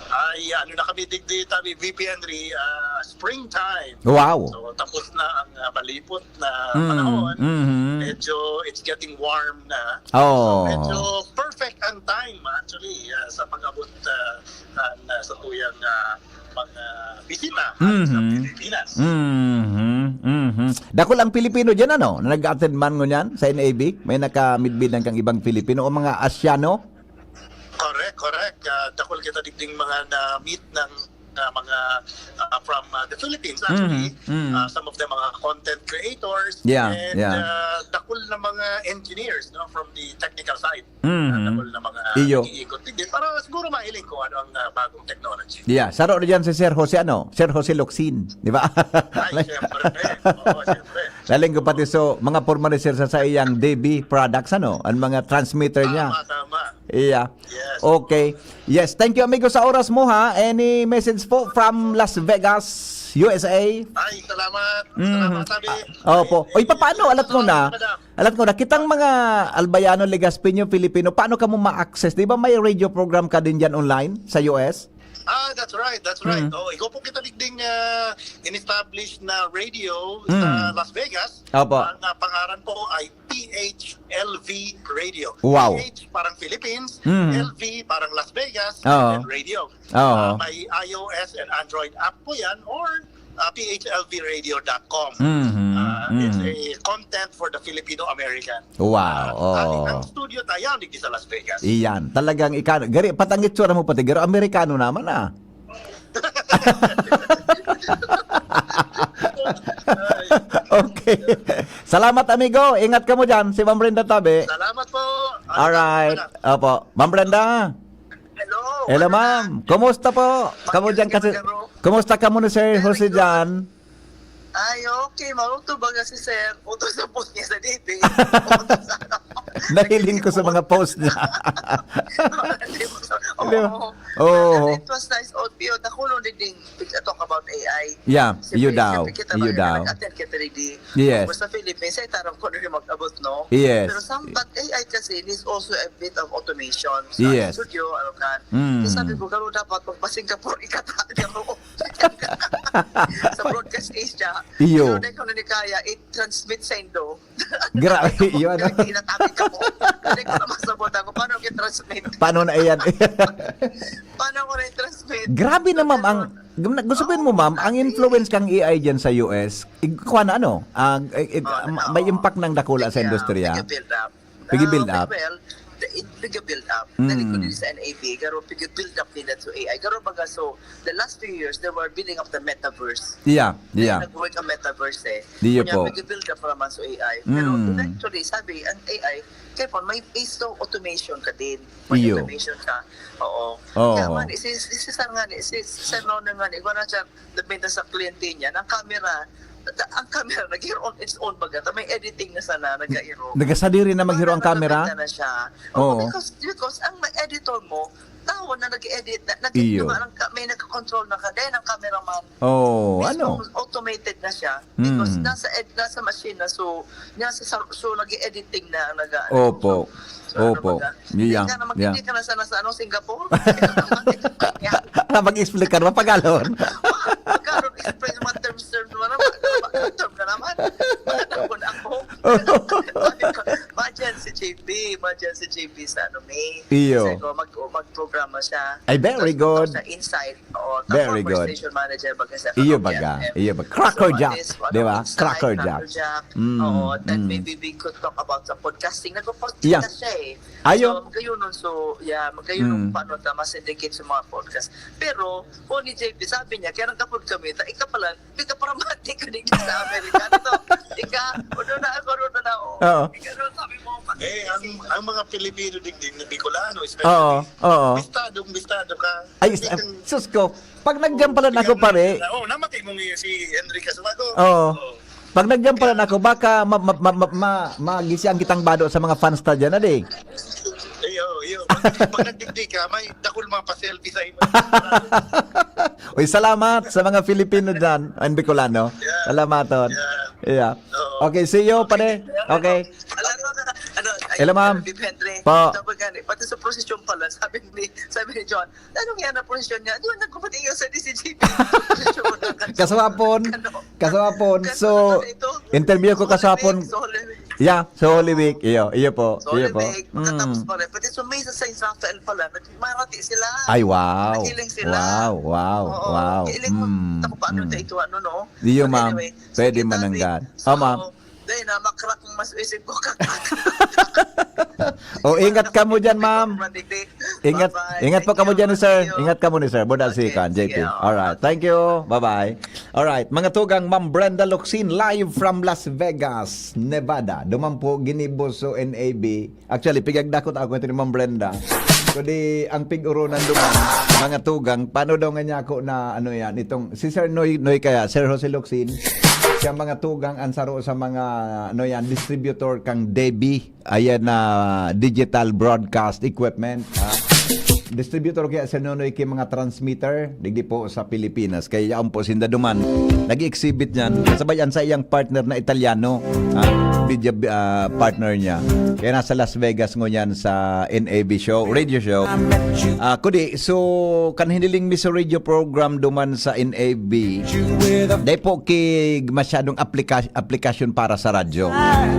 Ay, ano na kami digdi, tabi, V P Henry, ah, springtime. Wow. So, tapos na ang ah, malipot na Mm, panahon. mhm. Medyo it's getting warm na. Oh. Medyo perfect ang time, actually, ah, sa pag-abot ah, na, na sa tuyang ah, mga bisita ah, sa Mhm. Pilipinas. Mhm. Mhm. Dakul ang Pilipino dyan, ano, na nag-attend man ngunyan sa N A B? May nakamidbidan kang ibang Pilipino o mga Asyano? Correct, correct. Ah, dakul kita digding mga na-meet ng ah, mga ah, from ah, the Philippines, actually. Mhm, mhm. Ah, some of the mga content creators Yeah, and yeah. ah, dakul na mga engineers, no, from the technical side. Mhm. Ah, dakul na mga Iyo. Nag-iikot din para siguro mahiling kung ano ang ah, bagong technology. Yeah, saro na dyan si Sir Jose, ano? Sir Jose Locsin, di ba? Ay, siyempre. Oo, siyempre. Laling ko pati so, mga forma ni Sir sa saiyang D B products, ano? Ang mga transmitter niya. Tama, tama. Iya. Yes. Okay. Yes, thank you amigo sa oras mo ha. Any message po from Las Vegas, U S A? Ay, salamat. Mhm. Salamat, sabi. Opo. Oy, papaano? Alat mo na. Madam. Alat ko na, kitang mga Albayano, Legazpeño, Filipino, paano ka mo ma-access? Di ba may radio program ka din dyan online sa U S? Ah, that's right, that's right. Mm. Oh, ikaw po kita digding ah, in-establish na radio sa Mm. Las Vegas. Opo. Ang ah, pangaran po ay P H L V Radio. Wow. P H parang Philippines, Mm. L V parang Las Vegas, Oo. and radio. Oo. Ah, may I O S and Android app po yan or ah, P H L V radio dot com. Mhm, Ah, it's mhm. a content for the Filipino-American. Wow. Ah, Oh. ang studio tayo, digdi sa Las Vegas. Iyan, talagang ika gari patangitsura mo pati garo Amerikano naman ah. Okay. Salamat amigo. Ingat ka mo diyan, si Ma'am Brenda Tabi. Salamat po. Alright. Opo. Ma'am Brenda. Hello. Hello ma'am. Kumusta po? Kamo diyan kasi kumusta kamo ni Sir Jose diyan? Ay, okay. Mauto ba nga si Sir? Uto sa post niya sa D P. Uto sa Nahiling ko sa mga post niya. Hindi mo sa- Di ba? Oo. Oo. It was nice. O, Pio, nakulong din ding talk about A I. Yeah, Siyempre, iyo daw. siyempre kita Iyo mga daw. nag-attend kita rin di. Yes. Basta Philippines, ay tarang ko na rin mag-abot, no? Yes. Pero some, but A I kasi needs also a bit of automation sa Yes. studio, ano ka. Mm. So sabi ko, garo dapat magpa-Singapore, ikata, garo. Sa Broadcast Asia. Iyo. Pero dahil ko na ni kaya, i-transmit sa Indo. Grabe, iyo, ano? Inatabi ka po. Hindi ko na masabot ako. Paano i-transmit? Paano na iyan? Paano ko na i-transmit? Grabe na ma'am ang gusto ko mo ma'am, ang influence kang A I diyan sa U S, ig- kuha na ano, ah, ig- ig- Ah, ma- oo. may impact ng dakula sa Kaya, industriya. Nag-build up. Nag-build up. Well, the- it nag-build up. Mm. Dali ko din sa N A B, garo nag-build up nila to A I. Garo baga, so, the last few years, they were building up the metaverse. Yeah, yeah. Nag-work ang metaverse eh. Diyo Kanya po. nag-build up naman sa A I. Pero Mm. eventually, sabi, ang A I, kaya po, may piece of automation ka din. May Iyo. Automation ka. Oo. Oo. Kaya man, si, si, si Sir nga ni, si, si Sir Nono nga ni, wala siya, nabenta sa kliyente niya, ng camera, ang camera, nag-hear on its own baga. May editing na sana, nag-hear on. Nagasadiri na maghiro ang camera? Nabenta na siya. Oo. Oo, because, because ang editor mo, tao na nag-edit, na, nag Iyo. Diba, ang, may nagka-control na ka, then ang cameraman, Oh, mismo ano? Automated na siya. Because Mm. nasa ed, nasa machine na, so, nasa, so, nag-editing na, nag Opo. So, so, ano Opo. baga? Yeah. Hindi ka na mag-, Yeah. hindi ka na sana sa ano, Singapore. Mag-explicar, mapagalon. Magkaroon explain mga terms, terms naman. Ano ba? Term na naman. Ano na ako? Sabi ko, imagine si J P, imagine si J P sa ano, May. Iyo. Sabi ko, mag, mag-programa siya. Ay, very Tapos good. Sa Insight. Oo, Very former good. Station manager baga sa Iyo F M. baga. Iyo baga. Cracker So, at Jack, least, ano, di ba? Insight, Cracker Cracker Jack. Jack. Mm, Oo, then mm. Maybe we could talk about sa podcasting. Nagpo-podcast Yeah. siya eh. Ayo. So, magayon nun. So, yeah, magayon Mm. nung paano ta ma-syndicate sa mga podcast. Pero, kung ni J P, sabi niya, kaya nagkapod kami, ta, ika pala, ika para mati ka din sa Amerika. Ito, ika, ano na ako, ano na ako. Oo. Ika, ano, sabi mo, Eh, ang, ang mga Pilipino digdi na Bicolano, especially, Oo, oo. bistadong bistado ka. Ay, is- Hindi kang sus ko. Pag nag-jam pala na ako, pare. Oo, namatay mo ngayon si Henry Casuago. Oo. Oo. Pag nag-jam pala na ako, baka ma- ma- ma- ma- ma- magisian kitang bado sa mga fans ta dyan, adi. Iyo, iyo. Pag, pag nagdigdi ka, may dakul mga pa-selfie sa imo. Uy, salamat sa mga Filipino dyan, and Bicolano. Yeah. Salamaton. Yeah. Yeah. Oo. Okay, see you, pare. Okay. Alam mo na, ano, ay, Hello, ma'am. Henry, Po. Sabi nga ni, pati sa prosesyon pala, sabi ni, sabi ni John, "Anong yan ang prosesyon niya?" Doon, nagkumating yung sa D C G P. Prosesyon mo ng Kasuapon. Ano? Kasuapon. Kasuapon So, na ito. interview ko Sa Holy kasuapon. Week, sa Holy Week. Yeah, sa Holy Week. Iyo, iyo po. Sa Iyo Holy po. Week. Pagkatapos Mm. pala, pati sa Mesa Saint Raphael pala, nagmarati sila. Ay, wow. Naghiling sila. Wow, wow, Oo, wow. Hiling mo, Mm, naku, paano mm. na ito, ano, no? Iyo, But ma'am. anyway, Pwede sige, Daddy. mananggal. So, Oh, ma'am. dahil na, makrak ang mas isip ko, kakak. O, ingat ka mo dyan, ma'am. Ingat, Bye-bye. ingat po Thank ka mo you. dyan, sir. Thank you. Ingat ka mo ni sir. Budal Okay, si Kan, sige, J P. oo. Alright. Thank you. Bye-bye. Alright. Mga tugang, Ma'am Brenda Locsin, live from Las Vegas, Nevada. Duman po, ginibo so N A B. Actually, pigagdakot ako ito ni Ma'am Brenda. Kundi ang pig-urunan duman, mga tugang, paano daw nga niya ako na, ano yan, itong, si Sir Noy, Noy kaya, Sir Jose Locsin, siya mga tugang, ang saro sa mga, ano yan, distributor kang Debi, ayan na digital broadcast equipment. Ha? Distributor kaya si Nonoy ki mga transmitter, digdi po sa Pilipinas. Kaya yaon po sinda duman. Nag-exhibit niyan. Kasabay ang sa iyang partner na Italiano. Ha? Media ah, partner niya. Kaya nasa Las Vegas ngunyan sa N A B show, radio show. Ah, kudi, so, kan hiniling mi sa radio program duman sa N A B, dai po ki masyadong aplika- application para sa radyo.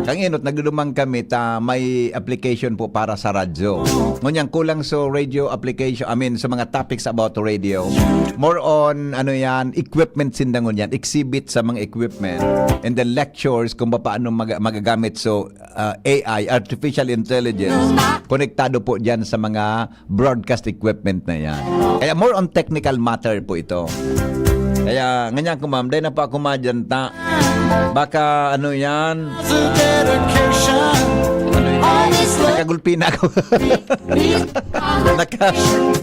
Kang inot, nagdudumang kami ta may application po para sa radyo. Ngunyan, kulang sa radio application, I mean, sa mga topics about radio. More on, ano yan, equipment sinda ngunyan, exhibit sa mga equipment. And then lectures kung paano mag- magagamit. So, uh, A I, artificial intelligence, konektado po dyan sa mga broadcast equipment na yan. Kaya more on technical matter po ito. Kaya, nganyan ko, ma'am, dahil na pa ako madyan ta. Baka, ano yan? Ah, ano yan? Nakagulpi na ako. Naka,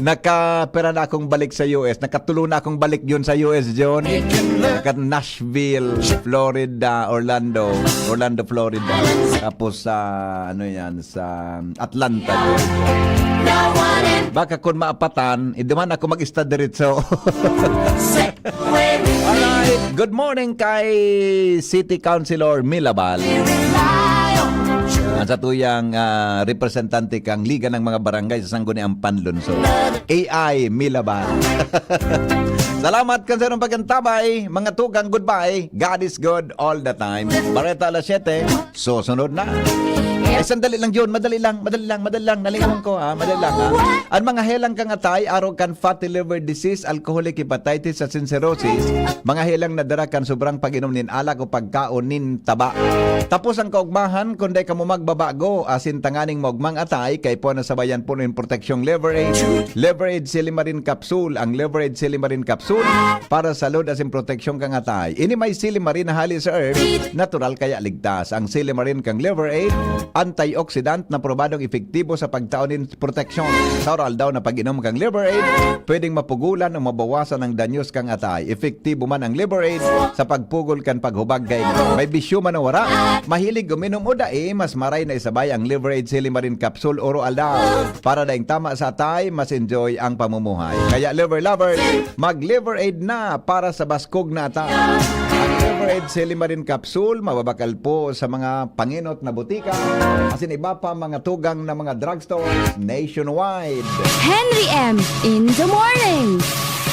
nakapera na akong balik sa U S. Nakatulo na akong balik yun sa U S, John. Naka Nashville, Florida, Orlando. Orlando, Florida. Tapos sa, ano yan, sa Atlanta, Georgia. Baka kung maapatan, iduman ako mag-ista diretso. Alright. Good morning kay City Councilor Milabal. Ang sa tuyang ah, representante kang Liga ng mga Barangay sa Sangguniang Panlungsod. A I Milabal. Salamat kan sa inyong pagkantabay, mga tugang. Goodbye. God is good all the time. Bareta alas siyete. Susunod na. Eh, sandali lang, John. Madali lang, madali lang, madali lang. Nalingawan ko, ha? Madali lang, ha? Ang mga helang kang atay, arog kan fatty liver disease, alcoholic hepatitis, asin cirrhosis, mga helang na dara kan sobrang pag-inom nin alak o pagkaon nin taba. Tapos ang kaugmahan, kung dai kamo magbabago, asin tanganing maugmang atay, kay po nasabayan po nin proteksyong Liver Aid. Liver Aid Silimarin Capsule. Ang Liver Aid Silimarin Capsule para sa salud asin proteksyon kang atay. Ini may silimarin na hali sa herb, natural kaya ligtas. Ang silimarin kang Liver Aid, antioxidant na probadong epektibo sa pagtao nin proteksyon. Sa oral daw na pag-inom kang Liver Aid, pwedeng mapugulan o mabawasan ang danyos kang atay. Epektibo man ang Liver Aid sa pagpugol kan paghubag kay may bisyo man o wara, mahilig uminom o dai, mas maray na isabay ang Liver Aid Silimarin Capsule Oro Aldaw. Para daing tama sa atay, mas enjoy ang pamumuhay. Kaya Liver Lovers, mag Liver Aid na para sa baskog na atay. Ang Liver Aid Silimarin Capsule, mababakal po sa mga panginot na butika, asin iba pa mga tugang na mga drugstore nationwide. Henry M in the morning.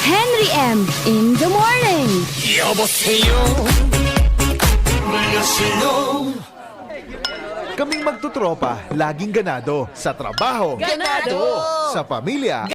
Henry M in the morning. 여보세요. 안녕하세요. Kaming magtutropa, laging ganado. Sa trabaho. Ganado. Sa pamilya.